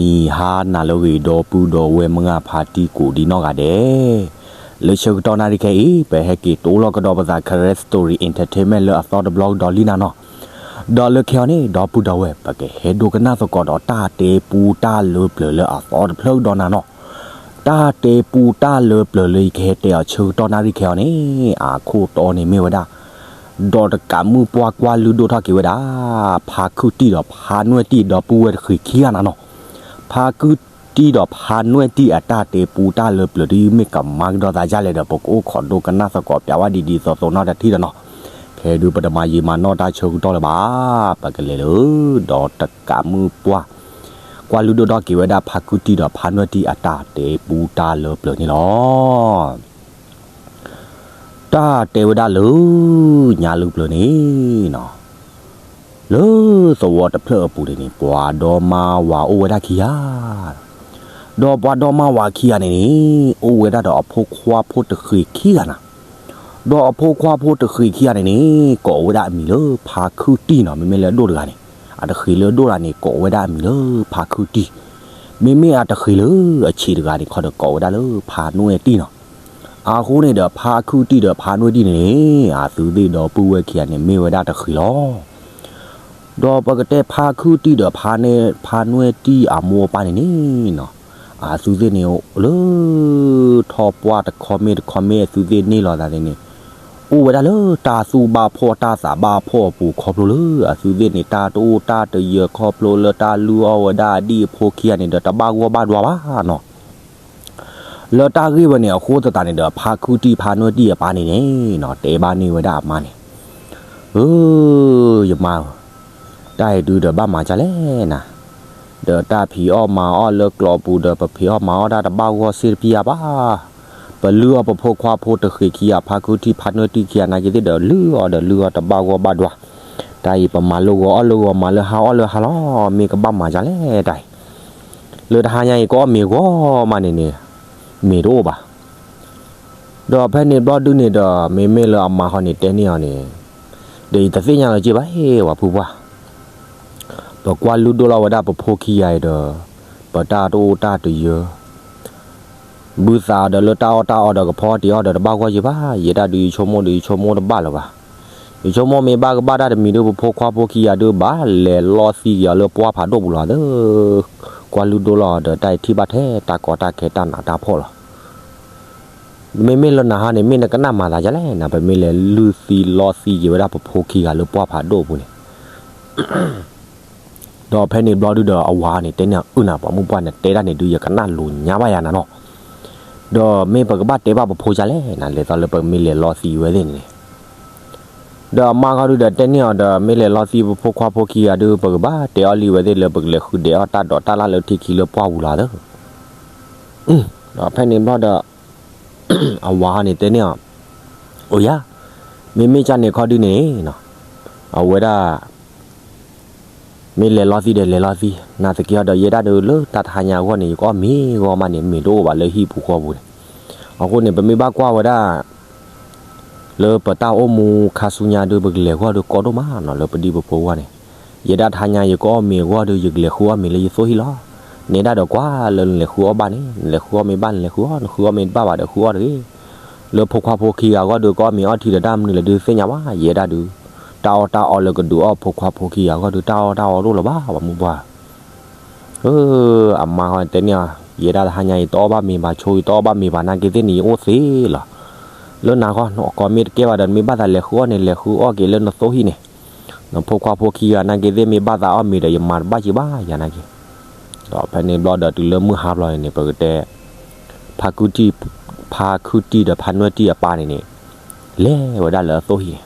နံၤဟါနၤလၢအဂ့ၤ ဒီပုၢ်ဒီဝဲၢ်မုၢ်ဂၢ်ဖါတံၢ်ကိးဒံနီၢ်ဂၤဒဲး, လၢဆၢကတီၢ်နၣ်ရံၣ်ခဲအံၤ ပဟဲက့ၤတိလီၤကဒီးပသး Karen Story Entertainment လၢအသီတဘျီကဒီးလံနၤနီၤ. ဒီးလၢခဲအံၤန့ၣ် ဒီပုၢ်ဒီဝဲၢ် ပကဟဲဒိကနၣ်သကိးဒီးတၢ်တဲပူတၢ်လၢပျၢၤလၢအသီတဖျၢၣ်ကဒီးနၤနီၤ. တၢ်တဲပူတၢ်လၢပျၢၤလၢယကဟဲတဲအီၤဆၢကတီၢ်နၣ်ရံၣ်ခဲအံၤန့ၣ် အခိၣ်တီန့ၣ်မ့ၢ်ဝဲဒၣ် ဒီးတကးမုၣ်ပှၢ်ကွၢ်လုၢ်ဒိၣ်ထီၣ်က့ၤဝဲဒၣ် ဖါခုၣ်တံၢ်ဒီးဖါနွဲၣ်တံၢ် ဒီပုၢ်ဝဲၢ်တဃ့ခံဂၤနၤနီၤ. ဖါခုၣ်တံၢ်ဒီးဖါနွဲၣ်တံၢ်အတၢ်တဲပူတၢ်လၢပျၢၤဒ်မ့ၢ်ကမၤကဒီးသးဒ်လဲၣ်ဒီး ပကအိၣ်ခိးဒိကနၣ်သကိးပျးဝဲဒ်ဒ်သိးသိးနီတထံၣ်ဒီးနီၤ. ခဲဒုးပတမၤယံာ်မၤနီၢ်တၢ်ဆၢကတီၢ်လၢၤဘၣ်, ပကလဲၤလၢ ဒီးတကးမုၣ်ပှၢ် ကွၢ်လုၢ်ဒိၣ်ထီၣ်က့ၤဝဲဒၣ်ဖါခုၣ်တံၢ်ဒီးဖါနွဲၣ်တံၢ်အတၢ်တဲပူတၢ်လၢပျၢၤန့ၣ်လီၤ. တၢ်တဲဝဲဒၣ်လၢ ညါလုၢ်ပျၢၤန့ၣ်နီၤ, လၢသဝီတဖျၢၣ်အပူၤန့ၣ်န့ၣ် ပှၤဒီမါဝၤအိၣ်ဝဲဒၣ်ခံဂၤ, ဒီးပှၤဒီမါဝၤခံဂၤန့ၣ်န့ၣ် အိၣ်ဝဲဒၣ်ဒီးအဖိခွါဖိတဃ့ခံဂၤနၤ. ဒီးအဖိခွါဖိတဃ့ခံဂၤန့ၣ်န့ၣ် ကိးဝဲဒၣ်အမံၤလၢဖါခုၣ်တံၢ်နီၤ. မ့မ့ၢ်လၢအဒိၣ်တဂၤန့ၣ်, အတဃ့လၢအဒိၣ်တဂၤန့ၣ် ကိးဝဲဒၣ်အမံၤလၢဖါခုၣ်တံၢ်, မ့မ့ၢ်အတဃ့လၢအဆံးတဂၤန့ၣ်ခီဒီး ကိးဝဲဒၣ်လၢဖါနွဲၣ်တံၢ်နီၤ. အဃိန့ၣ်ဒီး ဖါခုၣ်တံၢ်ဒီးဖါနွဲၣ်တံၢ်န့ၣ်န့ၣ် အသုသ့ၣ်ဒီပုၢ်ဝဲၢ်ခံဂၤန့ၣ် မ့ၢ်ဝဲဒၣ်တဃ့လီၤ. ဒီးပကတဲဖါခုၣ်တံၢ်ဒီး ဖါနွဲၣ်တံၢ်အမိၢ်အပၢ်န့ၣ်န့ၣ်နီၤ, အသုသ့ၣ်န့ၣ်လၢ ထီၣ်ပှၢ်တခီမ့ၢ်တခီမ့ၢ်အသုသ့ၣ်န့ၢ်လီၤသးန့ၣ်န့ၣ်, အိၣ်ဝဲဒၣ်လၢတၢ်သူၣ်ဘၣ်ဖှီၣ်တၢ်သးဘၣ်ဖှီၣ်အပူၤခီဖျိလၢ အသုသ့ၣ်န့ၣ် တၢ်တအိၣ်တၢ်တယၢၤခီဖျိလၢတၢ်လုၢ်အီၣ်ဝဲဒၣ်အဒံၣ်အဖိခံဂၤန့ၣ်ဒီး တဘၣ်ဂီၢ်ဘၣ်ဒွါဘၣ်နီၤ. လၢတၢ်ဂ့ၢ်ဝဲန့ၣ်အဃိသတးန့ၣ်ဒီး ဖါခုၣ်တံၢ်ဖါနွဲၣ်တံၢ်အပၢ်န့ၣ်န့ၣ်နီၤ တဲဘၣ်န့ၢ်ဝဲဒၣ်အမါန့ၣ်, ဧၢ, ယမါဧၢ, တၢ်အံၤဒုးဒီးဘၣ်မၤဒ်လဲၣ်နၤ, ဒီးတၢ်ဖံးအီၣ်မၤအီၣ်လၢကျိးပူၤဒီး ပဖံးအီၣ်မၤအီၣ်တၢ်တဘၣ်ဂီၢ်စ့ၢ်တပျၢ်ဘၣ်. ပလုၢ်အီၣ်ပဖိခွါဖိတဃ့ခံဂၤ ဖါခုၣ်တံၢ်ဖါနွဲၣ်တံၢ်ခံဂၤနာ်က့သ့ၣ်ဒီး လုၢ်အီၣ်ဒီးလုၢ်အီၣ်တဘၣ်ဂီၢ်ဘၣ်ဒွါ. တၢ်အံၤပမၤလၢဂီၤအီၣ်လၢဂီၤ မၤလၢဟါအီၣ်လၢဟါလီၤ, မ့ၢ်ကဘၣ်မၤဒ်လဲၣ်တၢ်အံၤ. လၢတဟါညါအံၤကအီၣ်မ့ၤဂီၤမးန့ၣ်န့ၣ် မ့ၤတအိၣ်ဘၣ်. ဒီးဖဲန့ၣ်ဘျီဒုန့ၣ်ဒီး မ့မ့ၢ်လၢအမါဃီန့ၣ်တဲန့ၢ်အီၤန့ၣ်, ဒီးယတသ့ၣ်ညါလၢၤက့ဘၣ် ပှၤဖုပှၢ်, ပကွၢ်လုၢ်ဒိၣ်လီၤဝဲဒၣ်ပဖိခံဂၤအံၤဒီး ပတၢ်တအိၣ်တၢ်တယၢၤ ဘုသးဒီးလၢတၢ်အီၣ်တၢ်အီဒီးကဖီအီၣ်တ့ၤအီၣ်ဒီးတဘၣ်ဂီၢ်ယံၤဘၣ်. ယဲဒၣ်ဒုးယဆိကမိၣ်ဒီးယဆိကမိၣ်တဘၣ်လၢၤဘၣ်. ယဆိကမိၣ်မ့ၢ်ဘၣ်ကဘၣ်တၢ်တမံၤဒီး ပဖိခွါဖိခံဂၤဒုးဘၣ်လဲၤလီသံက့ၤအီၤလၢပှၢ်ဖးဒိၣ်ပူၤလီၤသၢ. ကွၢ်လုၢ်ဒိၣ်လီၤဒီးတၢ်အံၤထံၣ်ဘၣ်ထဲတၢ်ကီတၢ်ခဲတၢ်နးတၢ်ဖှီၣ်လီၤ. မ့မ့ၢ်လၢနဟါန့ၣ် မ့ၢ်နကနၣ်မၤသးဒ်လဲၣ်နၤ, ပမ့ၢ်လဲၤလုၢ်သံလီသံက့ၤဝဲဒၣ်ပဖိခံဂၤလၢပှၢ်ဖးဒိၣ်ပူၤန့ၣ် ဒီးဖဲန့ၣ်ဘျီဒုဒီးအဝၤန့ၣ်တဲန့ၢ်အီၤ အုၣ်နၤ ပှၤမုၣ်ပှၢ်န့ၣ်တဲတၢ်န့ၣ်ဒုး ယကနၣ်လိာ်ညါဘၣ်ယၤနၤနီၤ. ဒီးမ့ၢ်ပကဘၣ်တဲဘၣ်ပဖိဒ်လဲၣ်နၤ လဲၤသီလၢပမ့ၢ်လဲၤလီသံဝဲသ့ၣ်န့ၣ်န့ၣ်. ဒီးအမါဃီဒုဒီးတဲန့ၢ်အီၤဒီး မ့ၢ်လဲၤလီသံပဖိခွါဖိခံဂၤဒု ပကဘၣ်တဲအီၤလံဝဲသ့ၣ်လၢပကလဲၤဃုဒဲးအီၣ်တၢ်ဒိးတၢ်လၢ်လၢထံခံလၢပှၢ်ပူၤလီၤသၢ. ဒီးဖဲန့ၣ်ဘျီဒီး အဝၤဟီန့ၣ်တဲန့ၢ်အီၤ, အိၣ်ယၤ, မ့မ့ၢ်ကၢ်န့ၣ်ခီဒုန့ၣ်နီၤ, အဝဲဒၣ် မ့ၢ်လဲၤလီသံဒီးလဲၤလီသံ, နာ်သက့ဒီးယဲဒၣ်ဒုးလၢတၢ်တဟါညါအဂီၢ်န့ၣ် ယကအီၣ်မ့ၤဂီၢ်မးန့ၣ် မ့ၤတအိၣ်ဘၣ်လၢဟံၣ်ပူၤဃီပူၤန့ၣ်. အဃိန့ၣ် ပမ့ၢ်ဘၣ်ကွၢ်ဝဲဒၣ် လၢပတၢ်အိၣ်မူခါဆူညါဒုး ပကလဲၤဂီၢ်ဒုးကီဒိၣ်မးနီၤ လၢပဒံၣ်ပဖိအဂီၢ်န့ၣ်. ယဲဒၣ်တဟါညါယကအီၣ်မ့ၤအဂီၢ်ဒုး ယကလဲၤဃုအီၣ်မ့ၤလၢယသိၣ်ဟံၣ်လီၤ. နဲဒၣ်ဒီးကွၢ်လၢနလဲၤဃုအီၣ်ဘၣ်န့ၣ် နလဲၤဃုအီၣ်မ့ၢ်ဘၣ်န့ၣ်လဲၤဃုအီၣ်, နဃုအီၣ်မ့ၢ်တဘၣ်ဘၣ်ဒီးဃုအီၣ်တဂ့ၤ. လၢဖိခွါဖိခံဂၤအဂီၢ်ဒုး ကအီၣ်မ့ၤအီထံဒီးတၢ်မနုၤလဲၣ်ဒုးသ့ၣ်ညါဘၣ်, ယဲဒၣ်ဒုး တၢ်အီၣ်တၢ်အီလၢကဒုးအီၣ်ဖိခွါဖိခံဂၤအဂီၢ်ဒုး တၢ်အီၣ်တၢ်အီတအိၣ်လၢၤဘၣ် ပှၤမုၣ်ပှၢ်. ဧၢ, အမါဃီတဲန့ၢ်အီၤ, ယဲဒၣ်တဟါညါအံၤတအီၣ်ဘၣ်မ့ၤဘၣ်ဆိ ယတအီၣ်ဘၣ်မ့ၤဘၣ်နာ်က့သ့ၣ်န့ၣ် ယအိၣ်သ့လီၤ. လၢနၤဃီ ကိးမ့ၢ်တကဲဘၣ်ဒီး နမ့ၢ်ဘၣ်သးလဲၤဃုအီၣ်န့ၣ် လဲၤဃုအီၣ်က့ၤလၢနသိၣ်ဟံၣ်န့ၣ်, နဖိခွါဖိခံဂၤနာ်က့သ့ၣ်မ့ၢ်ဘၣ်သးအီၣ်မ့ၤဒီး ယမၤတဘၣ်က့ၤဘၣ်ယၤနာ်က့. ဒီးဖဲန့ၣ်ဘျီဒီးတုၤလၢမုၢ်ဟါဘျီန့ၣ် ပကတဲ ဖါခုၣ်တံၢ်, ဖါခုၣ်တံၢ်ဒီးဖါနွဲၣ်တံၢ်အပၢ်န့ၣ်န့ၣ် လဲၤဝဲဒၣ်လၢအသိၣ်ဟံၣ်န့ၣ်.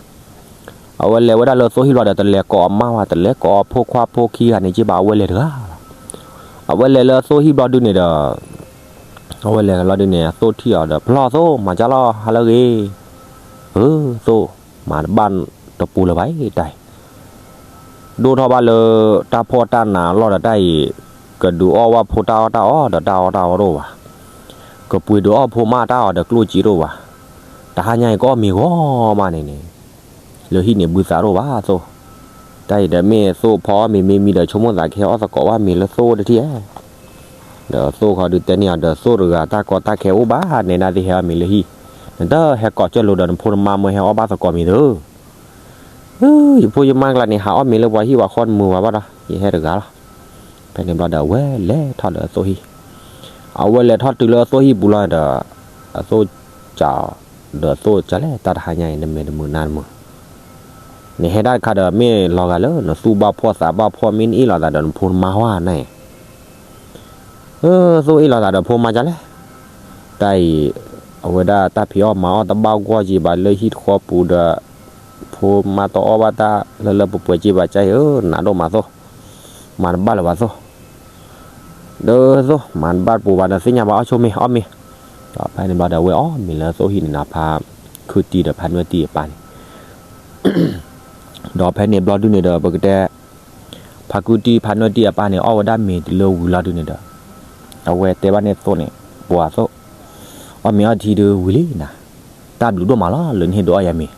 အဝဲလဲၤဝဲဒၣ်လၢအသိၣ်ဟံၣ်ဘျီဒီး တလဲၤကိးအမါဘၣ် တလဲၤကိးအဖိခွါဖိခံဂၤန့ၣ်က့ဘၣ် အဝဲလဲၤတဂၤလီၤ. အဝဲလဲၤလၢအသိၣ်ဟံၣ်ဘျီဒုန့ၣ်ဒီး အဝဲလဲၤလီၤဒုန့ၣ် အသိၣ်ထံၣ်အီၤဒီး ဖျီၣ်သိၣ် မၤကၢ်လီၤ ဟါလၢအဂ့ၤ. ဧၢ, သိၣ်, မၤတဘၣ်တပူၤလၢၤဘၣ်အံၤတၢ်အံၤ ဒိၣ်ထီၣ်ဘၣ်လၢတၢ်ဖှီၣ်တၢ်နးအလီၢ်ဒီးတၢ်အံၤ, ကဒုးအီၣ်ဝဲဖိတၢ်အီၣ်တၢ်အီဒီးတၢ်အီၣ်တၢ်အီတအိၣ်ဘၣ်, ကပှ့ၤဒုးအီၣ်ဖိမါတၢ်အီၣ်ဒီးကျိၣ်စ့တအိၣ်ဘၣ်, တဟါညါအံၤကအီၣ်မ့ၤဂီၢ်မးန့ၣ်န့ၣ်, လၢဟံၣ်န့ၣ်ဘုသးတအိၣ်ဘၣ်သိၣ်, တၢ်အံၤဒီးမ့ၢ်သိၣ်ဖီအီၣ်မ့ၤမ့ၢ်မံဒီး ဆိကမိၣ်သးကဟဲအီၣ်သကိးဘၣ်မ့ၤလၢသိၣ်တထံၣ်ဧါ. ဒီးသိၣ်ခီဒုးတဲန့ၢ်အီၤဒီး သိၣ်တဂၤ တၢ်ကီတၢ်ခဲအိၣ်ဘၣ် နဲဒၣ်သ့ၣ်ဟဲအီၣ်မ့ၤလၢဟံၣ်, နတဟဲကိးကၢၢ်လိာ်ဒီးနဖိနမါမ့ၢ်ဟဲအီၣ်ဘၣ်သကိးမ့ၤသု, ယဖိယမါကျါန့ၣ် ဟးအီၣ်မ့ၤလၢပှၤဟံၣ်ပှၤဃီတမုာ်ဘၣ်ဘၣ်ဒီး ယဟဲတဂၤလီၤ. ဖဲန့ၣ်ဘျီဒီး အဝဲလဲၤထီၣ်လၢအသိၣ်ဟံၣ်, အဝဲလဲၤထီၣ်တုၤလၢအသိၣ်ဟံၣ်ပူၤလီၤဒီး အသိၣ်စး ဒီးသိၣ်စးလဲၣ် တၢ်တဟါညါအံၤ နမဲာ်တမုာ်နါတမုာ်, နဟဲဒၣ်တခါဒီး မ့ၢ်လီၤဂာ်လၢနသူၣ်ဘၣ်ဖှီၣ်သးဘၣ်ဖှီၣ် မ့ၢ်နအ့ၣ်လိာ်သးဒီးနဖိနမါဟါန့ၣ် သိၣ်အ့ၣ်လိာ်သးဒီးဖိမါကလဲၣ်, တၢ်အံၤ အဝဲဒၣ်တၢ်ဖံးအီၣ်မၤအီၣ်တဘၣ်ဂီၢ်က့ၤဘၣ်လၢဟံၣ်တဃီပူၤဒီး ဖိမါတအီၣ်ဘၣ်တၢ်လၢလၢပှဲၤပှဲၤက့ၤဘၣ်ကါအံၤဧၢ, နးဒိၣ်မးသိၣ်, မၤတဘၣ်လၢၤဘၣ်သိၣ်, ဒီးသိၣ် မၤတဘၣ်ပူၤဘၣ်ဒီးသ့ၣ်ညါဘၣ်အီၣ်ဆိမ့ၤအီၣ်မ့ၤ, ဒီးဖဲန့ၣ်ဘျီဒီးအဝဲအီၣ်မ့ၤလၢသိၣ်ဟံၣ်န့ၣ်နၤ ဖါခုတံၢ်ဒီးဖါနွဲၣ်တံၢ်အပၢ်န့ၣ် ဒီးဖဲန့ၣ်ဘျီဒုန့ၣ်ဒီး ပကတဲ ဖါခုတံၢ်ဖါနွဲၣ်တံၢ်အပၢ်န့ၣ် အီၣ်ဝဲဒၣ်မ့ၤတုၤလၢဝံၤလီၤဒုန့ၣ်ဒီး အဝဲတဲဘၣ်န့ၣ်သိၣ်န့ၣ်, ပှၤသိၣ်, အီၣ်မ့ၤအီထံဒုဝံၤလံနၤ, တၢ်ဘျုးဒိၣ်မးလီၤ လၢနဟ့ၣ်ဒုးအီၣ်ယၤမ့ၤ,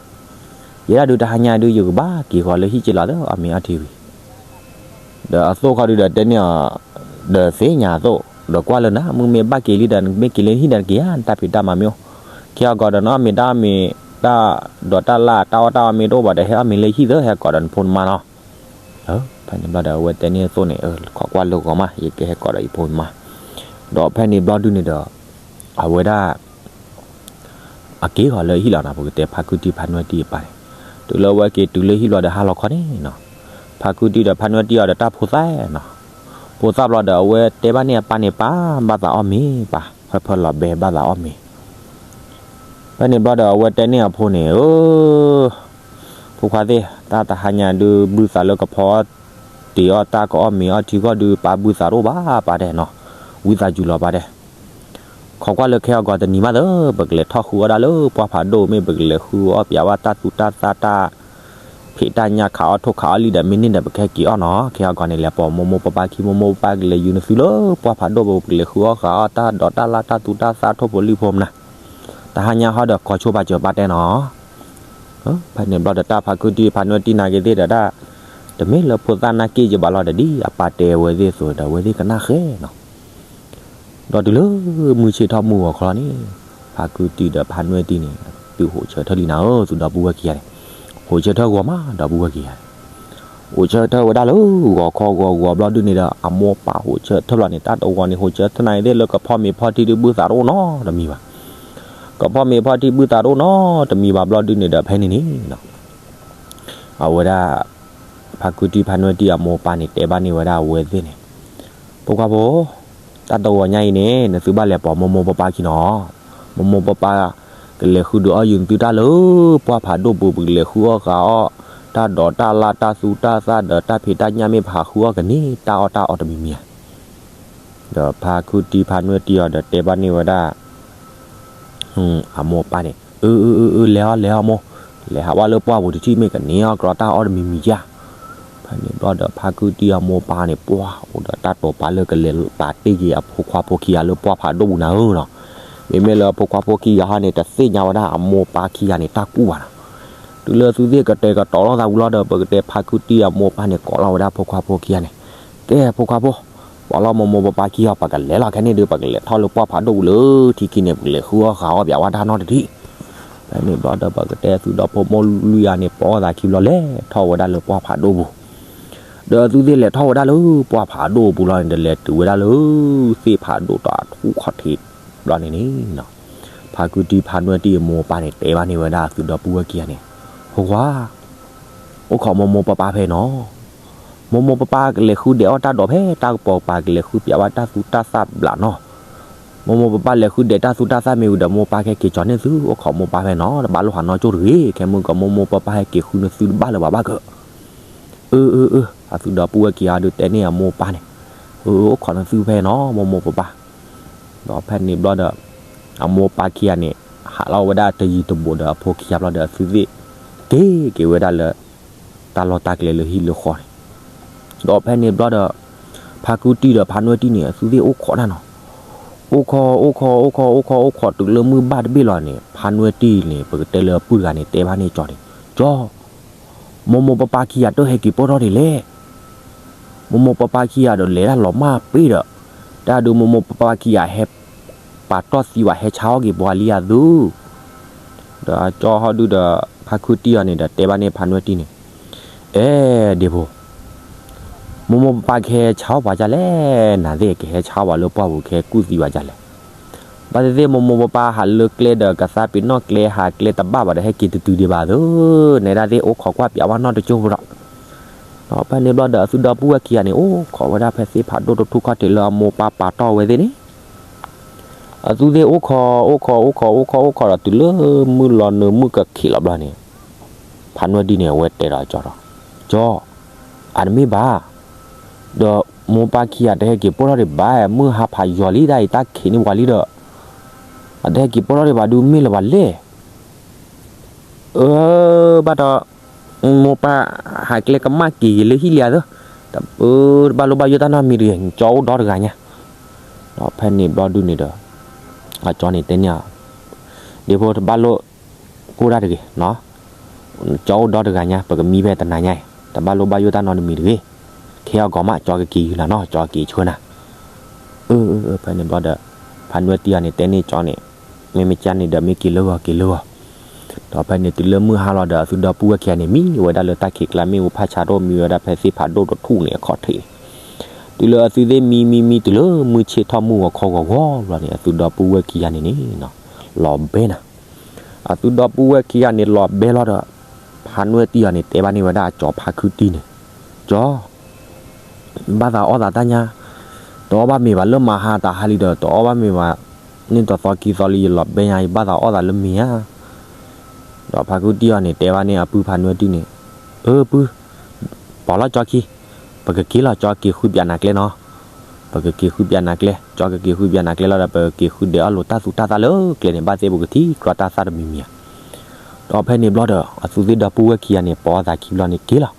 ယဲဒၣ်ဒုတဟါညါဒု ယကဘၣ်က့ၤဃီၤလၢဟံၣ်က့ၤလီၤသၢ အီၣ်မ့ၤအီထံဝံၤ ဒီးအသိၣ်ခီဒုဒီးတဲန့ၢ်အီၤ, ဒီးသ့ၣ်ညါအသိၣ်, ဒီးကွၢ်လၢနၤ မုၢ်မ့ၢ်ဘၣ်က့ၤလံဒီး နမ့ၢ်က့ၤလၢနဟံၣ်ဒီးနက့ၤဧါ, နတၢ်ဖံးတၢ်မၤမ့ၢ်အိၣ်, ခဲအံၤကီးဒီးနအီၣ်မ့ၤတၢ်အီၣ်မ့ၤ, တၢ်ဒိးတၢ်လၢ်တၢ်အီၣ်တၢ်အီမ့ၢ်တအိၣ်ဘၣ်ဒီး ဟဲအီၣ်မ့ၤလၢဟံၣ်သၢ ဟဲကိးဒီးနဖိနမါနီၤ. ဖဲန့ၣ်ဘျီဒီးအဝဲတဲန့ၢ်အသိၣ်န့ၣ်, ခိးကွၢ်လၢဂီၤမး ယကဟဲကိးဒီးယဖိနမါ, ဒီးဖဲန့ၣ်ဘျီဒုန့ၣ်ဒီး အဝဲဒၣ် အက့ၤဃီၤလၢဟံၣ်လီၤနီၤ, ပကတဲဖါခုတံၢ်ဖါနွဲၣ်တံၢ်အပၢ်န့ၣ်, တုၤလၢအဝဲက့ၤတုၤလၢဟံၣ်ဘျီဒီးဟါလီၤခီန့ၣ်နီၤ, ဖါခုတံၢ်ဒီးဖါနွဲၣ်တံၢ်အီၤဒီးတၢ်ဖိသၣ်နီၤ, ဖိသၣ်ဘျီဒီးအဝဲတဲဘၣ်န့ၢ်အပၢ်န့ၣ် ပၢ် ဘၣ်သးအီၣ်မ့ၤပၢ်, ဖၢၣ်ဖၢၣ်လီၤဘဲဘၣ်သးအီၣ်မ့ၤ ဖဲန့ၣ်ဘျီဒီးအဝဲတဲန့ၢ်အဖိန့ၣ်, ဖိခွါသ့ၣ် တၢ်တဟါညါဒုး ဘုသးလၢကဖီအီၣ်တ့ၤအီၣ်တၢ်ကအီၣ်မ့ၤအီထံဂီၢ်ဒုး ပၢ်ဘုသးတအိၣ်ဘၣ်ပၢ်တဲနီၤ, ဝံသးစူၤလီၤပၢ်တဲ ခိးကွၢ်လၢခဲအံၤကီးတနံၤမးသၢ ပကလဲၤထီၣ်ဃုအီၣ်ဒၣ်လၢပှၢ်ဖးဒိၣ် မ့ၢ်ပကလဲၤဃုအီၣ်ပျးဝဲတၢ်သူတၢ်သၣ်တၢ် ဖံးတၢ်ညၣ်ခးအီၣ်ထိၣ်ခးအီၣ်လံဒီး မ့ၢ်န့ၢ်ဒီးပကဟဲက့ၤအီၣ်နီၤ, ခဲအံၤကီးန့ၣ် လဲၤပိာ်မိၢ်မိၢ်ပၢ်ပၢ်ခံ မိၢ်မိၢ်ပၢ်ပၢ်ကလဲၤယူၤနသုလၢပှၢ်ဖးဒိၣ်ပူၤ ပကလဲၤဃုအီၣ်ဃုအီၣ်တၢ်ဒိးတၢ်လၢ်တၢ်သူတၢ်သၣ်ထိၣ်ဖိလံၣ်ဖိမနၤ, တဟါညါဟီဒီးကီဆိပာ်စၢၤပၢ်တဲနီၤ ဖဲန့ၣ်ဘျီဒီးတၢ်ဖါခုတံၢ်ဖါနွဲၣ်တံၢ်နာ်က့ၤသ့ၣ်ဒီးတၢ်, တမ့ၢ်လၢဖိသၣ်နာ်က့ၤယဘၣ်လီၤဒီးဒ်အပၢ်တဲဝဲသ့ၣ်သိးဒီး အဝဲသ့ၣ်ကနၣ်ဃဲနီၤ, ဒီးတုၤလၢမုၢ်ဆ့ၣ်ထီၣ်မုၢ်ဂီၤခီန့ၣ်, ဖါခုတံၢ်ဒီးဖါနွဲၣ်တံၢ်န့ၣ် သုဟိးဆၢထၢၣ်လံနၤဧၢ သုဒီပုၢ်ဝဲၢ်ခံဂၤန့ၣ်, ဟိးဆၢထၢၣ်ဂီၤမး ဒီပုၢ်ဝဲၢ်ခံဂၤန့ၣ် ဟိးဆၢထၢၣ်ဝဲဒၣ်လၢဂီၤခီဂီၤဂီၤဘျီဒုန့ၣ်ဒီး အမိၢ်ပၢ်ဟိးဆၢထၢၣ်ဘျီန့ၣ် တၢ်တဂီၤန့ၣ် ဟိးဆၢထၢၣ်နာ်က့ၤသ့ၣ်လၢကဖီမ့ၤဖီထံဒုးဘုသးတအိၣ်နီတမံၤဘၣ်, ကဖီမ့ၤဖီထံဘုသးတအိၣ်နီတမံၤဘၣ်ဘျီဒုန့ၣ်ဒီး ဖဲန့ၣ်န့ၣ် အဝဲဒၣ် ဖါခုတံၢ်ဖါနွဲၣ်တံၢ်အမိၢ်ပၢ်န့ၣ် တဲဘၣ်န့ၢ်ဝဲဒၣ်အဝဲသ့ၣ်န့ၣ်, ဖိခွါဖိ, တၢ်တဂီၤညါအံၤန့ၣ် နသုဘၣ်လဲၤပိာ်မိၢ်မိၢ်ပၢ်ပၢ်ခံနီၤ, မိၢ်မိၢ်ပၢ်ပၢ် ကလဲၤဃုဒုးအီၣ်ယူၤနသုတၢ်လၢပှၢ်ဖးဒိၣ်ပူၤ ပကလဲၤဃုအီၣ်ဃုအီၣ် တၢ်ဒိးတၢ်လၢ်တၢ်သူတၢ်သၣ်ဒီးတၢ်ဖံးတၢ်ညၣ်မ့ၢ်ပဟးဃုအီၣ်ကန့ၢ် တၢ်အီၣ်တၢ်အီတမံၤမံၤဧါ ဒီးဖါခုတံၢ်ဖါနွဲၣ်တံၢ်အီၤဒီးတဲဘၣ်န့ၢ်ဝဲဒၣ် အမိၢ်ပၢ်န့ၣ်, အၢ အၢ အၢ အၢ လဲၤအီၤ လဲၤအီၤမိၢ်, လဲၤဟးဝဲလၢပှၢ်ပူၤတထံၣ် မ့ၢ်ကန့ၢ်အီၣ်ကြီတၢ်အီၣ်တမံၤမံၤဧါ. ဖဲန့ၣ်ဘျီဒီး ဖါခုတံၢ်အမိၢ်ပၢ်န့ၣ် ပှၢ်အိၣ်ဒီးတၢ်တိာ်ပာ်လၢ ကလဲၤပာ်တ့ၢ်က့ၤအဖိခွါဖိခံဂၤလၢပှၢ်ဖးဒိၣ်ပူၤနၤဧၢနီၤ. မ့မ့ၢ်လၢအဖိခွါဖိခံဂၤဟီန့ၣ် တသ့ၣ်ညါဝဲဒၣ်အမိၢ်ပၢ်ခံဂၤန့ၣ် တၢ်ကူၣ်ဘၣ်နီၤ. တုၤလၢသုသ့ၣ်ကတဲာ်ကတီၤလိာ်သးဝံၤလီၤဒီး ပကတဲဖါခုတံၢ်အမိၢ်ပၢ်န့ၣ် ကိးလီၤဝဲဒၣ်ဖိခွါဖိခံဂၤန့ၣ်, ကဲဖိခွါဖိ, ပှၤလီၤမိၢ်မိၢ်ပၢ်ပၢ်ခံဂၤ ပကလဲၤလီၤခဲန့ၣ်ဒီး ပကလဲၤထီၣ်လၢပှၢ်ဖးဒိၣ်ပူၤလၢထံခံန့ၣ် ပကလဲၤဃုအီၣ်ဃုအီၣ်ပျးဝဲတၢ်နီတထံၣ်. ဖဲန့ၣ်ဘျီဒီး ပကတဲသုဒီဖိမိၢ်လွံၢ်ဂၤန့ၣ် ပိာ်အသးခံဘျီ လဲၤထီၣ်ဝဲဒၣ်လၢပှၢ်ဖးဒိၣ်ပူၤ ဒီးသုသ့ၣ်လဲၤထီၣ်ဝဲဒၣ်လၢပှၢ်ဖးဒိၣ်ပူၤလီၤန့ၣ်ဒီး လဲၤတုၤဝဲဒၣ်လၢ သ့ၣ်ဖးဒိၣ်တၢ်ထူၣ်ခီၣ်ထံးဘျီန့ၣ်န့ၣ်, ဖါခုတံၢ်ဖါနွဲၣ်တံၢ်အမိၢ်ပၢ်န့ၣ် တဲဘၣ်န့ၢ်ဝဲဒၣ်သုဒီပုၢ်ဝဲၢ်ခံဂၤန့ၣ်, ဖိခွါ, အိၣ်ခိးမိၢ်မိၢ်ပၢ်ပၢ်ဖဲနီၤ. မိၢ်မိၢ်ပၢ်ပၢ်ကလဲၤဃုဒဲးအီၣ်တၢ်ဒိးဖဲတၢ်ကပီၤ ပၢ်ကလဲၤဃုပျးဝဲတၢ်သူတၢ်သၣ်ဘျးနီၤ. မိၢ်မိၢ်ပၢ်ပၢ်လဲၤဃုဒဲးတၢ်သူတၢ်သၣ်မ့ၢ်ဝံၤဒီး မိၢ်ပၢ်ကဟဲက့ၤကၠီၤန့ၢ်သု အိၣ်ခိးမိၢ်ပၢ်ဖဲနီၤ တဘၣ်လိၣ်ဟးနီၢ်ကၠိၣ်တဂ့ၤ ခဲမုၢ်ကမိၢ်မိၢ်ပၢ်ပၢ်ဟဲက့ၤဃုနသုတဘၣ်လၢၤဘၣ်ဘၣ်ကၢၣ်. အၢ အၢ အၢ အသုဒီပုၢ်ဝဲၢ်ခံဂၤဒုးတဲန့ၢ်အမိၢ်ပၢ်န့ၣ်, အၢ အိၣ်ခိးနသုဖဲနီၤ မိၢ်မိၢ်ပၢ်ပၢ်. ဒီးဖဲန့ၣ်ဘျီဒီး အမိၢ်ပၢ်ခံဂၤန့ၣ် ဟးလီၤဝဲဒၣ်တယံၤတဘူးဒီးအဖိခံဂၤဘျီဒီး အသုသ့ၣ် က့ၤက့ၤဝဲဒၣ်လၢ တၢ်လီၢ်တၢ်ကျဲလၢဟံၣ်လၢဃီန့ၣ်, ဒီးဖဲန့ၣ်ဘျီဒီး ဖါခုတံၢ်ဒီးဖါနွဲၣ်တံၢ်န့ၣ် အသုသ့ၣ်အိၣ်ခိးတၢ်နီၤ. အိၣ်ခိး အိၣ်ခိး အိၣ်ခိး အိၣ်ခိး အိၣ်ခိးတုၤလၢမုၢ်ဘၣ်တဘ့ၣ်လီၤန့ၣ် ဖါနွဲၣ်တံၢ်န့ၣ် ပကတဲလၢအပုၢ်တဂၤန့ၣ် တဲဘၣ်န့ၢ်ကၠီၤန့ၣ်, ကၠီၤ, မိၢ်မိၢ်ပၢ်ပၢ်ခံဂၤတဟဲက့ၤပၢၢ်ထီၣ်ဒ်လဲၣ်. မိၢ်မိၢ်ပၢ်ပၢ်ခံဂၤဒီးလဲၤတၢ်လီၤမၢ်ပ့ၤဒီး တၢ်ဒုးမိၢ်မိၢ်ပၢ်ပၢ်ခံဂၤဟဲ ပာ်တီၢ်သံဝဲ ဟဲဆါအီၣ်က့ၤပှၤလံဧါသု. ဒီးကၠီဟီၣ်ဒုဒီး ဖါခုတံၢ်အီၤန့ၣ်ဒီး တဲဘၣ်န့ၢ်ဖါနွဲၣ်တံၢ်န့ၣ်, အဲ ဒ့ဖိ, မိၢ်မိၢ်ပၢ်ပၢ်ကဟဲဆါအီၣ်ပှၤဒ်လဲၣ်, နၤသ့ၣ်ကဟဲဆါအီၣ်ပှၤလၢပှၢ်ပူၤ ကဟဲကူၣ်သံပှၤဒ်လဲၣ်. ဘၣ်သ့ၣ်သ့ၣ် မိၢ်မိၢ်ပၢ်ပၢ်ဟးလၢကျဲဒီး ကသါပ့ၤနီၣ်ကျဲ ဟးကျဲတဘၣ်ဘၣ်ဒီး ဟဲက့ၤတတုၤဒံးဘၣ်သု, နဲဒၣ်သ့ၣ် အိၣ်ခိးကွၢ်ပၠးဝဲနီတကၠိဖိဒီး ဒီးဖဲန့ၣ်ဘျီဒီး အသုဒီပုၢ်ဝဲၢ်ခံဂၤန့ၣ် အိၣ်ခိးဝဲဒၣ်ဖဲသ့ၣ်ဖးဒိၣ်တထူၣ်ခီၣ်ထံး လၢအမိၢ်ပၢ်ပာ်တီၢ်ဝဲသ့ၣ်န့ၣ်, အသုသ့ၣ်အိၣ်ခိး အိၣ်ခိး အိၣ်ခိး အိၣ်ခိး အိၣ်ခိးဒီး တုၤလၢမုၢ်လီၤနုာ် မုၢ်ကခံးလီၤဘျီန့ၣ်, ဖါနွဲၣ်တံၢ်န့ၣ် အဝဲတဲဒီးကၠီဒီး, ကၠီ, အတမ့ၢ်ဘၣ်, ဒီးမိၢ်ပၢ်ခံဂၤတဟဲက့ၤပိၢ်ထီၣ်ဒံးဘၣ်, မုၢ်ဟါဖးယီၤလံ တၢ်အံၤတၢ်ခံးန့ၢ်ပှၤလံဒီး အတဟဲက့ၤပိၢ်ထီၣ်ဒံးဘၣ် ဒုးမ့ၢ်လၢၤဘၣ်လဲၣ်. အၢ ဘၣ်ဒီး မိၢ်ပၢ်ဟးကျဲကမၣ်က့ၤဂ့ၤလၢဟံၣ်လံဧါသၢ, တဘၣ်လိၣ်ဘၣ်ယိၣ်တၢ်နီတမံၤတဂ့ၤ, ကၠီအိၣ်ဒီတဂၤညါ. ဒီးဖဲန့ၣ်ဘျီဒုန့ၣ်ဒီး အကၠီန့ၣ်တဲန့ၢ်အီၤ, ဒ့ဖိ တဘၣ်လိၣ်ကိၢ်တၢ်တဂ့ၤ, ကၠီအိၣ်ဒီတဂၤညါ ပကမံဖဲတနၤညါအံၤ, တဘၣ်လိၣ်ဘၣ်ယိၣ်တၢ်နီတမံၤတဂ့ၤ. ခဲအီၤဂီၤမး ကၠီကက့ၤယုာ်နၤနီၤ, ကၠီကက့ၤဆှၢနၤ. အၢ အၢ အၢ ဖဲန့ၣ်ဘျီဒီး ဖါနွဲၣ်တံၢ်အီၤန့ၣ် တဲန့ၢ်ကၠီန့ၣ်, မ့မ့ၢ်ကၠီန့ၣ်ဒီး မ့ၢ်က့ၤလၢဂီၤ က့ၤလၢဂီၤ. ဒီးဖဲန့ၣ်တုၤလၢမုၢ်ဟါလီၤဒီး အသုဒီပုၢ်ဝဲၢ်ခံဂၤန့ၣ် မံဝဲဒၣ်လၢတၢ်ခံးကျါ မ့ၣ်အူဖးဆါတအိၣ် မံဝဲဒၣ်ဖဲသ့ၣ်ဖးဒိၣ်တထူၣ်န့ၣ်အခီၣ်ထံးန့ၣ်, တုၤလၢအသုသ့ၣ်မံမံမံ တုၤလၢမုၢ်ဆ့ၣ်ထီၣ်မုၢ်ဂီၤခီဂီၤဂီၤဘျီန့ၣ် အသုဒီပုၢ်ဝဲၢ်ခံဂၤန့ၣ်န့ၣ် လီၤဘဲနၤ. အသုဒီပုၢ်ဝဲၢ်ခံဂၤန့ၣ်လီၤဘဲလီၤဒီး ဖါနွဲၣ်တံၢ်အီၤန့ၣ် တဲဘၣ်န့ၢ်ဝဲဒၣ်အကၠီဖါခုတံၢ်န့ၣ်, ကၠီ, ဘၣ်သးအီၣ်သးတၢ်ညါ, တအီၣ်ဘၣ်မ့ၤဘၣ်လၢမဟါတဟါလံဒီး တအီၣ်ဘၣ်မ့ၤဘၣ်, န့ၣ်တသီခံသီလံ ယလီၤဘဲညါ ယဘၣ်သးအီၣ်သးလၢမ့ၤဧါ. ဒီးဖါခုတံၢ်အီၤန့ၣ် တဲဘၣ်န့ၢ်အပုၢ်ဖါနွဲၣ်တံၢ်န့ၣ်, အပုၢ်, ပိာ်လီၤကၠီခံ, ပကက့ၤလီၤ ကၠီက့ၤဃုပၠးနၤကျဲနီၤ. ပကက့ၤဃုပၠးနၤကျဲ, ကၠီကက့ၤဃုပၠးနၤကျဲလီၤဒီး ပကက့ၤဃုဒဲးအီၣ်လိာ်တၢ်သူတၢ်သၣ်လၢကျဲန့ၣ် ဘၣ်သ့ၣ်ပကထံၣ်ကြီတၢ်သၣ်တမံၤမံၤဧါ. ဒီးဖဲန့ၣ်ဘျီဒီး အသုသ့ၣ်ဒီပုၢ်ဝဲၢ်ခံဂၤန့ၣ် ပိာ်အီၣ်သးခံဘျီန့ၣ် က့ၤလီၤ.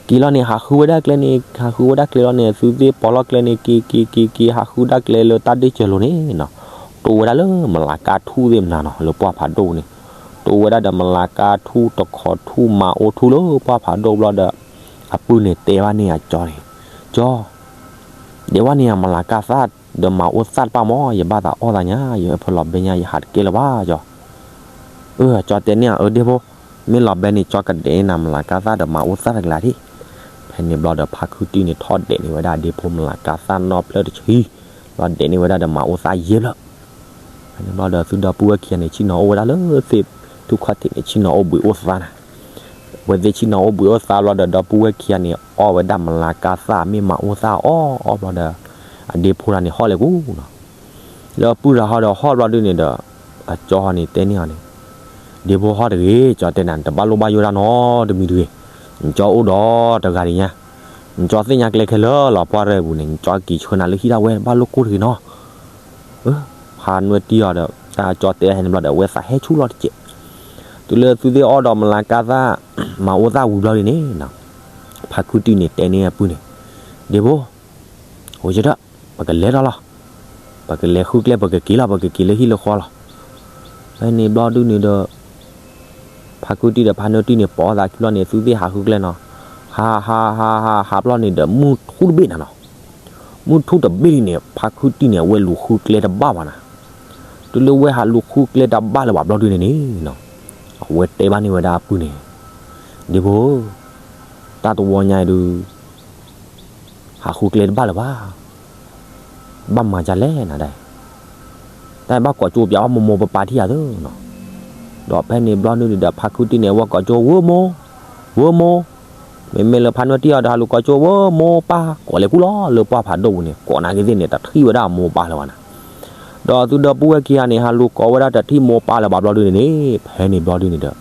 က့ၤလီၤန့ၣ် ဟးဃုဝဲဒၣ်ကျဲန့ၣ် ဟးဃုဝဲဒၣ်ကျဲလီၤန့ၣ် အသုသ့ၣ်ပိာ်လီၤကျဲန့ၣ် က့ၤက့ၤက့ၤက့ၤ ဟးဃုဒၣ်ကျဲလၢတၢ်ဒ့ၣ်စၢၤလိၤန့ၣ်နီၤ, တိၢ်ဝဲဒၣ်လၢမလၤကါထူၣ်သ့ၣ်မနၤနီၤ လၢပှၢ်ဖးဒိၣ်န့ၣ်, တိၢ်ဝဲဒၣ်ဒီးမလၤကါထူၣ် တခီထူၣ် မၤအိၣ်ထူၣ်လၢပှၢ်ဖးဒိၣ်ဘျီဒီး အပုၢ်န့ၣ်တဲဘၣ်န့ၢ်အကၠီန့ၣ်, ကၠီ, ဒဲးဝဲန့ၣ် မလၤကါသၣ်ဒီးမၤအိၣ်သၣ်တပၣ်မး ယဘၣ်သးအီၣ်သးညါ ယဟဲဖဲလီၤဘဲညါ ယဟးတကဲလၢၤဘၣ်ကၠီ. အၢ ကၠီတဲန့ၢ်အီၤ အၢ ဒ့ၣ်ဖိ, မ့ၢ်လီၤဘဲန့ၣ် ကၠီကဒဲးန့ၢ်နၤ မလၤကါသၣ်ဒီးမၤအိၣ်သၣ်တကလးဒံး. ဖဲန့ၣ်ဘျီဒီး ဖါခုတံၢ်န့ၣ် ထီၣ်ဒဲးန့ၢ်ဝဲဒၣ်ဒ့ၣ်ဖိမလၤကါသၣ်နီၣ်ဖျၢၣ်တဆံ, ဘျီဒဲးန့ၢ်ဝဲဒၣ်ဒီးမၤအိၣ်သၣ်ယဲၢ်ဖျၢၣ်. ဖဲန့ၣ်ဘျီဒီး သုဒီပုၢ်ဝဲၢ်ခံဂၤန့ၣ် ဆ့ၣ်နီၤအိၣ်ဝဲဒၣ်လၢသ့ၣ်ထူၣ်ခီၣ်ထံးန့ၣ် ဆ့ၣ်နီၤအိၣ်ဘှံးအိၣ်သါနၤ. အဝဲသ့ၣ်ဆ့ၣ်နီၤအိၣ်ဘှံးအိၣ်သါဘျီဒီး ဒီပုၢ်ဝဲၢ်ခံဂၤန့ၣ် အီၣ်ဝဲဒၣ်မလၤကါသၣ် မ့ၢ်မၤအိၣ်သၣ်အီၣ်အီၣ်ဘျီဒီး အဒ့ၣ်ဖိတဂၤန့ၣ် ဟီၣ်လဲၤကူနီၤ. လၢအပုၢ်တဂၤဟီဒီးဟီၣ်ဘျီဒုန့ၣ်ဒီး အကၠီဟီန့ၣ်တဲန့ၢ်အီၤန့ၣ်, ဒ့ၣ်ဖိဟီၣ်တဂ့ၤ, ကၠီတဲနၤ တဘၣ်လိၣ်ဘၣ်ယိၣ်တၢ်နီတမံၤတဂ့ၤ. နကၠီအိၣ်ဒီးတဂၤဒံးညါ, နကၠီသ့ၣ်ညါကျဲခဲလၢာ်လီၤ ပှၢ်ရဲၣ်ပူၤန့ၣ် နကၠီက့ၤဆှၢနၤလၢဟံၣ်ဒၣ်ဝဲ တဘၣ်လိၣ်ကိၢ်တဂ့ၤနီၤ. ဖါနွဲၣ်တံၢ်အီၤဒီး တၢ်ကၠီတဲဟဲန့ၣ်ဘျီဒီး အဝဲသးဟဲဆူၣ်လီၤတစဲး. တုၤလၢသုသ့ၣ်အီၣ်ဒီးမလၤကါသၣ် မၤအိၣ်သၣ်ဝံၤဘျီဒုန့ၣ် ဖါခုတံၢ်န့ၣ်တဲန့ၢ်အပုၢ်န့ၣ်, ဒ့ၣ်ဖိ, ဟိးကဒီး, ပကလဲၤဒီးလီၤ. ပကလဲၤဃုကျဲ ပကက့ၤလီၤ ပကက့ၤလၢဟံၣ်လၢဃီလီၤ. ဖဲန့ၣ်ဘျီဒုန့ၣ်ဒီး ဖါခုတံၢ်ဒီးဖါနွဲၣ်တံၢ်န့ၣ် ပိာ်သးခံဘျီန့ၣ် သုသ့ၣ်ဟးဃုကျဲနီၤ. ဟးဟးဟးဟးဟးဘျီန့ၣ်ဒီး မုၢ်ထူၣ်တဘ့ၣ်နၤနီၤ. မုၢ်ထူၣ်တဘ့ၣ်လံန့ၣ် ဖါခုတံၢ်န့ၣ် အဝဲလူၤဃုကျဲတဘၣ်ဘၣ်နၤ. တုၤလၢဝဲဟးလူၤဃုကျဲတဘၣ်လၢၤဘၣ်ဘျီဒုန့ၣ်န့ၣ် အဝဲတဲဘၣ်န့ၢ်ဝဲဒၣ်အပုၢ်န့ၣ်, ဒ့ၣ်ဖိ, တၢ်တဝီညါအံၤဒုး ဟးဃုကျဲတဘၣ်လၢၤဘၣ်. ဘၣ်မၤဒ်လဲၣ်နၤဒၣ်, တၢ်ဘၣ်ကိးကၠိပၠးအီၣ်မိၢ်မိၢ်ပၢ်ပၢ်ထံၣ်ယၤသၢနီၤ. ဒီးဖဲန့ၣ်ဘျီဒုန့ၣ်ဒီး ဖါခုတံၢ်န့ၣ် အဝဲကိးကၠိ ဝၢမိၢ်, ဝၢမိၢ်, မ့မ့ၢ်လၢဖါနွဲၣ်တံၢ်အီၤဒီး ဟးလူၤကိးကၠိ ဝၢမိၢ်ပၢ် ကိးလဲၤကူလီၤ လၢပှၢ်ဖးဒိၣ်ပူၤန့ၣ် ကိးနာ်က့ၤသ့ၣ်န့ၣ် တထံၣ်ဝဲဒၣ်အမိၢ်ပၢ်လၢၤဘၣ်နၤ. ဒီးသုဒီပုၢ်ဝဲၢ်ခံဂၤန့ၣ် ဟးလူၤကိးဝဲဒၣ်တထံၣ်မိၢ်ပၢ်လၢၤဘၣ်ဘျီဒုန့ၣ်န့ၣ် ဖဲန့ၣ်ဘျီဒုန့ၣ်ဒီး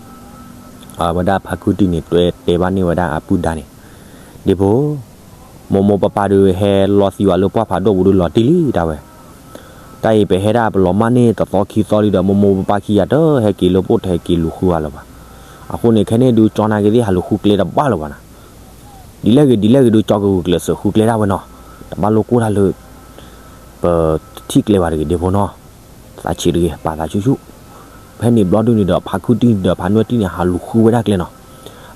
အဝဲဒၣ်ဖါခုတံၢ်န့ၣ် တွဲတဲဘၣ်န့ၢ်ဝဲဒၣ်အပုၢ်ဒါန့ၣ်, ဒ့ၣ်ဖိ, မိၢ်မိၢ်ပၢ်ပၢ်ဒုး ဟဲလီၤသံဝဲလၢပှၢ်ဖးဒိၣ်ပူၤဒုးလီၤတံၢ်လံတၢ်ဝဲ. တၢ်အံၤပဟဲဒၣ်ပလီၤမၢ်န့ၢ်တသီခံသီလံဒီး မိၢ်မိၢ်ပၢ်ပၢ်ခံဂၤတဟဲက့ၤလၢပအိၣ် တဟဲက့ၤလူၤဃုဝဲလၢၤဘၣ်. အဃိန့ၣ် ခဲန့ၣ်ဒုး ကၠီနာ်က့ၤသ့ၣ်ဟးလူၤဃုကျဲတဘၣ်လၢၤဘၣ်နၤ. ဒ်လဲၣ်ဂ့ၤ ဒ်လဲၣ်ဂ့ၤဒုး ကၠီကဂုာ်ကျဲးစၢးဃုကျဲဒၣ်ဝဲနီၤ. တဘၣ်လိၣ်ကိၢ်တၢ်လၢ ပတထံၣ်ကျဲဘၣ်တဂ့ၤ ဒ့ၣ်ဖိနီၤ. သးဆံးတဂ့ၤ ပာ်သးဆူၣ်ဆူၣ်. ဖဲန့ၣ်ဘျီဒုန့ၣ်ဒီး ဖါခုတံၢ်ဒီးဖါနွဲၣ်တံၢ်န့ၣ် ဟးလူၤဃုဝဲဒၣ်ကျဲနီၤ.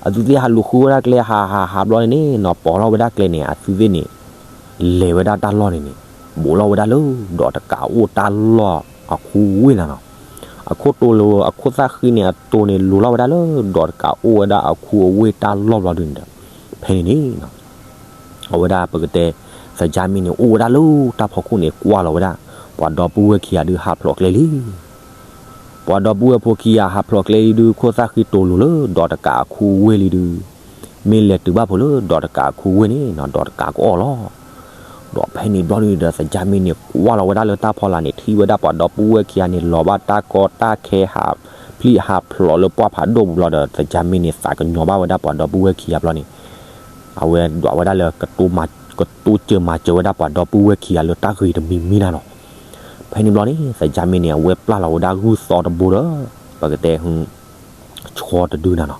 အသုသ့ၣ်ဟးလူၤဃုဝဲဒၣ်ကျဲ ဟးဟးဟးဘျီန့ၣ်န့ၣ်နီၤ ပိာ်လီၤဝဲဒၣ်ကျဲန့ၣ် အသုသ့ၣ်န့ၣ် လဲၤဝဲဒၣ်တၢ်လီၢ်န့ၣ်န့ၣ် ဘူးလီၤဝဲဒၣ်လၢ ဒီးတကးအိၣ်တၢ်လီၢ်အခူအဝ့ၢ်နၤနီၤ. အခိၣ်တိၤလၢ အခိၣ်သၣ်ဃံန့ၣ် အတိၤန့ၣ် လိၤလီၤဝဲဒၣ်လၢ ဒီးတကးအိၣ်ဝဲဒၣ်အခူအဝ့ၢ်တၢ်လီၢ်ဘျီဒုန့ၣ်ဒီး ဖဲန့ၣ်န့ၣ် အဝဲဒၣ်ပကတဲ သကြားမင်းန့ၣ် အိၣ်ဝဲဒၣ်လၢတၢ်ဖီခိၣ်န့ၣ် ကွၢ်လီၤဝဲဒၣ် ပှၤဒီပုၢ်ဝဲၢ်ခံဂၤဒုးဟးဖျိးကျဲလံ. ပှၤဒီပုၢ်ဝဲၢ်ဖိခံဂၤဟးဖျိးကျဲလံဒုး ခိၣ်သၣ်ဃံတိၤလိၤလၢ ဒီးတကးအခူအဝ့ၢ်လံဒုး မ့ၢ်လဲၤတုၤဘၣ်ဖုးလၢ ဒီးတကးအခူအဝ့ၢ်န့ၣ်နီၤ ဒီးတကးကအီၣ်လီၤ. ဒီးဖဲန့ၣ်ဘျီဒုန့ၣ်ဒီး သကြားမင်းန့ၣ် ကွၢ်လီၤဝဲဒၣ်လၢတၢ်ဖီလာ်န့ၣ် ထံၣ်ဝဲဒၣ်ပှၤဒီပုၢ်ဝဲၢ်ခံဂၤန့ၣ် လီၤဘၣ်တၢ်ကီတၢ်ခဲ ဟးဖျိးဟးဖျိးလၢပှၢ်ဖးဒိၣ်ပူၤဘျီဒီး သကြားမင်းန့ၣ် သးကညီၤဘၣ်ဝဲဒၣ်ပှၤဒီပုၢ်ဝဲၢ်ခံဂၤဘျီန့ၣ် အဝဲဒွးဝဲဒၣ်လၢ ကတိစၢၤမၤစၢၤဝဲဒၣ်ပှၤဒီပုၢ်ဝဲၢ်ခံဂၤလၢတၢ်ဂ့ၤတမံၤမံၤနၤနီၤ. ဖဲန့ၣ်ဘျီန့ၣ် သကြားမင်းန့ၣ် အဝဲပျၢ်လီၤဝဲဒၣ်ဂုၢ်သီတဘိဒီး ပကတဲ ဆှီတဒုနၤနီၤ.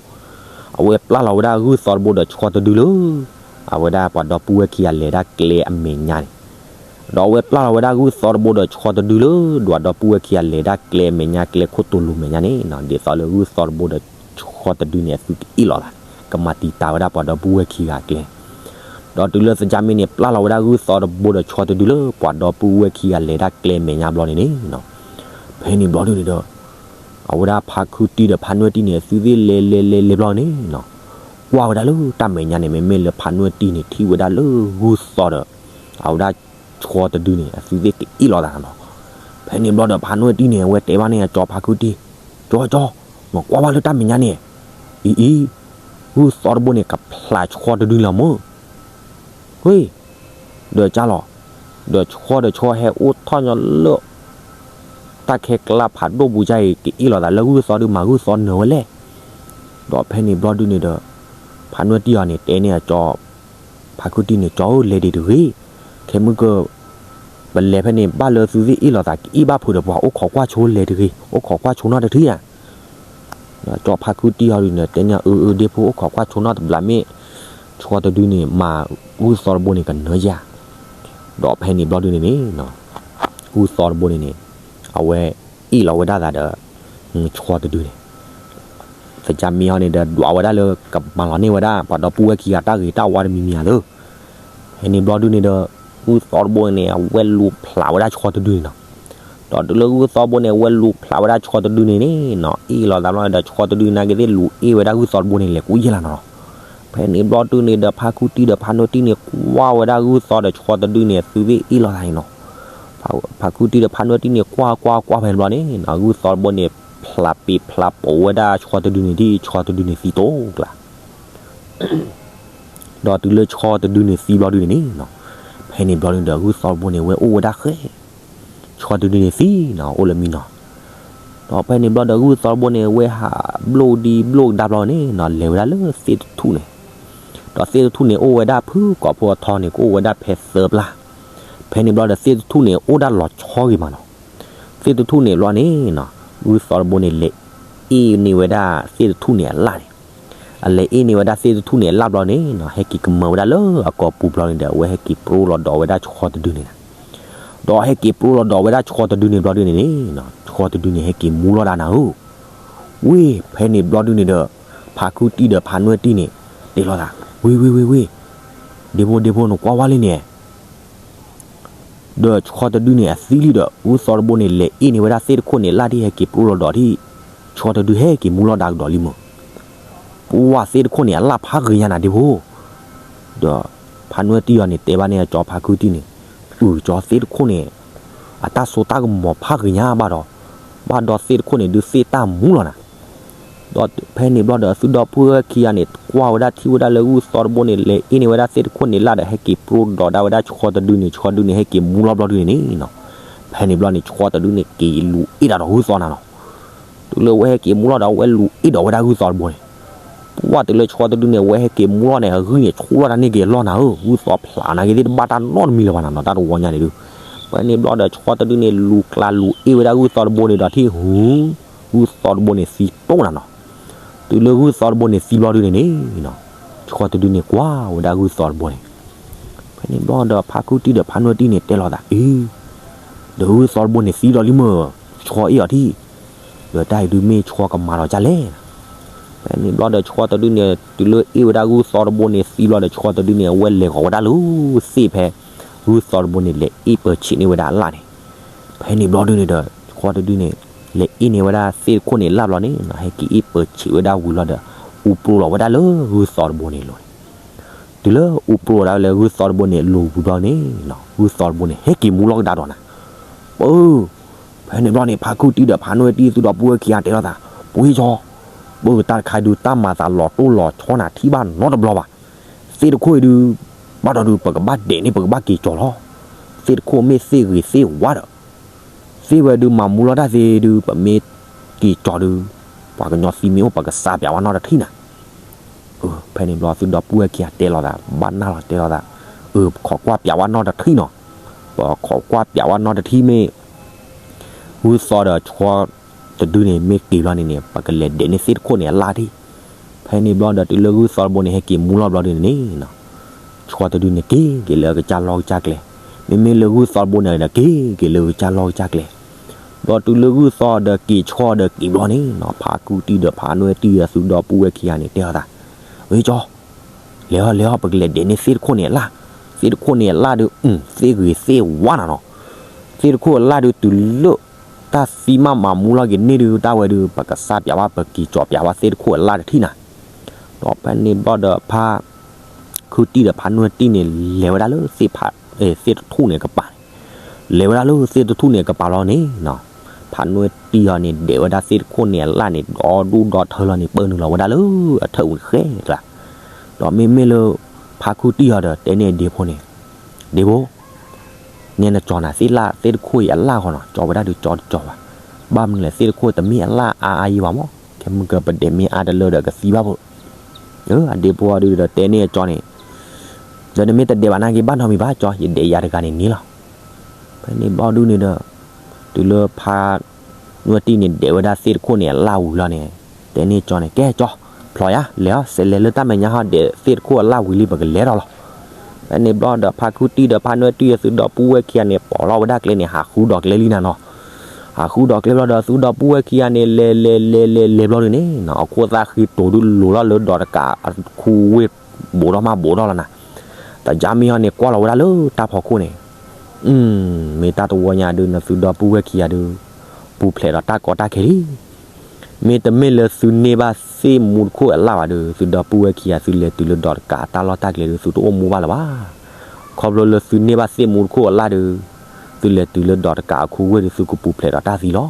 အဝဲပျၢ်လီၤဝဲဒၣ်ဂုၢ်သီတဘိဒီးဆှီတဒုလၢ အဝဲဒၣ်ပှၤဒီပုၢ်ဝဲၢ်ခံဂၤလဲၤဒၣ်ကျဲအမဲာ်ညါန့ၣ်, ဒီးအဝဲပျၢ်လီၤဝဲဒၣ်ဂုၢ်သီတဘိဒီးဆှီတဒုလၢ ဒွးဒီပုၢ်ဝဲၢ်ခံဂၤလဲၤဒၣ်ကျဲအမဲာ်ညါ ကျဲခိၣ်တိၤလိၤမဲာ်ညါန့ၣ်နီၤ, ဒ်သိးလၢဂုၢ်သီတဘိဒီးဆှီတဒုန့ၣ် အသုကအ့ၣ်လိာ်သးန့ၣ် ကမၤတံာ်တာ်ဝဲဒၣ်ပှၤဒီပုၢ်ဝဲၢ်ခံဂၤအကျဲ ဒီးတုၤလၢသကြားမင်းန့ၣ် ပျၢ်လီၤဝဲဒၣ်ဂုၢ်သီတဘိဒီးဆှီတဒုလၢ ပှၤဒီပုၢ်ဝဲၢ်ခံဂၤလဲၤဒၣ်ကျဲမဲာ်ညါဘျီန့ၣ်န့ၣ်နီၤ, ဖဲန့ၣ်ဘျီဒုန့ၣ်ဒီး အဝဲဒၣ်ဖါခုတံၢ်ဒီးဖါနွဲၣ်တံၢ်န့ၣ် အသုသ့ၣ်လဲၤလဲၤလဲၤလဲၤဘျီန့ၣ်နီၤ, ကွၢ်ဝဲဒၣ်လၢတၢ်မဲာ်ညါန့ၣ် မ့မ့ၢ်လၢဖါနွဲၣ်တံၢ်န့ၣ် ထံၣ်ဝဲဒၣ်လၢဂုၢ်သီဒီး အဝဲဒၣ်ဆှီတဒုန့ၣ် အသုသ့ၣ်ကအ့ၣ်လိာ်သးနီၤ. ဖဲန့ၣ်ဘျီဒီးဖါနွဲၣ်တံၢ်န့ၣ် အဝဲတဲဘၣ်န့ၣ်အကၠီဖါခုတံၢ်, ကၠီကၠီ, နကွၢ်ဘၣ်လၢတၢ်မဲာ်ညါန့ၣ်, အံၤအံၤ, ဂုၢ်သီတဘိန့ၣ် ကဖျးဆှီတဒုလီၤမၢ် ဝ့ၢ်, ဒီးကၢ်လီၤ, ဒီးဆှီဒီးဆှီဟဲအိၣ်ထီၣ်ညီလၢ တၢ်ခဲကျါဖးဒိၣ်ပူၤကၢ်အံၤ ကအ့ၣ်လိာ်သးလၢဂုၢ်သီဒုး မၤဂုၢ်သီနၢၤဝဲလဲၣ်. ဒီးဖဲန့ၣ်ဘျီဒုန့ၣ်ဒီး ဖါနွဲၣ်တံၢ်အီၤန့ၣ် တဲန့ၢ်အကၠီ ဖါခုတံၢ်န့ၣ် ကၠီဧၢ လဲၤဒံးတဂ့ၤ, ခဲမုၢ်ကၢ ပလဲၤဖဲန့ၣ် ဘၣ်လၢသုသ့ၣ်အ့ၣ်လိာ်သး ကအ့ၣ်ဘၣ်ဖုးဒီးပှၤ အိၣ်ခိးကွၢ်ဆိလဲၤတဂ့ၤ, အိၣ်ခိးကွၢ်ဆိနီတထံၣ်ဧါ. ကၠီဖါခုတံၢ်အီၤဒုန့ၣ် တဲန့ၢ်အီၤ အၢ အၢ ဒ့ဖိ အိၣ်ခိးကွၢ်ဆိနီတဘျီ မ့ၢ်ဆှီတဒုန့ၣ် မၤဂုၢ်သီတဘိန့ၣ် ကနၢၤယၤ. ဒီးဖဲန့ၣ်ဘျီဒုန့ၣ်န့ၣ် ဂုၢ်သီတဘိန့ၣ်န့ၣ် အဝဲအ့ၣ်လီၤဝဲဒၣ်သးဒီး ဆှီတဒုန့ၣ် သကၢ်မ့ၢ်အီၤန့ၣ်ဒီး ဒွးဝဲဒၣ်လၢကမၤလီၤန့ၢ်ဝဲဒၣ် ပှၤဒီပုၢ်ဝဲၢ်ခံဂၤတၢ်ဂ့ၤတၢ်ဝါတမံၤမံၤဧါသၢ. ဖဲန့ၣ်ဘျီဒုန့ၣ်ဒီး ဂုၢ်သီတဘိန့ၣ် အဝဲလူၤဖျးဝဲဒၣ်ဆှီတဒုန့ၣ်နီၤ. ဒီးတုၤလၢဂုၢ်သီတဘိန့ၣ် အဝဲလူၤဖျးဝဲဒၣ်ဆှီတဒုန့ၣ်န့ၣ်နီၤ အ့ၣ်လိာ်သးဘျီန့ၣ်ဒီး ဆှီတဒုနာ်က့သ့ၣ်လူၤအ့ၣ်ဝဲဒၣ်ဂုၢ်သီတဘိန့ၣ် လဲၤကူယဲၢ်လီၤနီၤ. ဖဲန့ၣ်ဘျီဒုန့ၣ်ဒီး ဖါခုတံၢ်ဒီးဖါနွဲၣ်တံၢ်န့ၣ် ကွၢ်ဝဲဒၣ်ဂုၢ်သီဒီးဆှီတဒုန့ၣ် အသုသ့ၣ်အ့ၣ်လိာ်သးန့ၣ်နီၤ. ဖါခုတံၢ်ဒီးဖါနွဲၣ်တံၢ်န့ၣ် ကွၢ်ကွၢ်ကွၢ်ဖဲန့ၣ်ဘျီန့ၣ်နီၤ ဂုၢ်သီတဘိန့ၣ် ဖျးပ့ၤဖျးပိာ်ဝဲဒၣ်ဆှီတဒုန့ၣ် ဒ်ဆှီတဒုန့ၣ်သံတိၢ်ကျါ ဒီးတုၤလၢဆှီတဒုန့ၣ်သံဘျီဒုန့ၣ်န့ၣ်နီၤ ဖဲန့ၣ်ဘျီန့ၣ်ဒီး ဂုၢ်သီတဘိန့ၣ် ဝဲအိၣ်ဝဲဒၣ်ဃဲ ဆှီတဒုန့ၣ်သံနီၤ အိၣ်လၢမံနီၤ. ဒီးဖဲန့ၣ်ဘျီဒီး ဂုၢ်သီတဘိန့ၣ် ဝဲဟးဘျိၣ်ဒံဘျိၣ်ဒါဘျီန့ၣ်နီၤ လဲၤဝဲဒၣ်လၢသ့ၣ်တထူၣ်န့ၣ်. ဒီးသ့ၣ်တထူၣ်န့ၣ် အိၣ်ဝဲဒၣ်ဖုကိးဖိအထီန့ၣ် ကအိၣ်ဝဲဒၣ်ဖဲသၢပျၢ်. ဖဲန့ၣ်ဘျီဒီး သ့ၣ်တထူၣ်န့ၣ် အိၣ်ဒၣ်လီၤဆီဂ့ၤမးနီၤ. သ့ၣ်တထူၣ်န့ၣ်ဘျီန့ၣ်နီၤ ဂုၢ်သီတဘိန့ၣ် လဲၤအ့ၣ်န့ၢ်ဝဲဒၣ်သ့ၣ်တထူၣ်န့ၣ်အလၣ်န့ၣ် အလဲၤအ့ၣ်န့ၢ်ဝဲဒၣ်သ့ၣ်တထူၣ်န့ၣ်အလၣ်ဘျီန့ၣ်နီၤ ဟဲက့ၤကမၢဝဲဒၣ်လၢအကိာ်ပူၤဘျီန့ၣ်ဒီး အဝဲဟဲက့ၤပရိလီၤဒီးဝဲဒၣ်ဆှီတဒုန့ၣ်နီၤ. ဒီးဟဲက့ၤပရိလီၤဒီးဝဲဒၣ်ဆှီတဒုန့ၣ်ဘျီဒုန့ၣ်န့ၣ်နီၤ ဆှီတဒုန့ၣ် ဟဲက့ၤမူလီၤဒၣ်နၤဧၢ. ဝ့ၢ် ဖဲန့ၣ်ဘျီဒုန့ၣ်ဒီး ဖါခုတံၢ်ဒီးဖါနွဲၣ်တံၢ်န့ၣ် တဲလိာ်သး ဝ့ၢ် ဝ့ၢ် ဝ့ၢ် ဝ့ၢ် ဒ့ဖိ ဒ့ဖိ နကွၢ်ဝဲလံန့ၣ် ဒီးဆှီတဒုန့ၣ်အသံလံဒီး ဂုၢ်သီတဘိန့ၣ် လဲၤအ့ၣ်န့ၢ်ဝဲဒၣ်သ့ၣ်တခိၣ်န့ၣ်အလၣ် ဒ်ဟဲက့ၤပရိလီၤဒီးဒ် ဆှီတဒုဟဲက့ၤမူလီၤဒၣ်ကဒီးလံမၢ်. ပှၢ်သ့ၣ်တခိၣ်န့ၣ် အလၣ်ဖးဂ့ၤညါနၤဒ့ဖိ. ဒီးဖါနွဲၣ်တံၢ်အီၤန့ၣ် တဲဘၣ်န့ၣ်အကၠီဖါခုတံၢ်န့ၣ်, အု ကၠီသ့ၣ်တခိၣ်န့ၣ် အတၢ်စိတၢ်ကမီၤဖးဂ့ၤညါဘၣ်ဒီး, ဘၣ်ဒီးသ့ၣ်တခိၣ်န့ၣ် ဒုးသ့ၣ်တၢ်မူလီၤနၤ. ဒီးဖဲန့ၣ်ဘျီဒီး အသုဒီပုၢ်ဝဲၢ်ခံဂၤန့ၣ် ကွၢ်ဝဲဒၣ်ထံၣ်ဝဲဒၣ်လၢဂုၢ်သီတဘိန့ၣ် လဲၤအ့ၣ်န့ၢ်ဝဲဒၣ်သ့ၣ်တခိၣ်န့ၣ်လၢ်ဒီး ဟဲက့ၤပရိဒီးဒၣ်ဝဲဒၣ်ဆှီတဒုန့ၣ် ဆှီတဒုန့ၣ် ဟဲက့ၤမူလီၤဘျီဒုန့ၣ်န့ၣ်နီၤ. ဖဲန့ၣ်ဘျီန့ၣ် ဆှီတဒုန့ၣ် က့ၤလူၤအ့ၣ်တၢ်ဒီးဂုၢ်သီနၤနီၤ. တုၤလၢဝဲဟဲက့ၤမူလီၤဒီး ဝဲလူၤအ့ၣ်ဒီးဝဲဒၣ်ဂုၢ်သီတဘိန့ၣ်, ပှၢ်တုၤလၢဆှီတဒုန့ၣ် ဝဲဟဲက့ၤမူလီၤန့ၣ် အဂံၢ်န့ၣ် ဆူၣ်လီၤတၢ်န့ၢ်က့ၤအလီၢ်နၤဧၢ, ဂုၢ်သီဖျးနာ်က့သ့ၣ်တဘၣ်တၢ်နီတမံၤလၢၤဘၣ်နၤနီၤ တၢ်တဝီညါန့ၣ်ဒုး. ဖဲန့ၣ်ဘျီဒီး ဆှီတဒုန့ၣ် လူၤကျါလူၤအ့ၣ်ဝဲဒၣ်ဂုၢ်သီတဘိန့ၣ်ဒီး ထံၣ်ဟု ဂုၢ်သီတဘိန့ၣ်သံတိၢ်နၤနီၤ. တုၤလၢဂုၢ်သီတဘိန့ၣ်သံဘျီဒုန့ၣ်န့ၣ်နီၤ, ဆှီတဒုန့ၣ်ကွၢ်ဝဲဒၣ်ဂုၢ်သီတဘိန့ၣ်. ဖဲန့ၣ်ဘျီဒီး ဖါခုတံၢ်ဒီးဖါနွဲၣ်တံၢ်န့ၣ် တဲလိာ်သးအံၤ, ဒီးဂုၢ်သီတဘိန့ၣ်သံလီၤလံမၢ်, ဆှီအ့ၣ်အီၤထံၣ်, ဒီးတၢ်အံၤဒုးမ့ၢ်ဆှီကမၤဒီးဒ်လဲၣ်. ဖဲန့ၣ်ဘျီဒီး ဆှီတဒုန့ၣ် တုၤလၢအ့ၣ်ဝဲဒၣ်ဂုၢ်သီတဘိန့ၣ်သံဘျီဒီး ဆှီတဒုန့ၣ် အဝဲလဲၤဃီၤဝဲဒၣ်လၢသ့ၣ်ဖဲ ဂုၢ်သီတဘိန့ၣ် လဲၤအ့ၣ်ပၢဆံးန့ၢ်ဝဲဒၣ်အလၣ်န့ၣ်, ဖဲန့ၣ်ဘျီဒုန့ၣ်ဒီး ဆှီတဒုန့ၣ် လဲၤအ့ၣ်န့ၢ်ဝဲဒၣ်သ့ၣ်တခိၣ်န့ၣ်အလၣ်ဘျီန့ၣ်နီၤ, ဟဲက့ၤအ့ၣ်ပၢဆံးဝဲဒၣ်ဝံၤလီၤဒီး အူပြိလီၤဝဲဒၣ်လၢဂုၢ်သီတဘိန့ၣ်အလိၤန့ၣ်, တုၤလၢအူပြိလီၤဝဲဒၣ်လၢဂုၢ်သီတဘိန့ၣ်အလိၤဝံၤဘျီန့ၣ်နီၤ, ဂုၢ်သီတဘိန့ၣ် ဟဲက့ၤမူလီၤကဒါဒီးနၤ, ပၢ် ဖဲန့ၣ်ဘျီန့ၣ် ဖါခုတံၢ်ဒီးဖါနွဲၣ်တံၢ်သုဒီပုၢ်ဝဲၢ်ခံဂၤတဲလိာ်သး, ပှ့ၤကၠီ, ပၢ်တၢ်တခါဒုး တၢ်မၤသးလီၤတိၢ်လီၤဆီနၤထံၣ်ဘၣ်နီတဘျီဘၣ်, သ့ၣ်တခိၣ်အံၤဒုး ဘၣ်ဒီးဒုး ပကဘၣ်ဒဲးန့ၢ် ပကဘၣ်က့ၤကၠီလီၤ, သ့ၣ်တခိၣ်မ့ၢ်သ့ၣ်ဂ့ၤသ့ၣ်ဝါဒီး သ့ၣ်ဝဲဒုးမၤမူလီၤတၢ်သ့ဒုး ပမ့ၢ်က့ၤကၠီဒုး ပှၤကညီသံမ့ၢ်အိၣ် ပကစးပၠးဝဲနီတထံၣ်နၤ, ဖဲန့ၣ်ဘျီသုဒီပုၢ်ဝဲၢ်ခံဂၤတဲလိာ်သး ဘၣ်နၢ်လီၤတဲလိာ်သး, ပခိးကွၢ်ပၠးဝဲနီတထံၣ်နီၤ, ပခိးကွၢ်ပၠးဝဲနီတထံၣ်မ့ၢ် ဂုၢ်သီဒီးဆှီတဒုန့ၣ် မ့ၢ်က့ၤဘျီန့ၣ်န့ၣ် ပကလဲၤဒဲးန့ၢ်သ့ၣ်တခိၣ်န့ၣ်အလၣ်ထံၣ်, ဖဲန့ၣ်ဘျီဒီးတုၤလၢဂုၢ်သီတဘိန့ၣ် ဟဲက့ၤမူလီၤဘျီဒုန့ၣ်န့ၣ်နီၤ, ဆှီတဒုန့ၣ်က့ၤက့ၤလၢအကစၢ်လီၢ်ကစၢ်ကျဲ, မ့မ့ၢ်လၢဂုၢ်သီတဘိန့ၣ်ဒီး က့ၤက့ၤလၢကစၢ်လီၢ်ကစၢ်ကျဲ, ဒီးတုၤလၢဂုၢ်သီဒီးက့ၤဆှီဒီးက့ၤဘျီန့ၣ်နီၤ, ဖါခုတံၢ်ဒီးဖါနွဲၣ်တံၢ်ဒီးသုဒီပုၢ်ဝဲၢ်ခံဂၤန့ၣ် တဲအီၤသး, ဝဲကၠီ လဲၤအီၤလဲၤအီၤ ပကလဲၤဒဲးန့ၢ်သ့ၣ်တခိၣ်န့ၣ်အလၣ်, သ့ၣ်တခိၣ်န့ၣ်အလၣ်ဒုး သ့ၣ်ဂ့ၤသ့ၣ်ဝါနၤနီၤ, သ့ၣ်တခိၣ်အလၣ်ဒုး တုၤလၢတၢ်သံမးမၤမူလီၤက့ၤန့ၢ်ဒုး တၢ်ဝဲဒုး ပကစးပၠးဝဲ ပက့ၤကၠီပၠးဝဲသ့ၣ်တခိၣ်အလၣ်တထံၣ်နၤ, ဒီးဖဲန့ၣ်ဘျီဒီးဖါ ခုတံၢ်ဒီးဖါနွဲၣ်တံၢ်န့ၣ် လဲၤဝဲဒၣ်လၢသ့ၣ်ဖး သ့ၣ်တထူၣ်န့ၣ်ကပၤန့ၣ်, လဲၤဝဲဒၣ်လၢသ့ၣ်တထူၣ်န့ၣ်ကပၤလီၤန့ၣ်နီၤ, ဖါနွဲၣ်တံၢ်အီၤန့ၣ် ဒဲးဝဲဒၣ်သ့ၣ်တခိၣ်န့ၣ်အလၣ်န့ၣ် ဒီဒူၣ်ဒီထၢလီၤန့ၣ် ပၢနုာ်လီၤဝဲဒၣ်လၢအထၢၣ်ပူၤန့ၣ်ဃဲကျါ, ဒီးမ့မ့ၢ်လၢ ဖါခုတံၢ်အီၤဒီးတဲန့ၢ်ဒ့ဖိန့ၣ်, ဒ့ဖိ နဲနကၠီနၤသ့ၣ်လၣ်သ့ၣ်တခိၣ်အံၤအလၣ်ဃီနီၤ, ကၠီဝဲဒၣ်ဒုးကၠီတကၠီဘၣ်, ဘၣ်မနုၤလဲၣ်သ့ၣ်တခိၣ်တမ့ၢ်အလၣ်အါအါယံၤဘၣ်မး, ခဲမုၢ်ကပဒဲးမ့ၢ်အါတလၢဒီးကသံဘၣ်ဖိ, အဒ့ဖိအီၤဒုးဒီးတဲန့ၢ်အကၠီန့ၣ်, ဒီးနမ့ၢ်တဒဲးဘၣ်နာ်က့ဘၣ်နီတမံၤဘၣ် ကၠီ, ယဒဲးယၤတဂၤန့ၣ်န့ၣ်လီၤ. ဖဲန့ၣ်ဘျီဒုန့ၣ်ဒီး တုၤလၢဖါ နွဲၣ်တံၢ်န့ၣ်ဒဲးဝဲဒၣ်သ့ၣ်တခိၣ်န့ၣ်အလၣ်ဝံၤလီၤန့ၣ်, တဲန့ၢ်ကၠီန့ၣ် ကဲကၠီ, ဖျိးယၤ လဲၤအီၤ စဲးလဲၤလၢတၢ်မဲာ်ညါဟီ ဒဲးသ့ၣ်တခိၣ်အလၣ်ဝံၤလံ ပကလဲၤဒီးလီၤ. ဖဲန့ၣ်ဘျီဒီးဖါခုတံၢ်ဒီးဖါနွဲၣ်တံၢ်အသုဒီပုၢ်ဝဲၢ်ခံဂၤန့ၣ် ပိာ်လီၤဝဲဒၣ်ကျဲန့ၣ် ဟးဃုဒီးကျဲလံနၤနီၤ. ဟးဃုဒီးကျဲဘျီဒီးသုဒီပုၢ်ဝဲၢ်ခံဂၤန့ၣ် လဲၤလဲၤလဲၤလဲၤလဲၤဘျီဒုန့ၣ်နီၤ အခိၣ်သၣ်ဃ့တိၤဒုလိၤလီၤလၢဒီးတကးအခူဝ့ၢ် ဘူးဒီးမးဘူးဒီးလီၤနၤ. သးကၠၢမ့ၢ်ဟီန့ၣ် ကွၢ်လီၤဝဲဒၣ်လၢတၢ်ဖီခိၣ်န့ၣ် မ့ၢ်တၢ်တဝီညါဒုး နသုဒီပုၢ်ဝဲၢ်ခံဂၤဒုး ပူၤဖျဲးဒီးတၢ်ကီတၢ်ခဲလံ. မ့တမ့ၢ်လၢသုန့ၢ်ဘၣ်သ့ၣ်မူတခိၣ်အလၣ်ဘၣ်ဒီး သုဒီပုၢ်ဝဲၢ်ခံဂၤ သုလဲၤတုၤလၢဒီးတကးအတၢ်လီၢ်တၢ်ကျဲဒုး သုတအိၣ်မူဘၣ်လၢၤဘၣ်. ခီဖျိလၢသုန့ၢ်ဘၣ်သ့ၣ်မူတခိၣ်အလၣ်ဒီး သုလဲၤတုၤလၢဒီးတကးအခူဝ့ၢ်ဒီး သုကပူၤဖျဲးဒီးတၢ်သံလီၤ.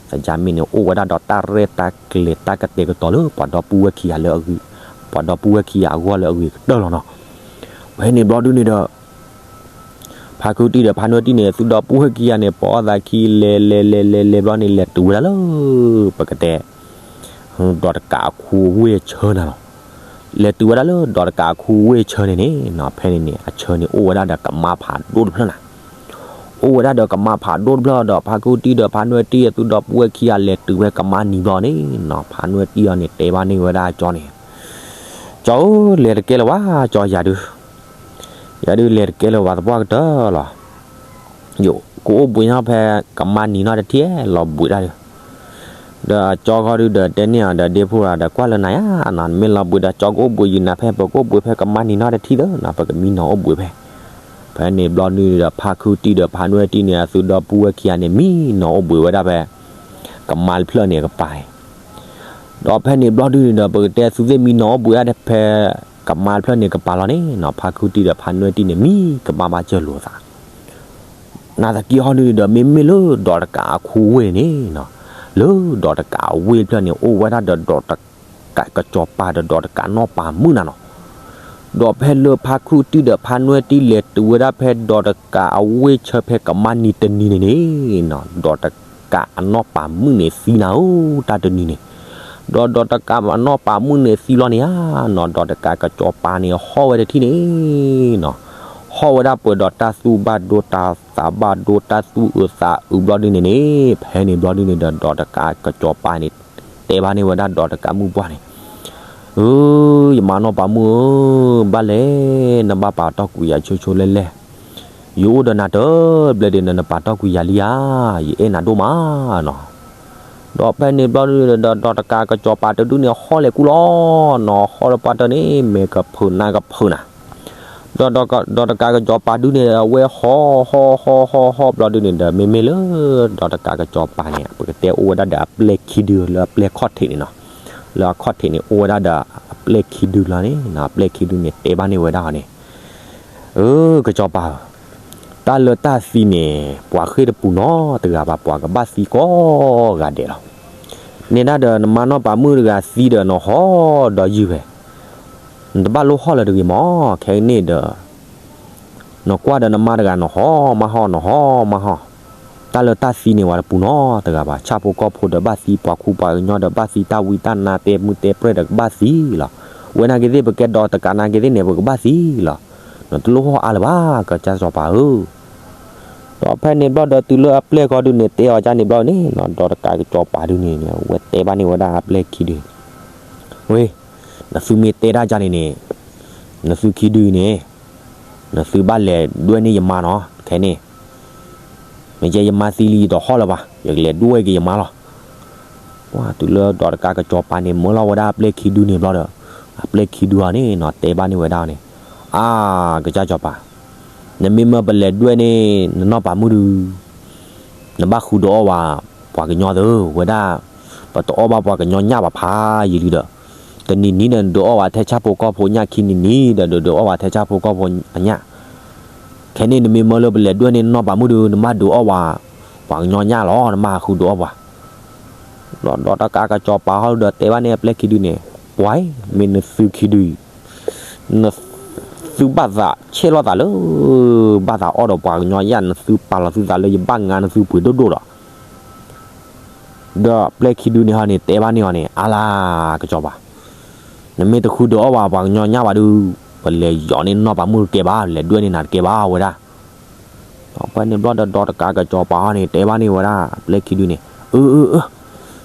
သးကၠၢမ့ၢ်န့ၣ် အိၣ်ဝဲဒၣ်ဒီးတၢ်ရဲၣ်တၢ်ကျဲၤတၢ်ကတဲာ်ကတီၤလၢ ပှၤဒီပုၢ်ဝဲၢ်ခံဂၤလၢအဂ့ၤ, ပှၤဒီပုၢ်ဝဲၢ်ခံဂၤအဂီၢ်လၢအဂ့ၤကတၢၢ်လီၤနီၤ. ဖဲန့ၣ်ဘျီဒုန့ၣ်ဒီး ဖါခုတံၢ်ဒီးဖါနွဲၣ်တံၢ်န့ၣ် သုဒီပုၢ်ဝဲၢ်ခံဂၤန့ၣ် ပိာ်အီၣ်သးခံ လဲၤလဲၤလဲၤလဲၤလဲၤဘျီန့ၣ် လဲၤတုၤဝဲဒၣ်လၢ ပကတဲ ဒီးတကးအခူဝ့ၢ်အဆၢနၤလီၤ. လဲၤတုၤဝဲဒၣ်လၢဒီးတကးအခူဝ့ၢ်အဆၢန့ၣ်န့ၣ် ဖဲန့ၣ်န့ၣ် အဆၢန့ၣ်အိၣ်ဝဲဒၣ်ဒီးကမါဖးဒိၣ်တဖျၢၣ်နၤ. အိၣ်ဝဲဒၣ်ဒီးကမါဖးဒိၣ်တဖျၢၣ်ဒီး ဖါခုတံၢ်ဒီးဖါနွဲၣ်တံၢ်အသုဒီပုၢ်ဝဲၢ်ခံဂၤလဲၤတုၤဖဲကမါနံၤဘျီန့ၣ်နီၤ ဖါနွဲၣ်တံၢ်အီၤန့ၣ် တဲဘၣ်န့ၢ်ဝဲဒၣ်အကၠီန့ၣ် ကၠီဧၢ လဲၤတကဲလၢၤဘၣ် ကၠီယၤဒုး ယၤဒုးလဲၤတကဲလၢၤဘၣ်သပှၢ်ကတၢၢ်လီၤ. ယကအိၣ်ဘှံးနီၤဖဲကမါနံၤနီတထံၣ် လီၤဘှံးတၢ်ဒုး ဒီးကၠီဃီဒုးဒီးတဲန့ၢ်အီၤဒီးဒ့ဖိဒီး ကွၢ်လၢနၤယါနီၤ နမ့ၢ်လီၤဘှံးဒီးကၠီကအိၣ်ဘှံးယံၤနၤဖဲ ပကအိၣ်ဘှံးဖဲကမါနံၤနီတထံၣ်သၢနီၤ ပကမံနီၤအိၣ်ဘှံးဖဲ ဖဲန့ၣ်ဘျီဒုဒီး ဖါခုတံၢ်ဒီးဖါနွဲၣ်တံၢ်န့ၣ် အသုဒီပုၢ်ဝဲၢ်ခံဂၤန့ၣ် မံနီၤအိၣ်ဘှံးဝဲဒၣ်ဖဲ ကမါတဖျၢၣ်န့ၣ်အကပၤန့ၣ် ဒီးဖဲန့ၣ်ဘျီဒုန့ၣ်ဒီး ပကတဲသုသ့ၣ်မံနီၤအိၣ်ဘှံးဒၣ်ဖဲ ကမါတဖျၢၣ်န့ၣ်ကပၤလီၤန့ၣ်နီၤ ဖါခုတံၢ်ဒီးဖါနွဲၣ်တံၢ်န့ၣ် မံကမါဘၣ်စၢၤလိာ်သး နာ်သက့ဟီဒုန့ၣ်ဒီး မ့မ့ၢ်လၢဒီးတကးအခူဝ့ၢ်န့ၣ်နီၤ လၢဒီးတကးအဝ့ၢ်တဖျၢၣ်န့ၣ် အိၣ်ဝဲဒၣ်ဒီးဒီးတကးကစီၤပၤဒီးဒီးတကးအနီၢ်ပၤမုၣ်နၤနီၤ ဒီးဖဲလၢဖါခုတံၢ်ဒီးဖါနွဲၣ်တံၢ်လဲၤတုၤဝဲဒၣ်ဖဲဒီးတကးအဝ့ၢ်ဆၢဖဲကမါနံၤတနံၤန့ၣ်န့ၣ်နီၤ ဒီးတကးအနီၢ်ပၤမုၣ်န့ၣ်သံနၤဧၢ တၢ်တနံၤန့ၣ် ဒီးဒီးတကးအနီၢ်ပၤမုၣ်န့ၣ်သံလီၤန့ၣ်ဧါနီၤ ဒီးတကးကစီၤပၤန့ၣ်ဟီၣ်ဝဲတထံၣ်န့ၣ်နီၤ ဟီၣ်ဝဲဒၣ်ပှဲၤဒီးတၢ်သူၣ်ဘၣ်ဒိတၢ်သးဘၣ်ဒိတၢ်သူၣ်အုးသးအုးဘျီဒုန့ၣ်န့ၣ် ဖဲန့ၣ်ဘျီဒုန့ၣ်ဒီး ဒီးတကးကစီၤပၤန့ၣ် တဲဘၣ်န့ၢ်ဝဲဒၣ်ဒီးတကးမုၣ်ပှၢ်န့ၣ် ဧၢ ယမါနီၢ်ပၤမုၣ်ဧၢ ဘၣ်လဲၣ် နဘၣ်ပာ်တီၢ်ကွံာ်ယၤဆိဆိလဲၣ်လဲၣ် ယအိၣ်ဒီးနၤတဘျဲဒံး နနပာ်တီၢ်ကွံာ်ယၤလံဧါ ယအဲၣ်နၤဒိၣ်မးနီၤ ဒီးဖဲန့ၣ်ဘျီဒုဒီး ဒီးတကးကစီၤပၤတဒုန့ၣ် ဟီၣ်လဲၤကူလီၤနီၤ ဟီၣ်လၢပှၢ်တၢၢ်န့ၣ် မဲာ်ကဖုးနါကဖုးနၤ ဒီး ဒီးတကးကစီၤပၤဒုန့ၣ် အဝဲဟီၣ်ဟီၣ်ဟီၣ်ဟီၣ်ဟီၣ်ဘျီဒုန့ၣ်ဒီး မ့မ့ၢ်လၢ ဒီးတကးကစီၤပၤန့ၣ် ပကတဲအိၣ်ဝဲဒၣ်ဒီးအပျဲၢ်ခံဒုလၢအပျဲၢ်ခီၣ်ထံးန့ၣ်နီၤ, လၢအခီၣ်ထံးန့ၣ် အိၣ်ဝဲဒၣ်ဒီးအပျဲၢ်ခံဒုလီၤန့ၣ်နီၤ, အပျဲၢ်ခံဒုန့ၣ် တဲဘၣ်န့ၢ်ဝဲဒၣ်အီၤန့ၣ်, အၢ ကစီၤပၤဧၢ, တၢ်လၢတၢ်သံန့ၣ် ပှၤဃ့ၢ်တပူၤနီတဂၤဘၣ်, ပှၤကဘၣ်သံကိးဂၤဒဲးလီၤ. နဲဒၣ်ဒီးနမါနီၢ်ပၤမုၣ်တဂၤသံဒီး နဟီၣ်ဒီးယုၢ်ဝဲ, နတဘၣ်လိၣ်ဟီၣ်လၢၤတဂ့ၤမး, ခဲအံၤန့ၣ်ဒီး နကွၢ်ဒီးနမါတဂၤ နဟီၣ်မးဟီၣ် နဟီၣ်မးဟီၣ်, တၢ်လၢတၢ်သံန့ၣ် ပှၤတပူၤနီတဂၤဘၣ်, ဆၣ်ဖိကီၢ်ဖိဒီးဘၣ်သံ, ပှၤခူပှၤကညီဒီးဘၣ်သံ, တၢ်ဝံတၢ်နါ တဲမုၢ်တဲပြဲၢ်ဒီးကဘၣ်သံလီၤ. ဝဲနာ်က့သ့ၣ် ပကဲဒီးတကးနာ်က့သ့ၣ်န့ၣ် ပကဘၣ်သံလီၤ. နတလိၣ်ဟီၣ်အါလၢၤဘၣ် ကစၢ်စီၤပၤဧၢ. ဒီးဖဲန့ၣ်ဘျီဒီး တုၤလၢအပျဲၢ်ခီဒုန့ၣ် တဲအီၤဒ်န့ၣ်ဘျီန့ၣ်နီၤ, ဒီးတကးကစီၤပၤဒုန့ၣ်န့ၣ် အဝဲတဲဘၣ်န့ၢ်ဝဲဒၣ်အပျဲၢ်ခံဒုန့ၣ်, ဝ့ၢ်, နသုမ့ၢ်တဲဒၣ်ဒ်န့ၣ်န့ၣ်, နသုခံဒုအံၤန့ၣ်, နသုဘၣ်လဲၤဒွဲၣ်န့ၢ်ယမါနီၤ, ခဲန့ၣ် မ့ၢ်ကဲယမါသံလံ ယတဟီၣ်လၢၤဘၣ်, ယကလဲၤဒွဲၣ်က့ၤယမါလီၤ. ပှၤတုၤလၢဒီးတကးကစီၤပၤန့ၣ် မၢလီၤဝဲဒၣ်အပျဲၢ်ခံဒုန့ၣ်ဘျီဒီး, အပျဲၢ်ခံဒုအံၤန့ၣ်နီၤ တဲဘၣ်န့ၢ်ဝဲဒၣ်န့ၣ်, အါ ကစၢ်စီၤပၤ, နမ့ၢ်မၢပလဲၤဒွဲၣ်န့ၢ်နနီၢ်ပၤမုၣ်ဒု နဘၣ်ဃုဒုးအီၣ်ဝဲ ပှၤကညီသ့ဝဲဒၣ်, ပတအီၣ်ဘၣ်ပှၤကညီညၣ်ဘၣ်ဖးယံာ်လံဒီး, တနံၤနံၤဒီး နဒုးအီၣ်ဝဲထဲဆၣ်ဖိကီၢ်ဖိညၣ်, ခံနံၤနံၤဒီး နဒုးအီၣ်ဝဲထဲဆၣ်ဖိကီၢ်ဖိအညၣ်, ခဲန့ၣ်နမ့ၢ်မၢလၢပလဲၤဒွဲၣ်န့ၢ်နနီၢ်ပၤမုၣ်ဒု နဘၣ်ဒုးအီၣ်ဝဲ ပှၤကညီညၣ်လီၤ, နဘၣ်ဟးဃုဒုးအီၣ်ပှၤ ဒီးတကးကစီၤပၤဟီဒုဒီး တဲဘၣ်န့ၢ်အပျဲၢ်ခံဒုန့ၣ်, ပှၤ, မ့ၢ်နသုခံဒုအံၤ, နသုဘၣ်သးဆဲးလိာ်သးလၢ ဘၣ်သးအီၣ်ဒီးပှၤကညီညၣ်, နသုပာ်လီၤသုသးလၢယဘၣ်ငါ နသုပှ့ၤဒိၣ်ဒိၣ်ဒီး, ဒီးအပျဲၢ်ခံဒုန့ၣ်ဟီန့ၣ် တဲဘၣ်န့ၢ်အီၤန့ၣ်, အါလါ ကစီၤပၤ, နမ့ၢ်တဃုဒုးအီၣ်ဝဲပှၤကညီညၣ်ဘၣ်ဒု, ပလဲၤယီၤန့ၢ်နနီၢ်ပၤမုၣ်တကဲဘၣ်, လဲၤဒွဲၣ်န့ၢ်နၤတကဲဘၣ်ဝဲဒၣ်. ဒီးဖဲန့ၣ်ဘျီဒီး ဒီးတကးကစီၤပၤဟီန့ၣ် တဲဘၣ်န့ၢ်ဝဲဒၣ်အပျဲၢ်ခံဒုန့ၣ်, အၢ အၢ အၢ,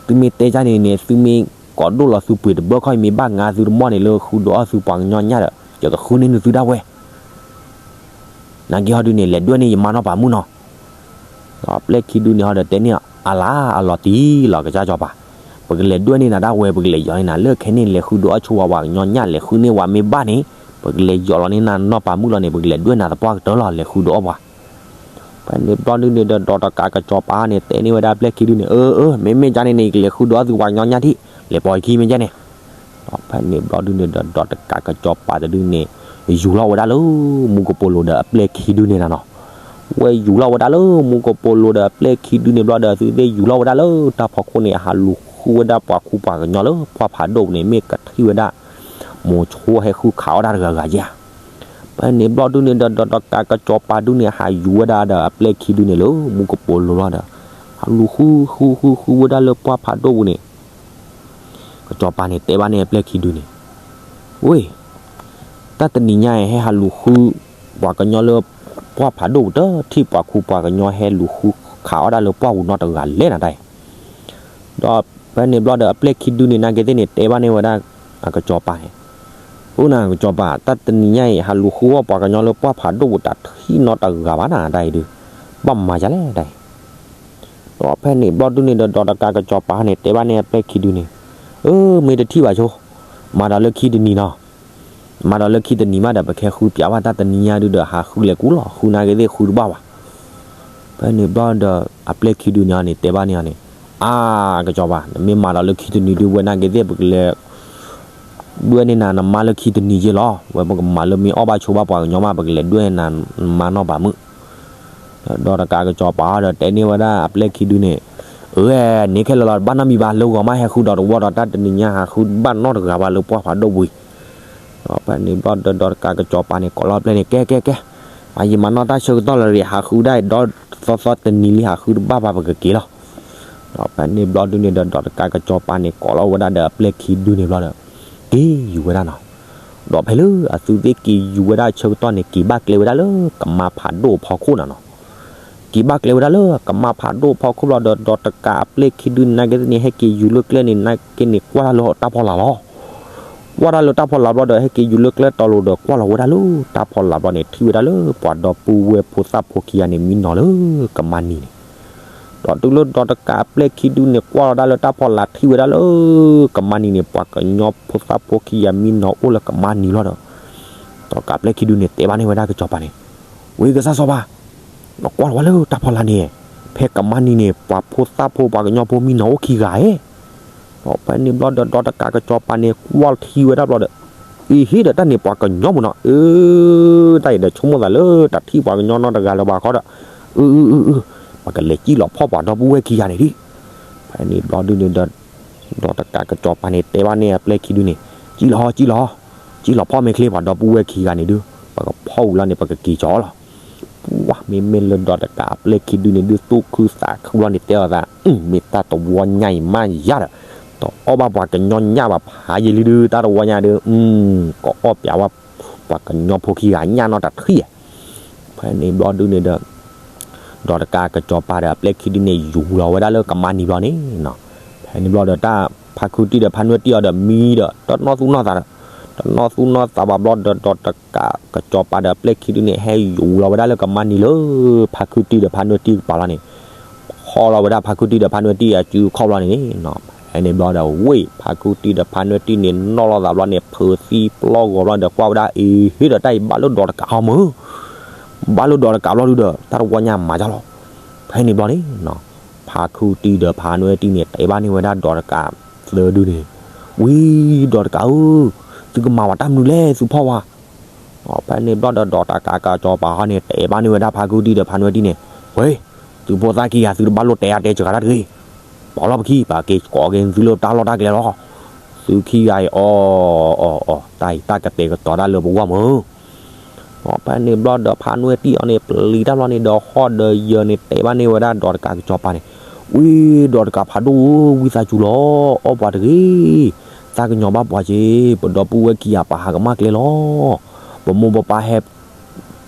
သုမ့ၢ်တဲဒ်န့ၣ်န့ၣ် သုမ့ၢ်ကိးဒိၣ်လီၤသုပှ့ၤတဘၢခီၣ်အံၤ မ့ၢ်ဘၣ်ငါသုတမီၢ်န့ၣ် လၢဃုဒုးအီၣ်သုပှၤကညီညၣ်ဒီး ယကဃုန့ၢ်နသုဒၣ်ဝဲ နာ်က့ဟီဒုန့ၣ် လဲၤဒွဲၣ်န့ၢ်ယမါနီၢ်ပၤမုၣ်နီၤ. ဒီးအပျဲၢ်ခံဒုန့ၣ်ဟီဒီး တဲန့ၢ်အီၤ, အါလါ အလီၤတံၢ်လီၤ ကစၢ်စီၤပၤ, ပကလဲၤဒွဲၣ်န့ၢ်နၤဒၣ်ဝဲ, ပကလဲၤယီၤန့ၢ်နၤလၢခဲန့ၣ်, လဲၤဃုဒုးအီၣ်ဆိဝဲပှၤကညီညၣ်, လဲၤဃုန့ၢ်ဝဲမ့ၢ်ဘၣ်န့ၣ်, ပကလဲၤယီၤလီၤန့ၢ်နၤနီၢ်ပၤမုၣ်လီၤန့ၣ်, ပကလဲၤဒွဲၣ်နၤသပှၢ်ကတၢၢ်လီၤ, လဲၤဃုဒုးအီၣ်ပှၤ. ဖဲန့ၣ်ဘျီဒုန့ၣ်ဒီး ဒီးတကးကစီၤပၤန့ၣ် တဲန့ၢ်ဝဲဒၣ်အပျဲၢ်ခံဒုန့ၣ်, အၢ အၢ မ့မ့ၢ်ဒ်န့ၣ်န့ၣ် ယကလဲၤဃုဒုးအီၣ်သုပှၤကညီညၣ်ထံၣ်, လဲၤပိာ်ယခံမ့ၢ်ကဲန့ၣ်. ဒီးဖဲန့ၣ်ဘျီဒုန့ၣ်ဒီး ဒီးတကးကစီၤပၤတဒုန့ၣ် ယူၤလီၤဝဲဒၣ်လၢ မူကပိာ်လိၤဒီးအပျဲၢ်ခံဒုန့ၣ်နၤနီၤ. ဝဲယူၤလီၤဝဲဒၣ်လၢမူကပိာ်လိၤဒီးအပျဲၢ်ခံဒုန့ၣ်ဘျီဒီး အဝဲသ့ၣ်ယူၤလီၤဝဲဒၣ်လၢတၢ်ဖီခိၣ်န့ၣ် အဟးလူၤဃုဝဲဒၣ်ပှၤခူပှၤကညီလၢပှၢ်ဖးဒိၣ်န့ၣ် မ့ၢ်ကထံၣ်ဝဲဒၣ် မိၤဆိဟဲဃုခးအီၣ်တၢ်တဂၤဂၤဧါ. ဖဲန့ၣ်ဘျီဒုန့ၣ်ဒီး ဒီးတကးကစီၤပၤဒုန့ၣ် ဟးယူၤဝဲဒၣ်ဒီးအပျဲၢ်ခံဒုန့ၣ်လၢမူကပိာ်လိၤလီၤဒီး ဟးလူၤဃုဃုဃုဃုဝဲဒၣ်လၢပှၢ်ဖးဒိၣ်ပူၤန့ၣ် ကစီၤပၤန့ၣ်တဲဘၣ်န့ၣ်အပျဲၢ်ခံဒုန့ၣ်, ဝ့ၢ်, တၢ်တနံၤညါအံၤ ဟဲဟးလူၤဃု ပှၤကညီလၢပှၢ်ဖးဒိၣ်ပူၤ တထံၣ်ပှၤခူပှၤကညီဟဲလူၤဃုခးအီၣ်တၢ်လၢပှၢ်ပူၤနီတဂၤလဲၣ်နၤတၢ်အံၤ. ဒီးဖဲန့ၣ်ဘျီဒီးအပျဲၢ်ခံဒုန့ၣ် နာ်က့သ့ၣ်န့ၣ် တဲဘၣ်န့ၢ်ဝဲဒၣ် အကစီၤပၤန့ၣ်, အိၣ်နၤကစီၤပၤ, တၢ်တနံၤညါအံၤ ဟးလူၤဃုအီၣ်ပှၤကညီလၢပှၢ်ဖးဒိၣ်ပူၤ တထံၣ်နီတဂၤဘၣ်နၤတၢ်အံၤဒုး, ဘၣ်မၤဒ်လဲၣ်တၢ်အံၤ. ဒီးဖဲန့ၣ်ဘျီဒုန့ၣ်ဒီး ဒီးတကးကစီၤပၤန့ၣ် တဲဘၣ်န့ၢ်အပျဲၢ်ခံဒုန့ၣ်, အၢ မ့ၢ်တထံၣ်ဘၣ်ဆိ, မၤဒီးလၢခံတနံၤနီၤ, မၤဒီးလၢခံတနံၤမးဒီး ပကဟဲဃုပျးဘၣ်, တၢ်တနံၤညါဒုဒီး ဟးဃုလဲၤကူလီၤ, ဃုနာ်က့သ့ၣ်ဃုတဘၣ်ဘၣ်. ဖဲန့ၣ်ဘျီဒီး အပျဲၢ်ခံဒုန့ၣ်န့ၣ် တဲဘၣ်န့ၢ်အီၤန့ၣ်, အါ ကစီၤပၤ, နမ့ၢ်မၤဒီးလၢခံတနံၤဒု ဝဲနာ်က့သ့ၣ် ပကလဲၤ ဒွဲၣ်န့ၢ်နၤ နမါလၢခံတနံၤယ့လီၤ, ဝဲပကမၤလၢမ့ၢ်အီၣ်ဘၣ်ဆိဘၣ်ပှၤကညီမး ပကလဲၤဒွဲၣ်နၤ နမါနီၢ်ပၤမုၣ်. ဒီးတကးကစီၤပၤဒီး တဲန့ၢ်ဝဲဒၣ်အပျဲၢ်ခံဒုန့ၣ်, အၢ န့ၣ်ခဲလၢာ်လီၤ, တဘၣ်နီတမံၤဘၣ်, လၢဂီၤမးဟဲဃုဒီးတဝီဒီး တၢ်တနံၤညါဟးဃုတဘၣ်နီတဂၤဘၣ်လၢပှၢ်ဖးဒိၣ်ပူၤအံၤ. ဒီးဖဲန့ၣ်ဘျီဒီး ဒီးတကးကစီၤပၤန့ၣ် ကိးလီၤအပျဲၢ်န့ၣ်, ကဲ ကဲ ကဲ, ယမၤနီၢ်တၢ်ဆၢကတီၢ်လၢၤဒီး ဟးဃုဒၣ်ဒီသီသီတနံၤလံ ဟးဃုတဘၣ်ဘၣ် ပကက့ၤလီၤ. ဒီးဖဲန့ၣ်ဘျီဒုန့ၣ်ဒီး ဒီးတကးကစီၤပၤန့ၣ် ကိးလီၤဝဲဒၣ်ဒီးအပျဲၢ်ခံဒုန့ၣ်ဘျီဒီး က့ၤယူၤဝဲဒၣ်နီၤ. ဒီးဖဲလၢအသုးသ့ၣ်က့ၤယူၤဝဲဒၣ်ဆၢကတီၢ်န့ၣ် က့ၤဘၣ်ကျဲဝဲဒၣ်လၢကမါဖးဒိၣ်အဖီခိၣ်နၤနီၤ. က့ၤဘၣ်ကျဲဝဲဒၣ်လၢကမါဖးဒိၣ်အဖီခိၣ်ဘျီဒီး ဒီးတကးအပျဲၢ်ခံဒုန့ၣ် နာ်က့သ့ၣ်န့ၣ် ဟဲက့ၤယူၤလၢကျဲန့ၣ် နာ်က့န့ၣ် ကွၢ်တၢ်လၢတၢ်ဖီလာ်လီၤ. ကွၢ်တၢ်လၢတၢ်ဖီလာ်ဘျီဒီး ဟဲက့ၤယူၤလၢကျဲတီၤလိၤဒီး ကွၢ်လီၤဝဲဒၣ်လၢတၢ်ဖီလာ်ဘျီန့ၣ် ထံၣ်ဝဲဒၣ်လၢပှၤဒီပုၢ်ဝဲၢ်ဖိသၣ်ဖိခံဂၤန့ၣ် မံနီၤလၢကမါနံၤန့ၣ် ဒီးတုၤလၢဒီးတကးအပျဲၢ်ခံဒုန့ၣ် ကွၢ်လီၤဒၣ်လၢတၢ်ဖီလာ်ထံၣ်ဝဲဒၣ်လၢကမါနံၤန့ၣ် ပှၤကညီဖိသၣ်ဖိခံဂၤမံနီၤအိၣ်လၢကမါနံၤလီၤဒီး ဒီးတကးပျဲၢ်ခံဒုန့ၣ် တဲဘၣ်န့ၢ်ဝဲဒၣ်ကစီၤပၤန့ၣ်, ဝ့ၢ်ကစၢ်စီၤပၤ, နကွၢ်လီၤဝဲလၢတၢ်ဖီလာ်န့ၣ်, ဖဲကမါနံၤန့ၣ် ပှၤဖိသၣ်ဖိပှၤကညီဖိမံနီၤအိၣ်ခံဂၤဧါ. ဒီးဖဲန့ၣ်ဘျီဒီး ဒီးတကးကစီၤပၤန့ၣ် ကွၢ်ထံဝဲဒၣ်ဘျီဒီး, အ့ဟ့ၣ်ဒီးတၢ်န့ၣ်ပှၤကညီမုၢ်နီၤ, အၢ, တၢ်အံၤဒီးဆိကမိၣ်သးလၢတၢ်ထံၣ်ပှၤကညီနီတဂၤလၢၤဘၣ်ဃီဒီး, အၢအၢအၢအၢ, ပကလဲၤစံၣ်လီၤဖီၣ်ပှၤဒီပုၢ်ဝဲၢ်ခံဂၤန့ၣ်ဒံး. ဖဲန့ၣ်ဘျီဒုန့ၣ်ဒီး ဒီးတကးကစီၤပၤန့ၣ် တဲဘၣ်န့ၢ်အပျဲၢ်ခံဒုန့ၣ်, စံၣ်လီၤ စံၣ်လီၤ, စံၣ်လီၤဖီၣ်မ့ၢ်ချ့ပှၤဒီပုၢ်ဝဲၢ်ခံဂၤန့ၣ်ဒု, ပကဖီၣ်ဝံၤလီၤန့ၣ် ပကက့ၤကၠီလီၤ. ပှၤ မ့မ့ၢ်လၢဒီးတကးအပျဲၢ်ခံဒုန့ၣ်ဒု သူၣ်ခုသးခုလီၤန့ၣ် တဲအီၤသး, မ့ၢ်တၢ်တဝီညါအံၤမးယၤဒီး, တအီၣ်ဘၣ်ပှၤကညီညၣ်ဘၣ်ဖးယံာ်လံဒု တၢ်တဝီညါဒု, ကအီၣ်ပျးဝဲ ပှၤကညီဖိခံဂၤညၣ်နီတထံၣ်ဧါ. ဖဲန့ၣ်ဘျီဒုန့ၣ်ဒီး ဒီးတကးကစီၤပၤဒီးအပျဲၢ်ခံဒုန့ၣ် ယူၤလီၤဝဲဒၣ်လၢကမါနံၤဘျီန့ၣ်နီၤ. ဖဲန့ၣ်ဘျီဒီးတၢ်ဖါခုတံၢ်ဒီးဖါနွဲၣ်တံၢ်အီၤဒီးမံဒီး တနီၣ်သူၣ်နီၣ်သးဒီး, တနီၣ်သူၣ်နီၣ်သးဘၣ်ဘျီဒီး ဒီးတကးကစီၤပၤဒီးအပျဲၢ်ခံဒုန့ၣ် ဟဲယူၤလီၤဝဲဒၣ်လၢကမါနံၤလၢ ဖါခုတံၢ်ဒီးဖါနွဲၣ်တံၢ်ကပၤလီၤန့ၣ်, ဖီၣ်လီၤဝဲဒၣ်ဖါခုတံၢ်ဒီးဖါနွဲၣ်တံၢ်အစုခီၣ်ဘျီန့ၣ်နီၤ. ဖဲန့ၣ်ဘျီဒီး ဝ့ၢ်ဖါခုတံၢ်ဒီးဖါနွဲၣ်တံၢ်န့ၣ် နီၣ်လီၤသးဘျီန့ၣ် ဖုးသံပျီဂီၤဘျီဒီး ကွၢ်ဝဲဒၣ် အ့ဟ့ၣ်ဒီးတၢ်အံၤဘၣ်လၢဒီးတကးဟီမုၢ် ဘၣ်လၢဒီးတကးဘျီဒုဒီး တၢ်တဝီညါမၤယါလီၤ. ဖဲန့ၣ်ဘျီန့ၣ်နီၤ, ဖါခုတံၢ်ဒီးဖါနွဲၣ်တံၢ်န့ၣ် တဲဘၣ်န့ၢ်ဝဲဒၣ်ဒီးတကးသၢဒုန့ၣ်, ဝံၤဒီးတကးဧၢ, သုကမၤဝဲတၢ်မနုၤလဲၣ် သုဖီၣ်ဝဲ. ဖဲန့ၣ်ဘျီဒီး ဒီးတကးကစီၤပၤဟီန့ၣ် တဲဘၣ်န့ၢ်ဝဲဒၣ်ဖါခုတံၢ်ဒီးဖါနွဲၣ်တံၢ်န့ၣ်, ဝ့ၢ်, သုဖိသၣ်ခံဂၤ သုတဘၣ်လိၣ်တဲအါတဲစှၤတၢ်တဂ့ၤ. ပိာ်လီၤပခံ ပက့ၤကိးက့ၤသုလၢတၢ်လီၢ်တၢ်ကျဲလီၤ. သုခံဂၤအံၤ အီၣ်အီၣ်အီၣ် တၢ်အံၤတၢ်ကတဲာ်ကတီၤတၢ်လၢပဂီၢ်မုၢ် ဖဲန့ၣ်ဘျီဒီးဖါနွဲၣ်တံၢ်အီၤန့ၣ် ပျံၤတၢ်ဘျီန့ၣ်ဒီး ဟီၣ်ဒီးယၢၤန့ၣ် တဲဘၣ်န့ၢ်ဝဲဒၣ်ဒီးတကးကစီၤပၤန့ၣ်, ဝံၤဒီးတကးဖးဒိၣ်ဧၢ, ဝံသးစူၤလီၤ, အီၣ်ပှၤတဂ့ၤ. သးကညီၤဘၣ်ပှၤက့ၤ, ပဒီပုၢ်ဝဲၢ်ခံဂၤပဟးကမၣ်ကျဲလီၤ. ပမိၢ်ပပၢ်ဟဲ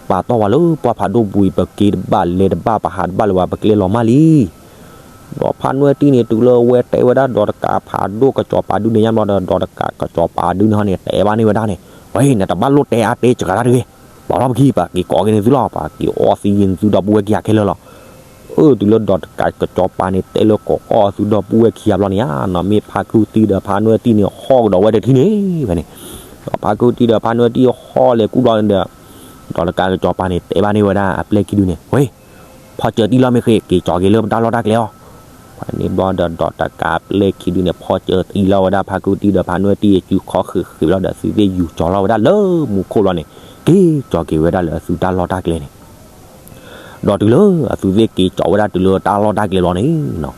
ပာ်တီၢ်ဝဲလၢပှၢ်ဖးဒိၣ်ပူၤအံၤ ပက့ၤတဘၣ်လဲၤတဘၣ် ပဟးတဘၣ်လၢၤဘၣ် ပကျဲလီၤမၢ်လံ. ဒီးဖါနွဲၣ်တံၢ်န့ၣ် တုၤလၢအဝဲတဲဝဲဒၣ်ဒီးတကးဖးဒိၣ်ကစီၤပၤဒုန့ၣ်ညါဘျီဒီး ဒီးတကးကစီၤပၤဒုန့ၣ်ဟီန့ၣ် တဲဘၣ်န့ၢ်ဝဲဒၣ်န့ၣ်, ဝဲ နတဘၣ်လိၣ်တဲအါတဲစှၤတၢ်တဂ့ၤ. ပိာ်လီၤပခံ ပက့ၤကိးက့ၤန့ၣ်သုလီၤ, ပက့ၤအီသံက့ၤန့ၣ်သုဒီပုၢ်ဝဲၢ်ခံဂၤခဲလၢာ်လီၤ. အၢ တုၤလၢဒီးတကးကစီၤပၤန့ၣ် တဲလၢကအီၣ်သုဒီပုၢ်ဝဲၢ်ခံဂၤဘျီန့ၣ်ဧါနီၤ, မ့ၢ်ဖါခုတံၢ်ဒီးဖါနွဲၣ်တံၢ်န့ၣ် ဟီၣ်ကဒီးဝဲတထံၣ်န့ၣ် ဖဲန့ၣ်, ဒီးဖါခုတံၢ်ဒီးဖါနွဲၣ်တံၢ်ဟီၣ်လဲၤကူၣ်ဘျီန့ၣ်ဒီး ဒီးတကးကစီၤပၤန့ၣ် တဲဘၣ်န့ၢ်ဝဲဒၣ်အပျဲၢ်ခံဒုန့ၣ်, ဝဲ ဖီၣ်စၢၤတံၢ်လီၤမ့ၢ်ဃ့ က့ၤကၠီၤက့ၤလၢပတၢ်လီၢ်တၢ်ကျဲလီၤ. ဖဲန့ၣ်ဘျီဒီး ဒီးတကးအပျဲၢ်ခံဒုန့ၣ် ဖီၣ်စၢၤတံၢ်လီၤဝဲဒၣ်ဖါခုတံၢ်ဒီးဖါနွဲၣ်တံၢ်အစုခီၣ်ဃ့ၢ်ဃ့ၢ်ဘျီဒီး အသုးသ့ၣ်ယူၤကၠီၤလီၤဝဲဒၣ်လၢမူခိၣ်ဘျီန့ၣ် က့ၤကၠီၤက့ၤဝဲဒၣ်လၢအသုးတၢ်လီၢ်တၢ်ကျဲန့ၣ် ဒီးတုၤလၢအသုးသ့ၣ်က့ၤကၠီၤဝဲဒၣ်တုၤလၢတၢ်လီၢ်တၢ်ကျဲဘျီန့ၣ်နီၤ,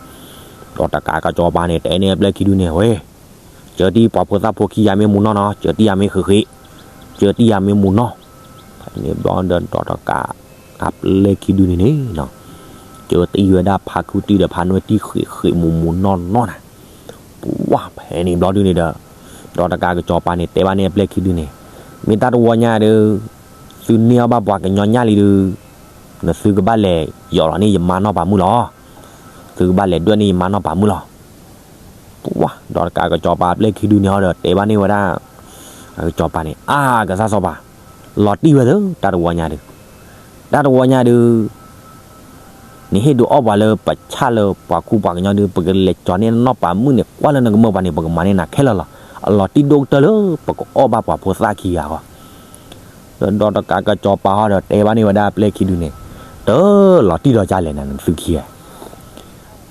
ဒီးတကးကစီၤပၤန့ၣ် တဲန့ၢ်အပျဲၢ်ခံဒုန့ၣ် ဝဲ စၢၤတံၢ်ပှၤဖိသၣ်ဖိခံဂၤမ့ၢ်မူနီၢ်နီၤ, စၢၤတံၢ်ယၤမ့ၢ်ဃ့ၢ်ဃ့ၢ်, စၢၤတံၢ်ယၤမ့ၢ်မူနီၢ်. ဖဲန့ၣ်ဘျီဒီး ဒီးတကးအပျဲၢ်ခံဒုန့ၣ်န့ၣ်နီၤ, စၢၤတံၢ်ဝဲဒၣ်ဖါခုတံၢ်ဒီးဖါနွဲၣ်တံၢ်ဃ့ၢ်ဃ့ၢ်မူမူနီၢ်နီၢ်နၤ. ပှၢ် ဖဲန့ၣ်ဘျီဒုန့ၣ်ဒီး ဒီးတကးကစီၤပၤန့ၣ် တဲဘၣ်န့ၢ်အပျဲၢ်ခံဒုန့ၣ်, မ့ၢ်တၢ်တဝီညါဒီး သုန့ၢ်အီၣ်ဘၣ်ပှၤကညီညၣ်လံဒီး နသုကဘၣ်လဲၤယီၤလီၤန့ၢ်ယမါနီၢ်ပၤမုၣ်လီၤ. သုကဘၣ်လဲၤဒွဲၣ်န့ၢ်ယမါနီၢ်ပၤမုၣ်လီၤ. ပှၢ် ဒီးတကးကစီၤပၤအပျဲၢ်ခံဒုန့ၣ်ဟီဒီး တဲဘၣ်န့ၢ်ဝဲဒၣ် ကစီၤပၤန့ၣ်, အါ ကစၢ်စီၤပၤ, လီၤတံၢ်ဝဲသၢ တၢ်တဝီညါဒီး, တၢ်တဝီညါဒီး နဟ့ၣ်ဒုးအီၣ်ပှၤလၢပဆၣ်လၢပှၤကူပှၤကညီဒီး ပကလဲၤကၠီၤန့ၢ်နီၢ်ပၤမုၣ်န့ၣ် ကွၢ်လၢနကမၢပှၤန့ၣ် ပကမၤန့ၢ်နၤခဲလၢာ်လီၤ. အလီၤတံၢ်ဒိၣ်ကတၢၢ်လၢပကအီၣ်ဘၣ်ပှၤဖိသၣ်ခံဂၤအဂီၢ် ဒီးတကးကစီၤပၤဟီဒီး တဲဘၣ်န့ၢ်ဝဲဒၣ်အပျဲၢ်ခံဒုန့ၣ်, တလီၤတံၢ်ဒီးကလဲၣ်နသုခံဂၤ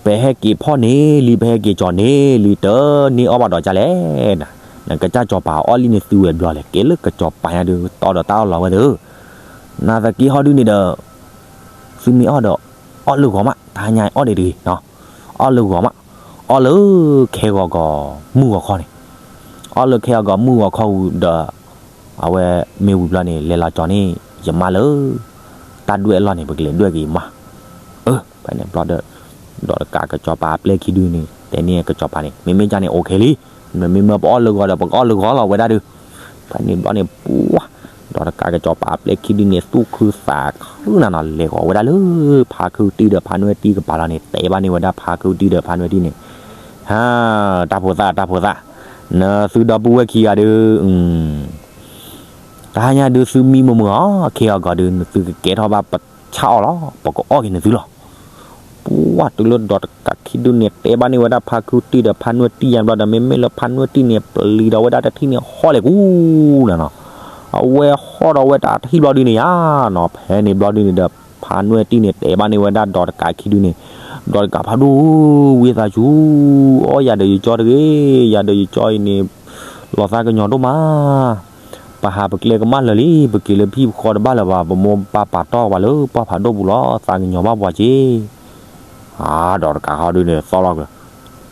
ပဟဲက့ၤဖီၣ်န့ၢ်လံ ပဟဲက့ၤကၠီၤန့ၢ်လံ တန့ၢ်အီၣ်ဘၣ်ဒီးကလဲၣ်နၤ, နကစၢ်စီၤပၤအီၣ်လံန့ၣ်သုဝဲဘျီလဲၣ် ကဲလၢကစီၤပၤညါဒုး တီဒီးတၢ်အီၣ်လီၤဝဲသၢ, နသက့ဟီဒုန့ၣ်ဒီး သုမ့ၢ်အီၣ်ဒီး အီၣ်လၢဂီၤမး တဟါညါအီၣ်ဒံးတဂ့ၤနီၤ, အီၣ်လၢဂီၤမး, အီၣ်လၢခဲဂီၤဂီၤမုၢ်ဂီၤခီန့ၣ်, အီၣ်လၢခဲဂီၤဂီၤမုၢ်ဂီၤခီဝံၤဒီး အဝဲမ့ၢ်ဝံၤဘျီန့ၣ် လဲၤလီၤကၠီၤန့ၢ် ယမါလၢ တၢ်ဒွဲၣ်အလီၢ်န့ၣ် ပကလဲၤဒွဲၣ်က့ၤယမါ, အၢ ဖဲန့ၣ်ဘျီဒီး ဒီးတကးကစီၤပၤအပျဲၢ်ခံဒုန့ၣ် တဲန့ၢ်ကစီၤပၤန့ၣ် မ့မ့ၢ်ကန့ၣ် အိၣ်ခ့လံ, မ့မ့ၢ်ပအီၣ်လၢဂီၤဒီး ပကအီၣ်လၢဂီၤလီၤဝဲဒၣ်ဒုး, ဖဲန့ၣ်ဘျီန့ၣ် ပှၢ် ဒီးတကးကစီၤပၤအပျဲၢ်ခံဒုန့ၣ် သူၣ်ခုသးခုနၤနီၤ လဲၤဃီၤဝဲဒၣ်လၢ ဖါခုတံၢ်ဒီးဖါနွဲၣ်တံၢ်ကပၤလီၤန့ၣ် တဲဘၣ်န့ၢ်ဝဲဒၣ်ဖါခုတံၢ်ဒီးဖါနွဲၣ်တံၢ်န့ၣ်, ဟါ, တၢ်ဖိသၣ် တၢ်ဖိသၣ်, နသုဒီပုၢ်ဝဲၢ်ခံဂၤဒုး တဟါညါဒုးသုမံမုာ်မုာ်အီၤ ခဲဂီၤဂီၤဒုး နသုကကဲထီၣ်ဘၣ်ပဆၣ်အီၣ်လီၤ ပကအီၣ်က့ၤနသုလီၤ. ပှၢ် တုၤလၢဒီးတကးခံဒုန့ၣ် တဲဘၣ်န့ၢ်ဝဲဒၣ်ဖါခုတံၢ်ဒီးဖါနွဲၣ်တံၢ်ယါဘျီဒီး မ့မ့ၢ်လၢဖါနွဲၣ်တံၢ်န့ၣ် ပျံၤဒီးဝဲဒၣ်တထံၣ်န့ၣ် ဟီၣ်လဲၤကူနၤနီၤ, အဝဲဟီၣ်ဒီးဝဲတၢ်ထံၣ်ဘျီဒုန့ၣ်ဧါနီၤ, ဖဲန့ၣ်ဘျီဒုန့ၣ်ဒီး ဖါနွဲၣ်တံၢ်န့ၣ် တဲဘၣ်န့ၢ်ဝဲဒၣ်ဒီးတကးခံဒုန့ၣ်, ဒီးတကးဖးဒိၣ်ဧၢ, ဝံသးစူၤ အီၣ်ယၤဒီးယကၠီတဂ့ၤ, ယၤဒီးယကၠီအံၤန့ၣ် လီၤသးကညီၤဒိၣ်မး, ပဟးပကျဲကမၣ်လၢာ်လံ, ပက့ၤလၢဖံပဃီတဘၣ်လၢၤဘၣ်, ပမိၢ်ပပၢ်ပာ်တီၢ်ပှၤလၢပှၢ်ဖးဒိၣ်ပူၤလီၤ, သးကညီၤဘၣ်ပှၤက့ၤ အါ ဒီးတကးဟီဒုန့ၣ် သီၣ်လီၤက့ၤ,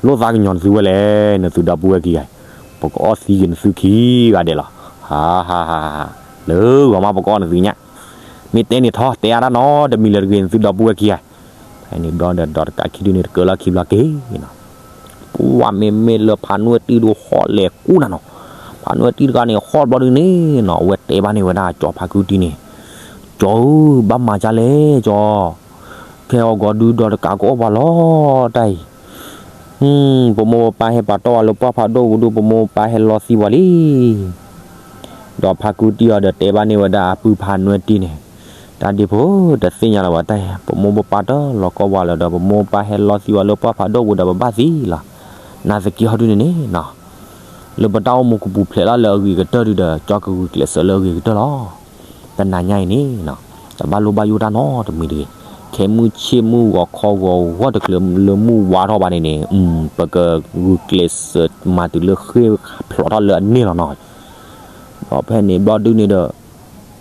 လိၣ်သးကညီၤနသုဝဲလဲၣ်, နသုဒီပုၢ်ဝဲၢ်ခံဂၤ, ပကအီၣ်သံက့ၤနသုခံဂၤဒဲးလီၤ, ဟါဟါဟါဟါ, လၢဂီၤမးပကအီၣ်နသုညၣ်, မ့ၢ်တဲန့ၣ်ထီၣ် တဲအါတၢ်နီတမံၤလၢၤတဂ့ၤ နသုဒီပုၢ်ဝဲၢ်ခံဂၤ, ဖဲန့ၣ်ဘျီဒီး ဒီးတကးခံဒုန့ၣ် တကၢလီၤခံဘျီက့ၤနီၤ ပှၢ်မ့မ့ၢ်လၢဖါနွဲၣ်တံၢ်ဒုးဟီၣ်လဲၤကူၣ်နၤနီၤ, ဖါနွဲၣ်တံၢ်တဂၤန့ၣ် ဟီၣ်ဘျီဒုန့ၣ်နီၤ အဝဲတဲဘၣ်န့ၢ်ဝဲဒၣ်ကၠီဖါခုတံၢ်န့ၣ်, ကၠီဧၢ, ဘၣ်မၤဒ်လဲၣ်ကၠီ, ခဲအံၤဂီၤဒုဒီးတကးကအီၣ်ပှၤလီၤတၢ်အံၤ, ပမိၢ်ပပၢ်ဟဲပာ်တီၢ်ဝဲလၢပှၢ်ဖးဒိၣ်ပူၤဒု ပမိၢ်ပပၢ်ဟဲလီသံဝဲလံ ဒီးဖါခုတံၢ်အီၤဒီးတဲဘၣ်န့ၢ်ဝဲဒၣ်အပုၢ်ဖါနွဲၣ်တံၢ်န့ၣ်, တၢ်ဒ့ဖိ တသ့ၣ်ညါလၢၤဘၣ်တၢ်အံၤ, ပမိၢ်ပပၢ်တလီၤကီဘၣ်လၢၤဒီး ပမိၢ်ပပၢ်ဟဲလီသံဝဲလၢပှၢ်ဖးဒိၣ်ပူၤဒီးပဘၣ်သံလီၤ, နာ်သက့ဟီဒုန့ၣ်န့ၣ်နီၤ, လၢပတၢ်အိၣ်မူကပူၤဖျဲးလီၤလၢအဂ့ၤကတၢၢ်ဒုဒီး ကၠီကဂုာ်ကျဲးစၢးလၢအဂ့ၤကတၢၢ်လီၤ. တနၤညါအံၤန့ၣ်နီၤ, တဘၣ်လိၣ်ဘၣ်ယိၣ်တၢ်နီတမံၤတဂ့ၤ, ခဲမုၢ်ဆ့ၣ်မုၢ်ဂီၤခီဂီၤဂီၢ်တချုးလၢမုၢ်ဝါထီၣ်ဘၣ်န့ၣ်န့ၣ်, ပကဂုာ်ကျဲးစၢးမၤတုၤလၢဃ့ၢ်ဖျိးထီၣ်လၢအန့ၣ်လီၤနီၤ. ဒီးဖဲန့ၣ်ဘျီဒုန့ၣ်ဒီး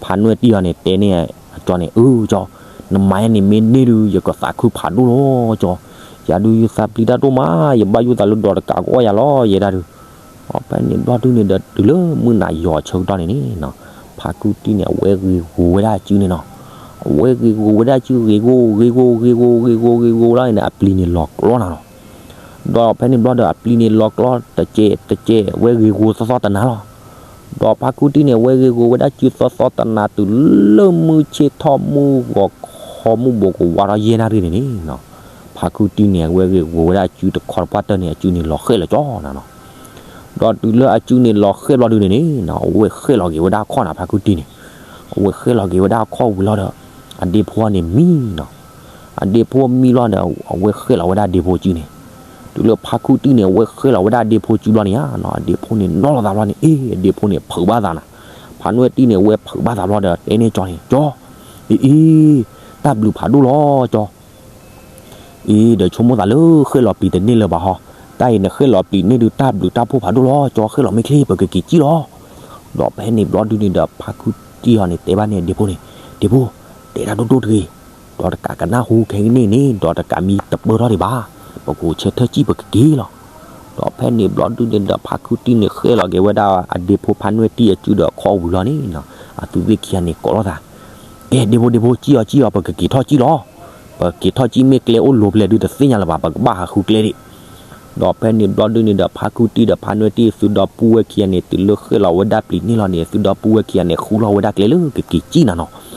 ဖါနွဲၣ်တံၢ်အီၤန့ၣ် တဲန့ၢ်အကၠီန့ၣ်, အၢကၠီ, နမၤယဲန့ၣ်မ့ၢ်န့ၢ်ဒု ယကသးခုဖးဒိၣ်လီၤကၠီ, ယၤဒုယသးပျံၤတၢ်ဒိၣ်မး, ယဘၣ်ယိၣ်သးလၢဒီးတကးကအီၣ်ယၤလီၤ ယဲဒၣ်ဒု. ဒီးဖဲန့ၣ်ဘျီဒုန့ၣ်ဒီး တုၤလၢမုၢ်နၤယီၤဆၢကတီၢ်န့ၣ်န့ၣ်နီၤ, ဖါခုတံၢ်န့ၣ် အဝဲဂ့ၤဂီၤဝဲဒၣ်အစုန့ၣ်နီၤ, အဝဲဂ့ၤဂီၤဝဲဒၣ်အစု ဂ့ၤဂီၤ ဂ့ၤဂီၤ ဂ့ၤဂီၤ ဂ့ၤဂီၤ ဂ့ၤဂီၤလီၤန့ၣ် အပျံၤန့ၣ်လီၤကျီနၤလီၤ. ဒီးဖဲန့ၣ်ဘျီဒီး အပျံၤန့ၣ်လီၤကျီတကဲးတကဲး အဝဲဂ့ၤဂီၤသီသီတနၤလီၤ. ဒီးဖါခုတံၢ်န့ၣ် အဝဲဂ့ၤဂီၤဝဲဒၣ်စုသီသီတနၤ တုၤလၢမုၢ်ဆ့ၣ်ထီၣ်မုၢ်ဂီၤခီမုၢ်ဘိးကဝါထီၣ်ယဲၢ်နၣ်ရံၣ်န့ၣ်န့ၣ်နီၤ, ဖါခုတံၢ်န့ၣ် အဝဲဂ့ၤဂီၤဝဲဒၣ်စုတခီတပှၢ်တၢၢ်န့ၣ် အစုန့ၣ်လီၤဃဲၣ်လီၤကၠီနၤနီၤ. ဒီးတုၤလၢအစုန့ၣ်လီၤဃဲၣ်ဘျီဒုန့ၣ်န့ၣ်နီၤ, အဝဲဃဲၣ်လီၤက့ၤဝဲဒၣ်အခီၣ်နၤ ဖါခုတံၢ်န့ၣ်, အဝဲဃဲၣ်လီၤက့ၤဝဲဒၣ်အခီၣ်ဝံၤလီၤဒီး အဒ့ဖိန့ၣ်မံနီၤ. အဒ့ဖိမံလီၤဒီး အဝဲဃဲၣ်လီၤဝဲဒၣ်အဒ့ဖိစုန့ၣ်, တုၤလၢဖါခုတံၢ်န့ၣ် အဝဲဃဲၣ်လီၤဝဲဒၣ်အဒ့ဖိစုဘျီန့ၣ်ဧါနီၤ, အဒ့ဖိန့ၣ်နီၣ်လီၤသးဘျီန့ၣ် အ့ အဒ့ဖိန့ၣ်ဖုးဘၣ်သးနၤ, ဖါနွဲၣ်တံၢ်န့ၣ် အဝဲဖုးဘၣ်သးဘျီဒီး တဲန့ၢ်ကၠီန့ၣ်, ကၠီ, အ့အ့, တၢ်ဘျုးဖးဒိၣ်လီၤကၠီ အ့ ဒီးဆိကမိၣ်သးလၢဃဲၣ်လီၤပျံၤတန့ၢ်လၢၤဘၣ်ဟီ, တၢ်အံၤန့ၣ်ဃဲၣ်လီၤပျံၤန့ၢ်ဒုး တၢ်ဘျုးတၢ်ဖှိၣ်ဖးဒိၣ်လီၤကၠီ, ဃဲၣ်လီၤမ့ၢ်ချ့ ပကက့ၤကံၣ်လီၤ. ဒီးဖဲန့ၣ်ဘျီဒုန့ၣ်ဒီး ဖါခုတံၢ်အီၤန့ၣ် တဲဘၣ်န့ၢ်အဒ့ဖိန့ၣ်, ဒ့ဖိ, တဲတၢ်ဒိၣ်ဒိၣ်တဂ့ၤ, ဒီးတကးကနၣ်ဟူခဲကနံၣ်န့ၣ် ဒီးတကးမံတပၢၢ်ထီၣ်ဒံးဘၣ်, ပကအိၣ်ဆၢထၢၣ်ကံၣ်ပကက့ၤလီၤ. ဒီးဖဲန့ၣ်ဘျီဒုန့ၣ်ဒီး ဖါခုတံၢ်န့ၣ် ဃဲၣ်လီၤက့ၤဝဲဒၣ်အဒ့ဖိဖါနွဲၣ်တံၢ်အစုဒီးအခီၣ်ဝံၤလီၤန့ၣ်နီၤ, အသုသ့ၣ်ခံဂၤန့ၣ်ကိးလိာ်သး, ကဲ ဒ့ဖိ ဒ့ဖိ ကံၣ်အီၤ ကံၣ်အီၤ ပကက့ၤထီၣ်ကံၣ်လီၤ. ပကက့ၤထီၣ်ကံၣ်မ့ၢ်ကျဲအိၣ်လိၤဖဲလဲၣ်ဒုးတသ့ၣ်ညါလၢၤဘၣ်, ပကဘၣ်ဟးဃုကျဲဒံး. ဒီးဖဲန့ၣ်ဘျီဒုန့ၣ်ဒီး ဖါခုတံၢ်ဒီးဖါနွဲၣ်တံၢ်အသုဒီပုၢ်ဝဲၢ်ခံဂၤန့ၣ် တုၤလၢဃဲၣ်လီၤဝဲဒၣ်ပျံၤန့ၢ်လီၤန့ၣ် အသုဒီပုၢ်ဝဲၢ်ခံဂၤန့ၣ် ဃုလီၤဝဲဒၣ်ကျဲလၢကက့ၤကံၣ်နၤနီၤ.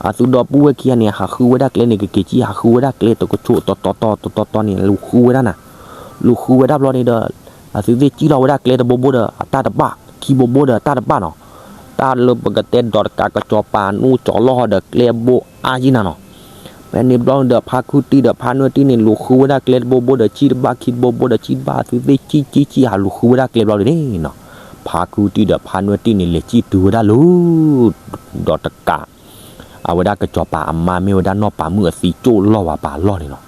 အသုဒီပုၢ်ဝဲၢ်ခံဂၤန့ၣ် ဟးဃုဝဲဒၣ်ကျဲန့ၣ် ကက့ၤကံၣ် ဟးဃုဝဲဒၣ်ကျဲတကဆိးတီတီတီတီတီန့ၣ် လူၤဃုဝဲဒၣ်နၤ. လူၤဃုဝဲဒၣ်ဘျီန့ၣ်ဒီး အသုသ့ၣ်ကံၣ်လီၤဝဲဒၣ်ကျဲတဘိဘိဒီး အတၢ်တဘၣ်, ခံဘိဘိဒီးအတၢ်တဘၣ်နီၤ. တၢ်လၢပကတဲဒီးတကးကစီၤပၤနူကၠီၤလီၢ်ဟီဒီးကျဲဘိအါယံၤနၤနီၤ. ဖဲန့ၣ်ဘျီန့ၣ်ဒီး ဖါခုတံၢ်ဒီးဖါနွဲၣ်တံၢ်န့ၣ် လူၤဃုဝဲဒၣ်ကျဲတဘိဘိဒီး ဆံတဘၣ် ခံတဘိဘိဒီး ဆံတဘၣ် အသုသ့ၣ်ကံၣ်ကံၣ်ကံၣ် ဟးလူၤဃုဝဲဒၣ်ကျဲဘျီဒုန့ၣ်နီၤ. ဖါခုတံၢ်ဒီးဖါနွဲၣ်တံၢ်န့ၣ် လဲၤကံၣ်တုၤဝဲဒၣ်လၢ ဒီးတကး အဝဲဒၣ်ကစီၤပၤအမါမ့ၢ်ဝဲဒၣ်နီၢ်ပၤမုၣ်အသံကၠိၣ်လီၢ်ဝၤပၤလီၢ်န့ၣ်လီၤ.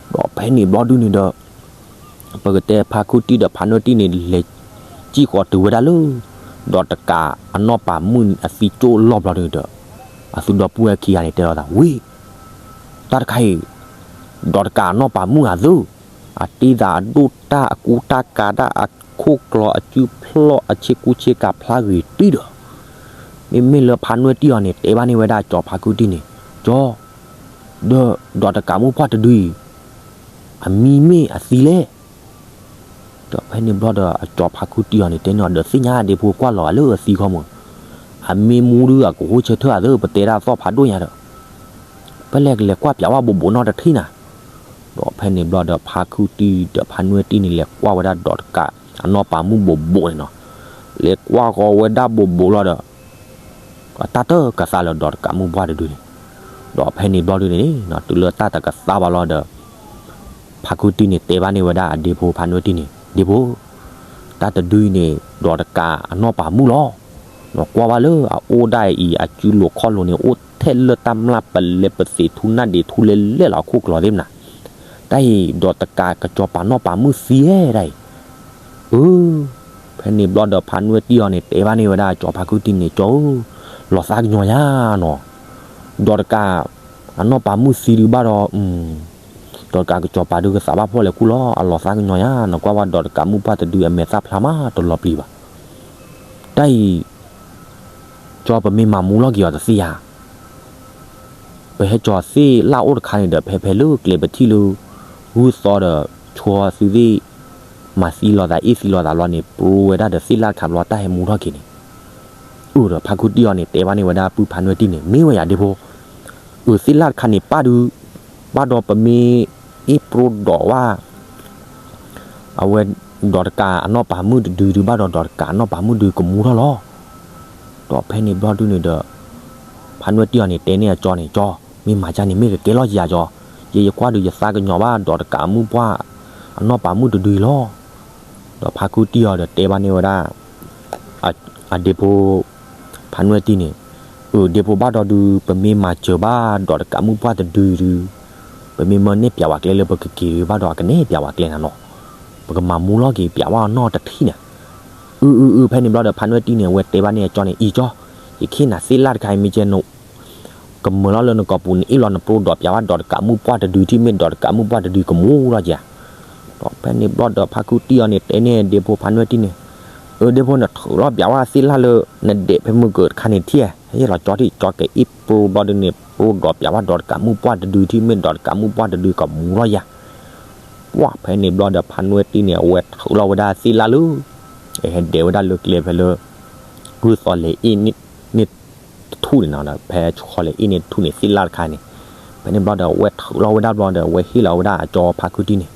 ဒီးဖဲန့ၣ်ဘျီဒုန့ၣ်ဒီး ပကတဲဖါခုတံၢ်ဒီးဖါနွဲၣ်တံၢ်န့ၣ် လဲၤကံၣ်ဃီၤတုၤဝဲဒၣ်လၢ ဒီးတကးအနီၢ်ပၤမုၣ်အသံကၠိၣ်လီၢ်ဘျီဒုန့ၣ်ဒီး အသုဒီပုၢ်ဝဲၢ်ခံဂၤန့ၣ် တဲလိာ်သး ဝ့ၢ် တၢ်တခါအံၤ ဒီးတကးအနီၢ်ပၤမုၣ်အသၢ အတ့သးအဒိၣ်တၢ်အကူတၢ်ကၤတၢ်အခိၣ်ကျီအစုဖျီၣ်အဆ့ကူဆ့ကၤဖျါဂ့ၤတံၢ်ဒီး မ့မ့ၢ်လၢဖါနွဲၣ်တံၢ်အီၤန့ၣ် တဲဘၣ်န့ၢ်ဝဲဒၣ်ကၠီဖါခုတံၢ်န့ၣ် ကၠီ ဒီး ဒီးတကးမုၣ်ပှၢ်တဒုအံၤ အမံၤမ့ၢ်အသံလဲၣ် ဒီးဖဲန့ၣ်ဘျီဒီး အကၠီဖါခုတံၢ်အီၤန့ၣ် တဲန့ၢ်အီၤဒီး သ့ၣ်ညါဒ့ဖိကွၢ်လီၤဂာ်လၢအသံခီမး, အမ့ၢ်မူဒုး အကဟိၣ်ဆၢထၢၣ်အသး ပတဲဒၣ်သီၣ်ဖးဒိၣ်ညါဒီး ပလဲၤကလဲၤကွၢ်ပၠးဝဲဘိးဘိးနီတထံၣ်နၤ. ဒီးဖဲန့ၣ်ဘျီဒီး ဖါခုတံၢ်ဒီးဖါနွဲၣ်တံၢ်န့ၣ် လဲၤကွၢ်ဝဲဒၣ်ဒီးတကး အနီၢ်ပၤမုၣ်ဘိးဘိးန့ၣ်နီၤ. လဲၤကွၢ်ဃီၤဝဲဒၣ်ဘိးဘိးလီၤဒီး အတၢ်တၢ်ကသါလၢဒီးတကးမုၣ်ပှၢ်တဒုန့ၣ်. ဒီးဖဲန့ၣ်ဘျီဒုန့ၣ် တုၤလၢတၢ်တကသါဘၣ်လီၤဒီး ဖါခုတံၢ်န့ၣ် တဲဘၣ်န့ၢ်ဝဲဒၣ်အဒ့ဖိဖါနွဲၣ်တံၢ်န့ၣ် ဒ့ဖိ, တၢ်တဒုအံၤန့ၣ် ဒီးတကးအနီၢ်ပၤမုၣ်လီၤ. နကွၢ်ဘၣ်လၢအအိၣ်ဒၣ်အံၤ အစုလိၤခီၣ်လိၤန့ၣ် အိၣ်ထဲလၢတၢ်မျၢ်ပလဲပသံးထူနၢ်ဒံးထူလဲလဲလီၤအခိၣ်ကျီၤသ့ၣ်မနၤ, တၢ်အံၤဒီးတကးကစီၤပၤနီၢ်ပၤမုၣ်သံဧါတၢ်အံၤ, အၢ ဖဲန့ၣ်ဘျီဒီးဖါနွဲၣ်တံၢ်အီၤန့ၣ် တဲဘၣ်န့ၢ်ဝဲဒၣ်ကၠီဖါခုတံၢ်န့ၣ် ကၠီဧၢ, လီၤသးကညီၤယၤနီၤ, ဒီးတကး အနီၢ်ပၤမုၣ်သံဒုးဘၣ်ဒီး ဒီးတကးကစီၤပၤဒုးကသးဘၣ်ဖှီၣ်လဲၤခူၣ်လီၤ, အလီၤသးကညီၤယၤ, နကွၢ်ဝဲဒီးတကးမုၣ်ပှၢ်တဒုအမဲာ်သၣ်ဖျါမးတလီၤပျံၤဘၣ်. တၢ်အံၤ ကၠီပမ့ၢ်မၤမူလီၤက့ၤအီၤတသ့ဧါ. ပဟဲကၠီၤသ့ၣ်လၣ်အိၣ်တခါန့ၣ်ဒီး ဖဲဖဲလၢကျဲပထံၣ်လၢ ဂုၢ်သီဒီး ဆိသုသ့ၣ် မၤသံလိာ်သးအ့ၣ်သံလိာ်သးဘျီန့ၣ် ပြိဝဲဒၣ်ဒီးသ့ၣ်လၣ်တခါဘျီတၢ်ဟဲမူထီၣ်က့ၤန့ၣ် အၢ ဒီးဖါခုတံၢ်အီၤန့ၣ် တဲဘၣ်န့ၢ်ဝဲဒၣ်ပုၢ်ဖါနွဲၣ်တံၢ်န့ၣ် မ့ၢ်ဝဲယၤဒ့ဖိ, အၢ သ့ၣ်လၣ်တခါန့ၣ်ပၣ်ဒုး, ဘၣ်ဒီးပမ့ၢ်အ့ၣ်ပြိဒီးဝဲ အဝဲ ဒီးတကးအနီၢ်ပၤမုၣ်တဒုဒုးဘၣ်ဒီး ဒီးတကးအနီၢ်ပၤမုၣ်ဒုးကမူထီၣ်လီၤ. ဒီးဖဲန့ၣ်ဘျီဒုန့ၣ်ဒီး ဖါနွဲၣ်တံၢ်အီၤန့ၣ် တဲန့ၢ်အကၠီန့ၣ် ကၠီ, မ့ၢ်မၤကၢ်န့ၣ် မ့ၢ်ကကဲလီၤယၤကၠီ, ယဲယကွၢ်ဒုးယသးကညီၤဘၣ်ဒီးတကးမုၣ်ပှၢ် အနီၢ်ပၤမုၣ်တဒုအံၤလီၤ. ဒီးဖါခုတံၢ်အီၤဒီးတဲဘၣ်န့ၢ်ဝဲဒၣ် အဒ့ဖိ ဖါနွဲၣ်တံၢ်န့ၣ်, အၢ ဒ့ဖိဘၣ်ဒီးဒုး ပမ့ၢ်မၤစၢၤဘၣ်ဒီးတကးမုၣ်ပှၢ်တဒုဒုး, ပမ့ၢ်မၢနဲၣ်ပျးဝဲကျဲလၢပကက့ၤဒုးဘၣ်ဒီး အကနဲၣ်ပျးဝဲကျဲနၤနီၤ, ပကမၤမူလီၤက့ၤပျးဝဲအနီၢ်တထံၣ်န့ၣ်, အၢ အၢ အၢ ဖဲန့ၣ်ဘျီဒီး ဖါနွဲၣ်တံၢ်န့ၣ် အဝဲတဲဘၣ်န့ၢ်အကၠီန့ၣ် အံၤကၠီ, ယခ့နၤသ့ၣ်လၣ်တခါအံၤမ့ၢ်ကဲ ကမၢလီၤလၢနကိာ်ပူၤန့ၣ် အ့ၣ်လီၤနပြိဒီးပျးဝဲဒီးတကးမုၣ်ပှၢ်တဒုထံၣ် မ့ၢ်ဒီးတကးမုၣ်ပှၢ်တဒုကမူထီၣ်ကဲဧါ. ဒီးဖဲန့ၣ်ဘျီဒီး ဖါခုတံၢ်အီၤန့ၣ် တဲန့ၢ်ဒ့ဖိဖါနွဲၣ်တံၢ်န့ၣ်, အၢ ဒ့ဖိ နထုးလီၤပျးဝဲသ့ၣ်လၣ်လၢ နဒဲးဖဲမုၢ်ကၢးတခါန့ၣ်ထံၣ်ဧါ, ဟဲလီၤကၠီထံၣ်ကၠီကအ့ၣ်ပြိဘျီဒုန့ၣ် ပြိဒီးပျးဝဲဒီးတကးမုၣ်ပှၢ်တဒုထံၣ် မ့ၢ်ဒီးတကးမုၣ်ပှၢ်တဒုကမူထီၣ်ယၤ. ပှၢ် ဖဲန့ၣ်ဘျီဒီး ဖါနွဲၣ်တံၢ်န့ၣ် အဝဲထုးလီၤဝဲဒၣ်သ့ၣ်လၣ်လၢ ဟဲဒဲးဝဲဒၣ်လၢကျဲဖဲလၢ ဂုၢ်သီလဲၤအ့ၣ်န့ၢ်တထူၣ်န့ၣ်နီၤ, ဖဲဆီလဲၤအ့ၣ်န့ၢ်တထူၣ်န့ၣ် သ့ၣ်လၣ်တခါန့ၣ်, ဖဲန့ၣ်ဘျီဒီး အဝဲထုးလီၤဝဲဒၣ်ဘျီဒီး အဝဲဟ့ၣ်လီၤဝဲဒၣ်အကၠီဖါခုတံၢ်န့ၣ်,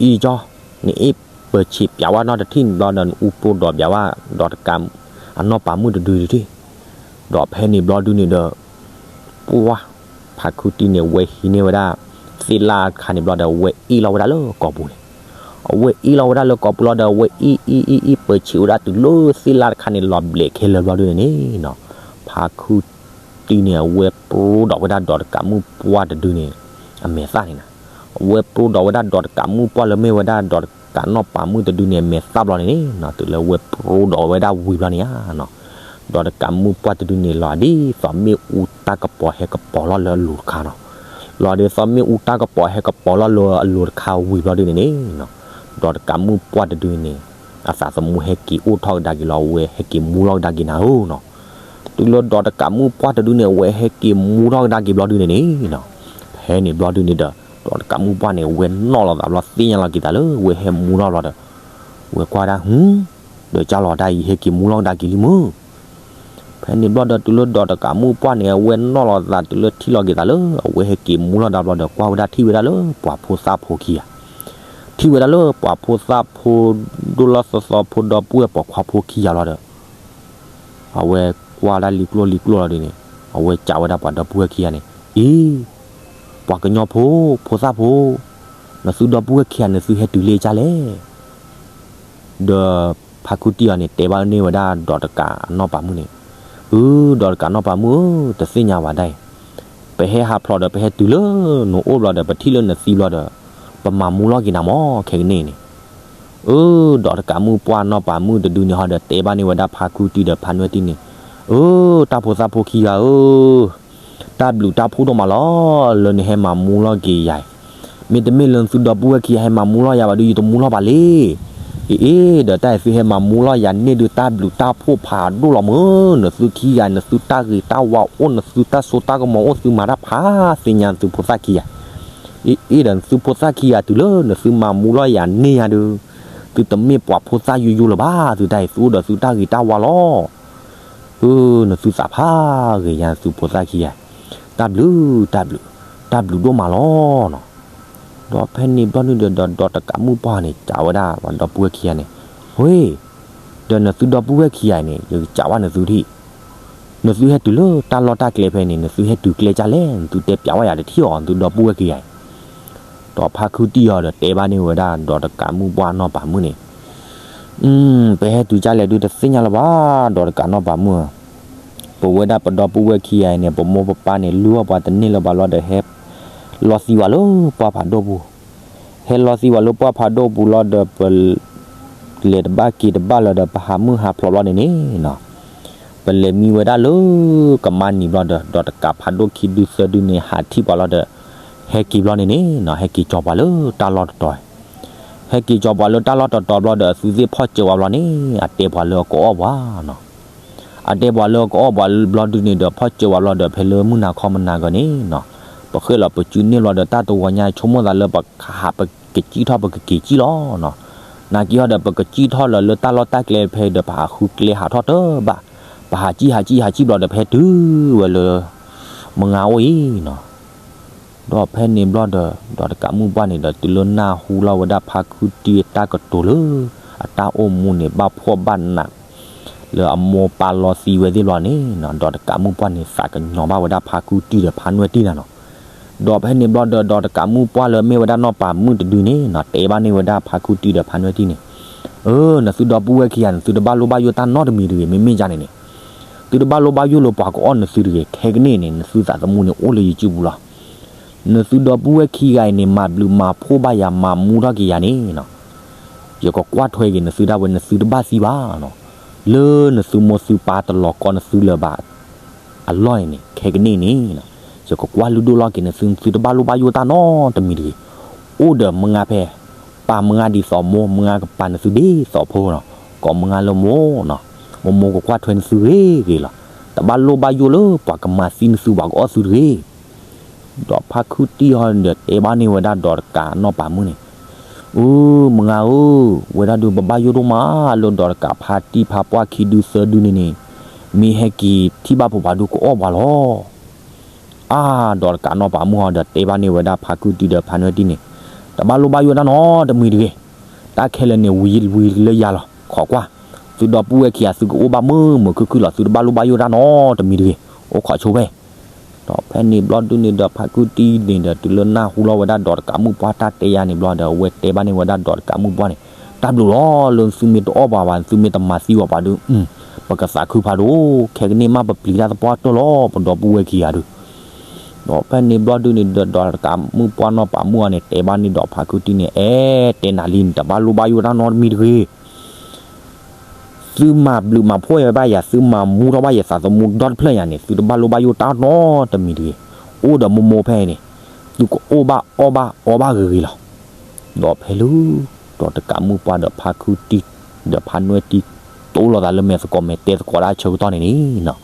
အံၤကၠီ, နအ့ၣ်ပၢဆံးပျးဝဲနီၢ်တထံၣ်န့ၣ်ဘျီဒီး နအူပြိဒီးပျးဝဲ ဒီးတကး အနီၢ်ပၤမုၣ်တဒုတထံၣ်, ဒီးဖဲန့ၣ်ဘျီဒုန့ၣ်ဒီး ပှၢ် ဖါခုတံၢ်န့ၣ် အဝဲဟံးန့ၢ်ဝဲဒၣ် သ့ၣ်လၣ်တခါန့ၣ်ဘျီဒီး အဝဲအ့ၣ်လီၤဝဲဒၣ်လၢကိာ်ပူၤန့ၣ်, အဝဲအ့ၣ်လီၤဝဲဒၣ်လၢကိာ်ပူၤလီၤဒီး အဝဲအ့ၣ်အ့ၣ်အ့ၣ်အ့ၣ်ပၢဆံးဝဲဒၣ်တုၤလၢသ့ၣ်လၣ်တခါန့ၣ် လီၤဘျဲးခဲလၢာ်ဘျီဒုန့ၣ်န့ၣ်နီၤ, ဖါခုတံၢ်န့ၣ် အဝဲပြိဒီးဝဲဒၣ်ဒီးတကးမုၣ်ပှၢ်တဒုန့ၣ် အမဲာ်သၣ်န့ၣ်နီၤ, အဝဲပြိဒီးဝဲဒၣ်ဒီးတကးမုၣ်ပှၢ်လၢမ့ၢ်ဝဲဒၣ်ဒီးတကးနီၢ်ပၤမုၣ်တဒုန့ၣ် အမဲာ်သၣ်ဘျီန့ၣ်န့ၣ်နီၤ, တုၤလၢအဝဲပြိဒီးဝဲဒၣ်ဝံၤဘျီန့ၣ်ဧါနီၤ, ဒီးတကးမုၣ်ပှၢ်တဒုန့ၣ် လီၤဒ်သိးမ့ၣ်အူတၢ်ကပီၤဟဲကပီၤလီၤလၢအလိၤတခါနီၤ, လီၤဒ်သိးမ့ၣ်အူတၢ်ကပီၤဟဲကပီၤလီၤလၢအလိၤတခါဝံၤဘျီဒုန့ၣ်န့ၣ်နီၤ, ဒီးတကးမုၣ်ပှၢ်တဒုန့ၣ် အသးသမူဟဲက့ၤအိၣ်ထီၣ်ကဒါက့ၤလီၤ, အဝဲဟဲက့ၤမူလီၤကဒါက့ၤနၤဧၢနီၤ, တုၤလၢဒီးတကးမုၣ်ပှၢ်တဒုန့ၣ် အဝဲဟဲက့ၤမူထီၣ်ကဒါက့ၤဘျီဒုန့ၣ်န့ၣ်နီၤ, ဖဲန့ၣ်ဘျီဒုန့ၣ်ဒီး ဒီးတကးမုၣ်ပှၢ်န့ၣ် အဝဲနီၣ်လီၤသးဘျီ သ့ၣ်ညါလီၤက့ၤသးလၢ အဝဲဟဲမူထီၣ်ဘျီဒီး အဝဲကွၢ်ဒၣ် ဟူ ဒီးကၢ်လီၤတၢ်အံၤ ဟဲက့ၤမူလီၤကဒါက့ၤလံမုၢ် ဖဲန့ၣ်ဘျီဒီး တုၤလၢဒီးတကးမုၢ်ပှၢ်န့ၣ် အဝဲနီၣ်လီၤသးတုၤလၢထံၣ်လီၤက့ၤသးလၢ အဝဲဟဲက့ၤမူလီၤကဒါဘျီဒီး ကွၢ်ဝဲဒၣ်ထံၣ်ဝဲဒၣ်လၢပှၤဖိသၣ်ဖိခံဂၤ, ထံၣ်ဝဲဒၣ်လၢပှၤဖိသၣ်ဖိ ဒိၣ်လီၢ်သီသီဖိဒီပုၢ်ဝဲၢ်ပိာ်ခွါဖိခံဂၤလီၤဒီး အဝဲကွၢ်ဒၣ်လံကျိၣ်လံကျိၣ်လီၤဒုန့ၣ် အဝဲစံးဝဲဒၣ်ပှၤဒီပုၢ်ဝဲၢ်ခံဂၤန့ၣ် အံၤ ပှၤကညီဖိ ဖိသၣ်ဖိ နသုဒီပုၢ်ဝဲၢ်ခံဂၤ နသုဟဲတုၤလၢကၢ်လဲၣ် ဒီးဖါခုတံၢ်အီၤန့ၣ် တဲဘၣ်န့ၢ်ဝဲဒၣ်ဒီးတကးအနီၢ်ပၤမုၣ်န့ၣ်, အၢ ဒီးတကးနီၢ်ပၤမုၣ်ဧၢ, တသ့ၣ်ညါဘၣ်ဒၣ်အံၤ, ပဟဲဟးဖျိးဒီး ပဟဲတုၤလၢနအိၣ်ဘျီဒီး ပထံၣ်လၢနသံဘျီဒီး ပမၤမူလီၤက့ၤနၤမး ခဲကနံၣ်အံၤန့ၣ်, အၢ ဒီးတကးမုၣ်ပှၢ်နီၢ်ပၤမုၣ်တဒုန့ၣ်ဟီဒီး တဲဘၣ်န့ၢ်ဝဲဒၣ်ဖါခုတံၢ်ဒီးဖါနွဲၣ်တံၢ်န့ၣ်, အၢ တၢ်ဖိသၣ်ဖိခံဂၤဧၢ တၢ်ဘျုးတၢ်ဖှိၣ်ဒိၣ်မးလီၤ, လၢနဟဲမၤမူလီၤက့ၤယၤအံၤ, မ့တမ့ၢ်လၢနသုဒီပုၢ်ဝဲၢ်ခံဂၤဟဲမၤမူလီၤယၤဘၣ်ဒီး ယတမူလီၤဘၣ်လံ. အ့ အ့ ဒီးတၢ်အံၤသုဟဲမၤမူလီၤယၤန့ၣ်ဒုး တၢ်ဘျုးတၢ်ဖှိၣ်ဖးဒိၣ်လီၤမုၢ်, နသုခံဂၤ နသုတၢ်ဂ့ၤတၢ်ဝါအိၣ် နသုတၢ်စိတၢ်ကမီၤအိၣ် သုမၤတၢ်ဖးသ့ၣ်ညါနသုဖိသၣ်ခံဂၤ, အ့ အ့ ဒီးနသုဖိသၣ်ခံဂၤတုၤလၢနသုမၤမူလီၤယၤန့ၣ်ယၤဒုး, သုတမ့ၢ်ပှၤဖိသၣ်ယိယိလၢၤဘၣ်, သုတၢ်အံၤသုအိၣ်ဒီးသုတၢ်ဂ့ၤတၢ်ဝါလီၤ. အၢ နသုသးဖးဂ့ၤညါသုဖိသၣ်ခံဂၤ, တၢ်ဘျုး တၢ်ဘျုး တၢ်ဘျုးဒိၣ်မးလီၤနီၤ. ဒီးဖဲန့ၣ်ဘျီဒုန့ၣ်ဒီး ဒီးတကးမုၣ်ပှၢ်န့ၣ် စံးဝဲဒၣ်ပှၤဒီပုၢ်ဝဲၢ်ခံဂၤန့ၣ်, ဟ့, ဒီးနသုဒီပုၢ်ဝဲၢ်ခံဂၤအံၤန့ၣ် ယကစံးဝဲနသုထံၣ်, နသုဟဲတုၤလၢတၢ်လီၢ်တၢ်ကျဲဖဲန့ၣ် နသုဟဲတုၤကျဲကၢ်လဲၣ်, နသုတဲပျးဝဲယၤတထံၣ်အီၤ နသုဒီပုၢ်ဝဲၢ်ခံဂၤအံၤ ဒီးဖါခုတံၢ်အီၤဒီးတဲဘၣ်န့ၢ်ဝဲဒၣ် ဒီးတကးမုၣ်ပှၢ်နီၢ်ပၤမုၣ်န့ၣ်, ပဟဲတုၤကၢ်လဲၣ်ဒုးတသ့ၣ်ညါလၢၤဘၣ် ဒီးတကးနီၢ်ပၤမုၣ်ဧၢ, ပဝဲဒၣ်ပဒီပုၢ်ဝဲၢ်ခံဂၤအံၤန့ၣ် ပမိၢ်ပပၢ်န့ၣ် လုၢ်အီၣ်ပှၤတန့ၢ်လၢၤဘၣ်လီၤဒီး ဟဲလီၤသံဝဲလၢပှၢ်ဖးဒိၣ်ပူၤ, ဟဲလီၤသံဝဲလၢပှၢ်ဖးဒိၣ်ပူၤလီၤဒီး ပ လဲၤတဘၣ်က့ၤတဘၣ်လၢၤဒီး ပဟးမုၢ်ဟးဖျိးဘျီန့ၣ်န့ၣ်နီၤ, ပလဲၤမံဝဲဒၣ်လၢကမါနံၤဘျီဒီး ဒီးတကးဖးဒိၣ်ခံဒုသၢဒုန့ၣ် ဟးထံၣ်ပှၤလီၤဒီး ဟဲက့ၤဘျီန့ၣ်န့ၣ်နီၤ, ဟဲက့ၤကၠီၤပှၤလၢတၢ်လီၢ်တတီၤ, ဟဲက့ၤကၠီၤပှၤလၢတၢ်လီၢ်တတီၤဘျီဒီး အသုသ့ၣ်ဖီၣ်စၢၤဝဲဘျီန့ၣ် အတဲပှၤလၢအကအီၣ်ပှၤနီၤ အတဲပှၤလၢအကအီၣ်ပှၤဘျီဒုန့ၣ်ဒီး ဖီၣ်စၢၤဝဲဘျီဒီး ဖဲလၢမုၢ်နၤခီမနၤဂီၤန့ၣ်နီၤ, ပဃ့ၢ်လီၤပစုန့ၢ်ဘျီဒီး တၢ်တဝီညါဆိကမိၣ်သးလၢပဟးပကစံၣ်ထီၣ်ပကက့ၤစံၣ်လီၤနီၤ, နာ်က့ဟီဒီး ပကစံၣ်ထီၣ်လၢလၢတၢ်လီၢ်တၢ်ကျဲဖဲဒီး ပဟးဃုကျဲဟးထီၣ်တဘၣ်, ပဟးစံၣ်ဟးစံၣ်ဟးစံၣ်ဘျီဒီး ပဟဲတုၤဝဲလၢ မုၢ်ဂၤအိၣ်အံၤနီၤ ဒီးဖဲန့ၣ်ဘျီဒီး ဒီးတကးမုၣ်ပှၢ်န့ၣ်ဒီး တုၤလၢနၢ်ဟူလီၤဝဲဒၣ်ဖါခုတံၢ်အတၢ်ကတိၤလၢ အတၢ်အိၣ်မူန့ၣ် ဘၣ်ဖှီၣ်ဘၣ်နး လၢအမိၢ်ပၢ်လီၤသံဝဲသ့ၣ်ဘျီန့ၣ်နီၤ, ဒီးတကးမုၣ်ပှၢ်န့ၣ် သးကညီၤဘၣ်ဝဲဒၣ်ဖါခုတံၢ်ဒီးဖါနွဲၣ်တံၢ်နၤနီၤ, ဒီးဖဲန့ၣ်ဘျီဒီး ဒီးတကးမုၣ်ပှၢ်လၢမ့ၢ်ဝဲဒၣ်နီၢ်ပၤမုၣ်တဒုန့ၣ်နီၤ တဲဘၣ်န့ၢ်ဝဲဒၣ်ဖါခုတံၢ်ဒီးဖါနွဲၣ်တံၢ်န့ၣ်, အၢ နသုဒီပုၢ်ဝဲၢ်ခံဂၤန့ၣ် သုတဘၣ်လိၣ်ဘၣ်ယိၣ်တၢ်နီတမံၤတဂ့ၤ, မ့မ့ၢ်ယၤန့ၣ်န့ၣ် သုတဘၣ်လိၣ်ဘၣ်ယိၣ်လၢပှၤကအီၣ်နသုတဂ့ၤ, ခဲကနံၣ်န့ၣ် နသုသးသမူန့ၣ်အိၣ်လၢယစုပူၤလီၤ. နသုဒီပုၢ်ဝဲၢ်ခံဂၤအံၤန့ၣ် မၤဘျုးမၤဖှိၣ်ဘၣ်ယၤ မၤမူထီၣ်က့ၤယၤန့ၣ်နီၤ, ယကကွၢ်ထွဲက့ၤနသုဒၣ်ဝဲ နသုတဘၣ်သံဘၣ်နီၤ, လၢနသုမိၢ်သုပၢ်တလီၤကီနသုလၢၤဘၣ် အလီၢ်န့ၣ်န့ၣ် ခဲကနံၣ်န့ၣ်နီၤ, ယကကွၢ်လုၢ်ဒိၣ်လီၤက့ၤနသု နသုတဘၣ်လိၣ်ဘၣ်ယိၣ်တၢ်နီတမံၤတဂ့ၤ, အိၣ်ဒီးမုၢ်ဂၤဖဲ ပာ်မုၢ်ဂၤဒ်သိးမိၢ် မုၢ်ဂၤကပာ်နသုဒ်သိးဖိနီၤ, ကိးမုၢ်ဂၤလၢမိၢ်နီၤ, မိၢ်မိၢ်ကကွၢ်ထွဲနသုဂ့ၤဂ့ၤလီၤ, တဘၣ်လိၣ်ဘၣ်ယိၣ်လၢပှၤကမၤသံနသု ပှၤကအီၣ်သုတဂ့ၤ. ဒီးဖါခုတံၢ်ဟီဒီးတဲဘၣ်န့ၢ်ဝဲဒၣ်ဒီးတကးနီၢ်ပၤမုၣ်န့ၣ်, အၢ မုၢ်ဂၤဧၢ, ဝဲဒၣ်ဒုးပဘၣ်ယိၣ်ဒိၣ်မးလၢဒီးတကးဖါတံၢ်ဖါပှၢ်ခံဒုသၢဒုန့ၣ်န့ၣ်, မ့ၢ်ဟဲက့ၤထံၣ်ဘၣ်ဖိပှၤဒုးကအီၣ်ပှၤလီၤ. အါ ဒီးတကးနီၢ်ပၤမုၣ်ဟီဒီးတဲဘၣ်န့ၢ်ဝဲဒၣ်ဖါခုတံၢ်ဒီးဖါနွဲၣ်တံၢ်န့ၣ်, တဘၣ်လိၣ်ဘၣ်ယိၣ်တၢ်နီတမံၤတဂ့ၤ, တၢ်ခဲလၢာ်န့ၣ်ဝံၤဝံၤလၢယၤလီၤ, ခိးကွၢ်, သုဒီပုၢ်ဝဲၢ်ခံဂၤသုကအိၣ်ဘၣ်မုာ်မုာ်ခုၣ်ခုၣ်လီၤ, သုတဘၣ်လိၣ်ဘၣ်ယိၣ်တၢ်နီတမံၤတဂ့ၤ, အိၣ်ခိးဆိဖဲ ဒီးဖဲန့ၣ်ဘျီဒုန့ၣ်ဒီးဖါခုတံၢ်န့ၣ်ဒီး တုၤလၢနၢ်ဟူလီၤဝဲဒၣ်ဒီးတကးမုၣ်ပှၢ်တၢ်တဲယၤန့ၣ်ဘျီဒီး အဝဲတဲဘၣ်န့ၢ်ဝဲဒၣ်ဒီးတကးမုၣ်ပှၢ်န့ၣ်, တၢ်ဘျုးလီၤလၢသုမ့ၢ်တအီၣ်ပှၤဘၣ် သုမ့ၢ်တမၤသံပှၤပှၤဒုး, ပကသးခုဖးဒိၣ်, ခဲကနံၣ်မးပပျံၤတၢ်သပှၢ်တၢၢ်လီၤ ပဒီပုၢ်ဝဲၢ်ခံဂၤဒုး. ဒီးဖဲန့ၣ်ဘျီဒုန့ၣ်ဒီး ဒီးတကးမုၣ်ပှၢ်နီၢ်ပၤမုၣ်အီၤန့ၣ် တဲဘၣ်န့ၢ်ဒီးဖါခုတံၢ်န့ၣ်, အဲ တဲနၤလံ နတဘၣ်လိၣ်ဘၣ်ယိၣ်တၢ်နီတမံၤတဂ့ၤ သုမၤဘျုးမၤဖှိၣ်ယၤဘၣ်ယၤ သုမၤမူထီၣ်ဘၣ်ယသးသမူဒီတဖျၢၣ်ယၤန့ၣ် သုတဘၣ်လိၣ်ဘၣ်ယိၣ်တၢ်နီတမံၤတဂ့ၤ. အိၣ်ဒီးမိၢ်မိၢ်ဖဲအံၤန့ၣ် သုကအိၣ်ဘၣ်အီၣ်ဘၣ်အီဘၣ်ဂ့ၤဂ့ၤလီၤ. ဒီးဖဲလၢ ဒီးတကးမုၣ်ပှၢ်ဒီးဖါခုတံၢ် ဒီးဖါနွဲၣ်တံၢ် တိၢ်လိာ်သးလၢမဲာ်သကိးမဲာ်တဲသကိးတၢ်ဆၢကတီၢ်န့ၣ်န့ၣ်နီၤ,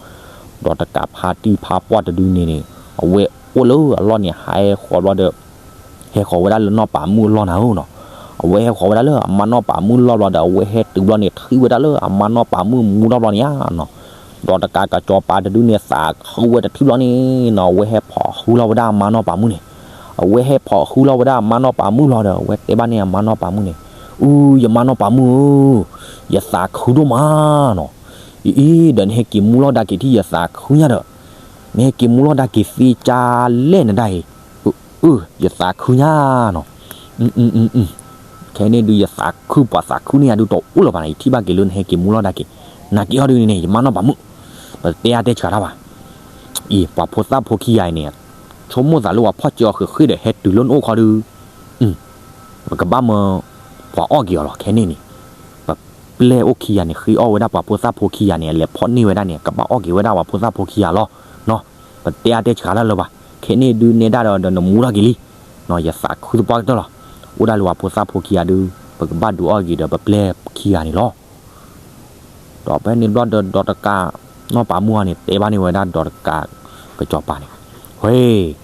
ဒီးတကးဖါတံၢ်ဖါပှၢ်တဒုန့ၣ်န့ၣ် အဝဲအိၣ်လၢအလီၢ်န့ၣ် ဟဲဃီၤဘျီဒီး ဟဲဃီၤဝဲဒၣ်လၢနီၢ်ပၤမုၣ်အလီၢ်နၤဧၢနီၤ. အဝဲဟဲဃီၤဝဲဒၣ်လၢအမါနီၢ်ပၤမုၣ်လီၢ်ဘျီဒီး အဝဲဟဲတုၤဘျီန့ၣ် ထံၣ်ဝဲဒၣ်လၢအမါနီၢ်ပၤမုၣ်မူထီၣ်ဘျီန့ၣ်ဧါနီၤ. ဒီးတကးကစီၤပၤတဒုန့ၣ် သးခုဝဲတထံၣ်ဘျီန့ၣ်နီၤ အဝဲဟဲဖီၣ်ဃုလီၤဝဲဒၣ်အမါနီၢ်ပၤမုၣ်န့ၣ်, အဝဲဟဲဖီၣ်ဃုလီၤဝဲဒၣ်အမါနီၢ်ပၤမုၣ်လီၤဒီး အဝဲတဲဘၣ်န့ၣ်အမါနီၢ်ပၤမုၣ်န့ၣ်, အူ ယမါနီၢ်ပၤမုၣ်ဧၢ, ယသးခုဒိၣ်မးနီၤ. အံၤ ဒီးနဟဲက့ၤမူလီၤဒၣ်က့ၤထံၣ်ယသးခုညါဒီး နဟဲက့ၤမူလီၤဒၣ်က့ၤသ့ကၢ်လဲၣ်နဒၣ်အံၤ, အၢ ယသးခုညါနီၤ. ခဲန့ၣ်ဒုး ယသးခုပှၤသးခုန့ၢ်ယၤဒုးတအိၣ်လၢၤဘၣ်န့ၣ် ယထံၣ်ဘၣ်က့ၤလၢနဟဲက့ၤမူလီၤဒၣ်က့ၤ, နာ်က့ၤအီၤဒုးန့ၣ် ယမါနီၢ်ပၤမုၣ်, ပတဲအါတဲဆှးတၢ်ဘၣ်. အံၤ ပှၤဖိသၣ်ဖိခံဂၤအံၤန့ၣ် ဆိကမိၣ်သးလၢပှၤဖီၣ်စၢၤအီၤဃ့ၢ်ဃ့ၢ်ဒီး ဟဲတုၤလၢနအိၣ်ခီဒုး ပကဘၣ်မၢပှၤအီၣ်က့ၤအီၤလီၤ. ခဲန့ၣ်န့ၣ် ပပျဲၢ်အိၣ်ခံဂၤန့ၣ် ဃ့အီၣ်ဝဲဒၣ်ပှၤဖိသၣ်ဖိခံဂၤန့ၣ် အလဲၤဖီၣ်န့ၢ်ဝဲဒၣ်န့ၣ် ကဘၣ်အီၣ်က့ၤဝဲဒၣ်ပှၤဖိသၣ်ဖိခံဂၤလီၤ. ပတဲအါတဲဆှးတၢ်လၢၤဘၣ်. ခဲန့ၣ်ဒုးနဲဒၣ်ဒီး နမူထီၣ်က့ၤလံ. ယသးခုသပှၢ်ကတၢၢ်လီၤ. အိၣ်ဒၣ်လၢပှၤဖိသၣ်ဖိခံဂၤဒုး ပကဘၣ်ဒုးအီၣ်က့ၤဒီးပပျဲၢ်ခံဂၤန့ၣ်လီၤ. ဒီးဖဲန့ၣ်ဘျီဒီး ဒီးတကးနီၢ်ပၤမုၣ်အီၤန့ၣ် တဲဘၣ်န့ၢ်ဝဲဒၣ်ဒီးတကးကစီၤပၤန့ၣ်, ဝ့ၢ်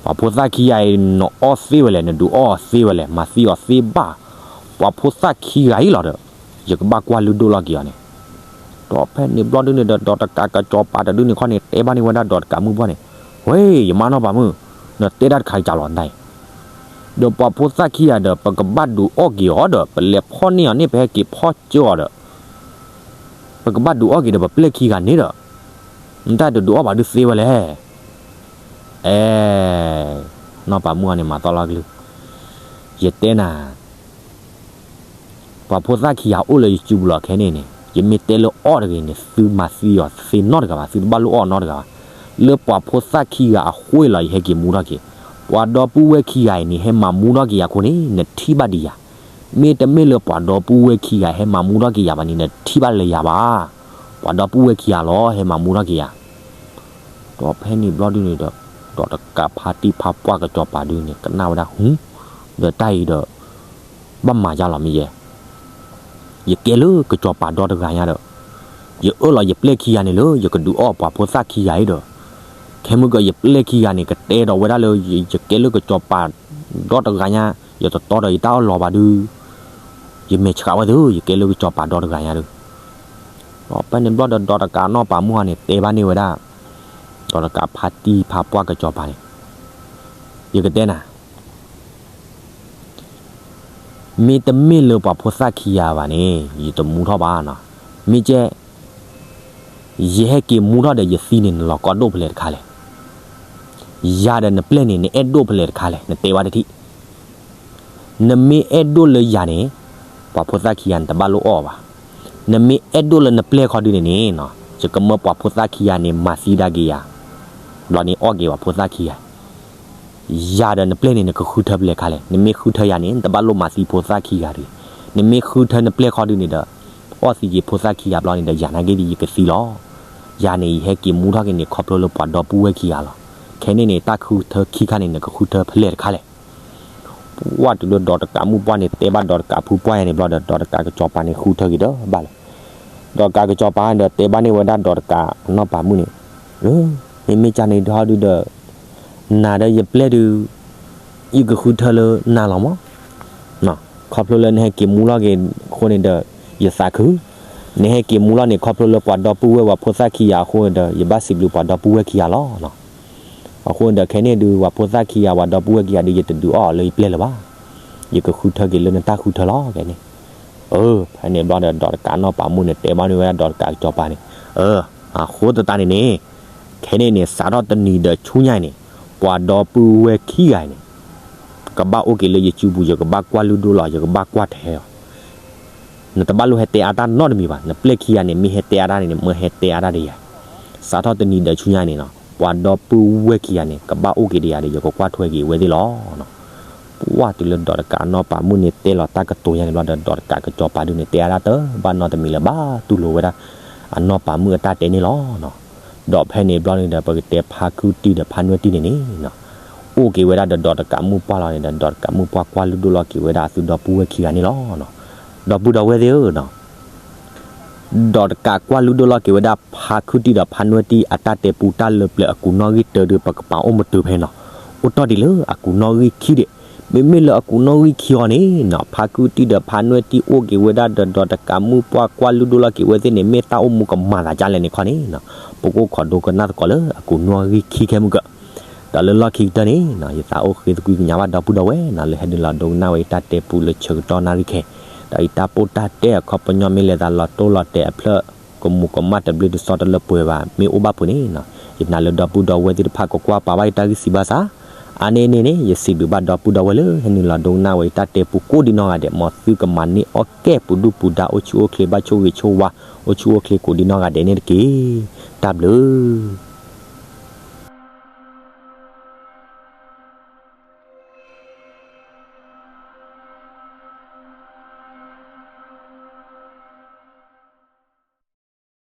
ပှၤဖိသၣ်ခံဂၤအံၤ နအီၣ်သ့ဝဲလဲၣ်, နဒုးအီၣ်အီၤသ့ဝဲလဲၣ်, မၤသံအီၤသ့ဘၣ်. ပှၤဖိသၣ်ခံဂၤအံၤလီၤဒီး ယကဘၣ်ကွၢ်လုၢ်ဒိၣ်လီၤက့ၤအီၤန့ၣ်. ဒီးဖဲန့ၣ်ဘျီဒုးန့ၣ်ဒီး ဒီးတကးကစီၤပၤတဒုန့ၣ်ခီန့ၣ် တဲဘၣ်န့ၢ်ဝဲဒၣ်ဒီးတကးမုၣ်ပှၢ်န့ၣ်, ဝ့ၢ် ယမါနီၢ်ပၤမုၣ်, နတဲတၢ်တခါအံၤကၢ်လီၤနတၢ်အံၤ, ဒီးပှၤဖိသၣ်ခံဂၤဒီး ပကဘၣ်ဒုးအီၣ်က့ၤအီၤဒီး ပလဲၤဖီၣ်န့ၢ်အီၤန့ၣ် ပဟဲက့ၤဖီၣ်စၢၤအီၤဒီး ပကဘၣ်ဒုးအီၣ်က့ၤဒီးပပျဲၢ်ခံဂၤန့ၣ်ဒီး နတၢ်ဒုးဒုးအီၣ်ဘၣ်ဒုးသ့ဝဲလဲၣ်. အဲ နီၢ်ပၤမုၣ်အီၤန့ၣ် မၤသီလီၤကလုၢ်, ယတဲနၤ ပှၤဖိသၣ်ခံဂၤအိၣ်လၢယစုပူၤလီၤခဲန့ၣ်န့ၣ် ယမ့ၢ်တဲလၢအီၣ်တဂ့ၤန့ၣ် သုမၤသံအီၤသ့နီတဂၤဘၣ်, သုတဘၣ်လိၣ်အီၣ်နီတဂၤဘၣ်. လၢပှၤဖိသၣ်ခံဂၤအဃိလီၤ ယဟဲက့ၤမူထီၣ်က့ၤ, ပှၤဒီပုၢ်ဝဲၢ်ခံဂၤအံၤန့ၣ် ဟဲမၤမူထီၣ်က့ၤယၤအဃိန့ၣ် နထံၣ်ဘၣ်ဒံးယၤ, မ့တမ့ၢ်လၢပှၤဒီပုၢ်ဝဲၢ်ခံဂၤဟဲမၤမူထီၣ်က့ၤယၤဘၣ်န့ၣ် နထံၣ်ဘၣ်လၢယၤဘၣ်. ပှၤဒီပုၢ်ဝဲၢ်ခံဂၤလီၤ ဟဲမၤမူထီၣ်က့ၤယၤ ဒီးဖဲန့ၣ်ဘျီဒုန့ၣ်ဒီး ဒီးတကးဖါတံၢ်ဖါပှၢ်ကစီၤပၤဒုန့ၣ် ကနၣ်ဝဲဒၣ် ဟူ, ဒီးတၢ်အံၤဒီး ဘၣ်မၤယါလီၤမ့ၢ်ယဲ, ယကဲလၢကစီၤပၤဒီတဂၤညါဒီး ယအၢၣ်လီၤယပျဲၢ်ခံဂၤန့ၣ်လၢ ယကဒုးအီၣ်ပှၤဖိသၣ်ခံဂၤအံၤဒီး ခဲမုၢ်ကီးယပျဲၢ်ခံဂၤန့ၣ် ကတဲဒီးဝဲဒၣ်လၢ ယကဲလၢကစီၤပၤဒီတဂၤညါ, ယတတီဒီးယတၢ်အၢၣ်လီၤဘၣ်ဒု ယမဲာ်ဆှးဝဲသ့ၣ်ဧၢ, ယကဲလၢကစီၤပၤဒီတဂၤညါဒီး ဒီးဖဲန့ၣ်ဘျီဒီး ဒီးတကးအနီၢ်ပာ်မူအီၤန့ၣ် တဲဘၣ်န့ၢ်ဝဲဒၣ် ဒီးတကးဖါတံၢ်ဖါပှၢ်ကစီၤပၤန့ၣ်, ယကတဲနၤ မ့တမ့ၢ်လၢပှၤဖိသၣ်ခံဂၤဘၣ်န့ၣ် ယတမူထီၣ်ဘၣ်နီၤ. မ့ၢ်ကဲ ယဟဲက့ၤမူထီၣ်ဒီးယသံန့ၣ် နလီၤကီဒိၣ်ဖဲလဲၣ်တခါလဲၣ်. ယၤဒီးနပျဲၢ်န့ၣ် နအဲၣ်ဒိၣ်ဖဲလဲၣ်တခါလဲၣ် နတဲဘၣ်တထံၣ်. နမ့ၢ်အဲၣ်ဒိၣ်လၢယၤန့ၣ် ပှၤဖိသၣ်ခံဂၤန့ၣ် တဘၣ်လိၣ်အီၣ်ဘၣ်. နမ့ၢ်အဲၣ်ဒိၣ်လၢနပျဲၢ်ခီဒုန့ၣ်န့ၣ် ယကမၢပှၤဖိသၣ်ခံဂၤန့ၣ် မၤသံဒၣ်က့ၤယၤ, ဘျီန့ၣ်အီၣ်က့ၤပှၤဖိသၣ်ခံဂၤ ယၤဒီးနပျဲၢ်န့ၣ် နကဃုထၢဖဲလဲၣ်တခါလဲၣ်. နမ့ၢ်ဃုထၢယၤန့ၣ် နတဘၣ်လိၣ်မၤသံဖိသၣ်ခံဂၤတဂ့ၤ. နမ့ၢ်ဃုထၢနပျဲၢ်ခီဒုန့ၣ်ဒီး အီၣ်သံက့ၤဖိသၣ်ခံဂၤဘျီန့ၣ်ဒီး ယၤနာ်က့ဒီးယကသံလီၤ. ယၤန့ၣ် ယဟဲက့ၤမူထီၣ်က့ၤန့ၣ် ခီဖျိလၢပှၤဒီပုၢ်ဝဲၢ်ခံဂၤလီၤ. ခဲန့ၣ်န့ၣ် တၢ်ဃုထၢခံခါန့ၣ် နကဃုထၢဖဲလဲၣ်တခါလဲၣ်. ပှၢ်တုၤလၢဒီးတကးမုၣ်ပှၢ်န့ၣ် တဲဘၣ်ဒီးတကးဖုပှၢ်ယၤန့ၣ်ဘျီဒီး ဒီးတကးကစီၤပၤန့ၣ်ဃုထၢက့ၤဒီးဘၣ်လီၤ. ဒီးတကးကစီၤပၤဒီးတဲဘၣ်န့ၢ်ဝဲဒၣ်ဒီးတကးနီၢ်ပာ်မုၣ်န့ၣ်, မ့မ့ၢ်ကန့ၣ်ဒီးဒုဒီး နၤဒီးယပျဲၢ်ဒု ယကဃုထၢလၢနၤလီၤမး. ခီဖျိလၢနဟဲက့ၤမူလီၤက့ၤအဃိန့ၣ်ဒီး ယသးခု, နဟဲက့ၤမူလီၤန့ၣ် ခီဖျိလၢပှၤဒီပုၢ်ဝဲၢ်ပှၤဖိသၣ်ခံဂၤအဃိန့ၣ်ဒီး ယဘၣ်စံးဘျုးပှၤဒီပုၢ်ဝဲၢ်ခံဂၤလီၤ. အဃိန့ၣ်ဒီးခဲန့ၣ်ဒု ပှၤဖိသၣ်ခံဂၤပှၤဒီပုၢ်ဝဲၢ်ခံဂၤဒု ယတဒုးအီၣ်အီၤလၢယပျဲၢ်လၢၤဘၣ်. ယကဃုထၢက့ၤလၢနတၢ်ဃုထၢလီၤ ခဲန့ၣ်. အၢ ဖဲန့ၣ်ဘျီဒီး ဒီးတကးနီၢ်ပာ်မုၣ်န့ၣ် တဲဘၣ်န့ၢ်ဝဲဒၣ်ဒီးတကးကစီၤပၤန့ၣ်, အၢ အဃိသတးန့ၣ်န့ၣ် ခဲန့ၣ်န့ၣ် စးထီၣ်တနံၤဒီးဆူညါအံၤန့ၣ် ပှၤဒီပုၢ်ဝဲၢ်ခံဂၤအံၤန့ၣ် ကဘၣ်အိၣ်က့ၤလၢယစုပူၤ ယကဘၣ်ကွၢ်လုၢ်ဒိၣ်လီၤ ယကဘၣ်ကွၢ်ထွဲအီၤ. နတဘၣ်လိၣ်ဟဲတဲအါတၢ်နီတမံၤဘၣ်. နပျဲၢ်ခံဂၤန့ၣ် မ့ၢ်ဟဲတဲအါတၢ်န့ၣ် မ့ၢ်ဟဲတဲအါတၢ်ဒီးယၤ. စးထီၣ်တနံၤဒီးဆူညါန့ၣ်နီၤ ပှၤဒီပုၢ်ဝဲၢ်ခံဂၤန့ၣ် ကဘၣ်အိၣ်က့ၤဒီးယၤဒီး ယကကွၢ်ထွဲက့ၤဝဲသ့ၣ်လီၤ. ပှၢ်တုၤလၢဒီးတကးအနီၢ်ပာ်မုၣ်န့ၣ် တဲလီၤတၢ်ကတိၤညါန့ၣ်ဘျီဒီး ဒီးတကးကစီၤပၤဒုန့ၣ် တဲအါတၢ်တဘၣ်နီတမံၤလၢၤဘၣ် တူၢ်လိာ်ဝဲဒၣ်အနီၢ်ပာ်မုၣ်အတၢ်တဲန့ၣ်လီၤ. ဒီးဖဲန့ၣ်ဘျီန့ၣ်ဒီး ပကတဲဖါခုတံၢ်ဒီးဖါနွဲၣ်တံၢ်န့ၣ်န့ၣ် အိၣ်က့ၤဝဲဒၣ်ဒီးဒီးတကးမုၣ်ပှၢ်လီၤန့ၣ်ဒီး ဒီးတကးမုၣ်ပှၢ်ကွၢ်လုၢ်ဒိၣ်လီၤက့ၤဝဲဒၣ်အသုဒီပုၢ်ဝဲၢ်ခံဂၤန့ၣ်လီၤ. ဒီပုၢ်ဒီဝဲၢ်သ့ၣ်ဧၢနီၤ ဒီးတကးကွၢ်လုၢ်ဒိၣ်လီၤက့ၤဝဲဒၣ်ဖါခုတံၢ်ဒီးဖါနွဲၣ်တံၢ်အတၢ်တဲပူတၢ်လၢပျၢၤအကူးနီၣ်ဂံၢ်တၢဒုး ပကပာ်အိၣ်မတုၤဖဲနီၤ, အိၣ်တ့ၢ်ဒံးလၢအကူးနီၣ်ဂံၢ်ခံဒံး. မ့မ့ၢ်လၢအကူးနီၣ်ဂံၢ်ခံအီၤန့ၣ်နီၤ ဖါခုတံၢ်ဒီးဖါနွဲၣ်တံၢ်အိၣ်က့ၤဝဲဒၣ်ဒီး ဒီးတကးမုၣ်ပှၢ်ကွၢ်လုၢ်ဒိၣ်လီၤက့ၤဝဲသ့ၣ်န့ၣ် မ့ၢ်တၢ်အိၣ်မူကမၤသးဒ်လဲၣ်န့ၣ်ခီန့ၣ်နီၤ ပကအိၣ်ခိးဒိကနၣ်သကိးလၢအကူးနီၣ်ဂံၢ်ခံခဲမုၢ်ကၢ ဒီးလၢလီၢ်ခံကတၢၢ်န့ၣ်နီၤ ယသးအိၣ်ဃ့သကွံၢ်ကညးဘၣ်ဒီပုၢ်ဒီဝဲၢ်နီၤ လၢဟဲနုာ်လီၤဒိကနၣ်ဝဲယတၢ်တဲပူလၢဆၢကတီၢ်နၣ်ရံၣ်ခဲ ဒီးယတၢ်ပိၢ်တၢ်တဲအခီပညီမ့ၢ်လဲၤသးလီၤတိၢ်လီၤတဲာ်အဖျၢၣ် ကမူးကမၣ်တဘျ့တစီတလၢပှဲၤဘၣ် မ့ၢ်အိၣ်ဘၣ်ဖုးန့ၣ်နီၤ ယနာ်လၢဒီပုၢ်ဒီဝဲၢ်သ့ၣ်တဖၣ်ကကွၢ်ပာ်ဘၣ်ယတၢ်ဂံၢ်စၢ်ဘၣ်ဆၣ် အါန့ၢ်န့ၣ်န့ၣ် ယစံးဘျုးဘၣ်ဒီပုၢ်ဒီဝဲၢ်လၢဟဲနုာ်လီၤဒိကနၣ်ဝဲယတၢ်တဲပူကိးဒံနီၢ်ဂၤဒဲး မ်သုကမၤန့ၢ်အီၣ်ကဲပူၤဒုၣ်ပူၤဒါ အိၣ်ဆူၣ်အိၣ်ချ့ဘၣ်ဆိၣ်ဂ့ၤဆိၣ်ဝါ အိၣ်ဆူၣ်အိၣ်ချ့ကိးဒံနီၢ်ဂၤဒဲးန့ၣ်တက့ၢ်. တၢ်ဘျုး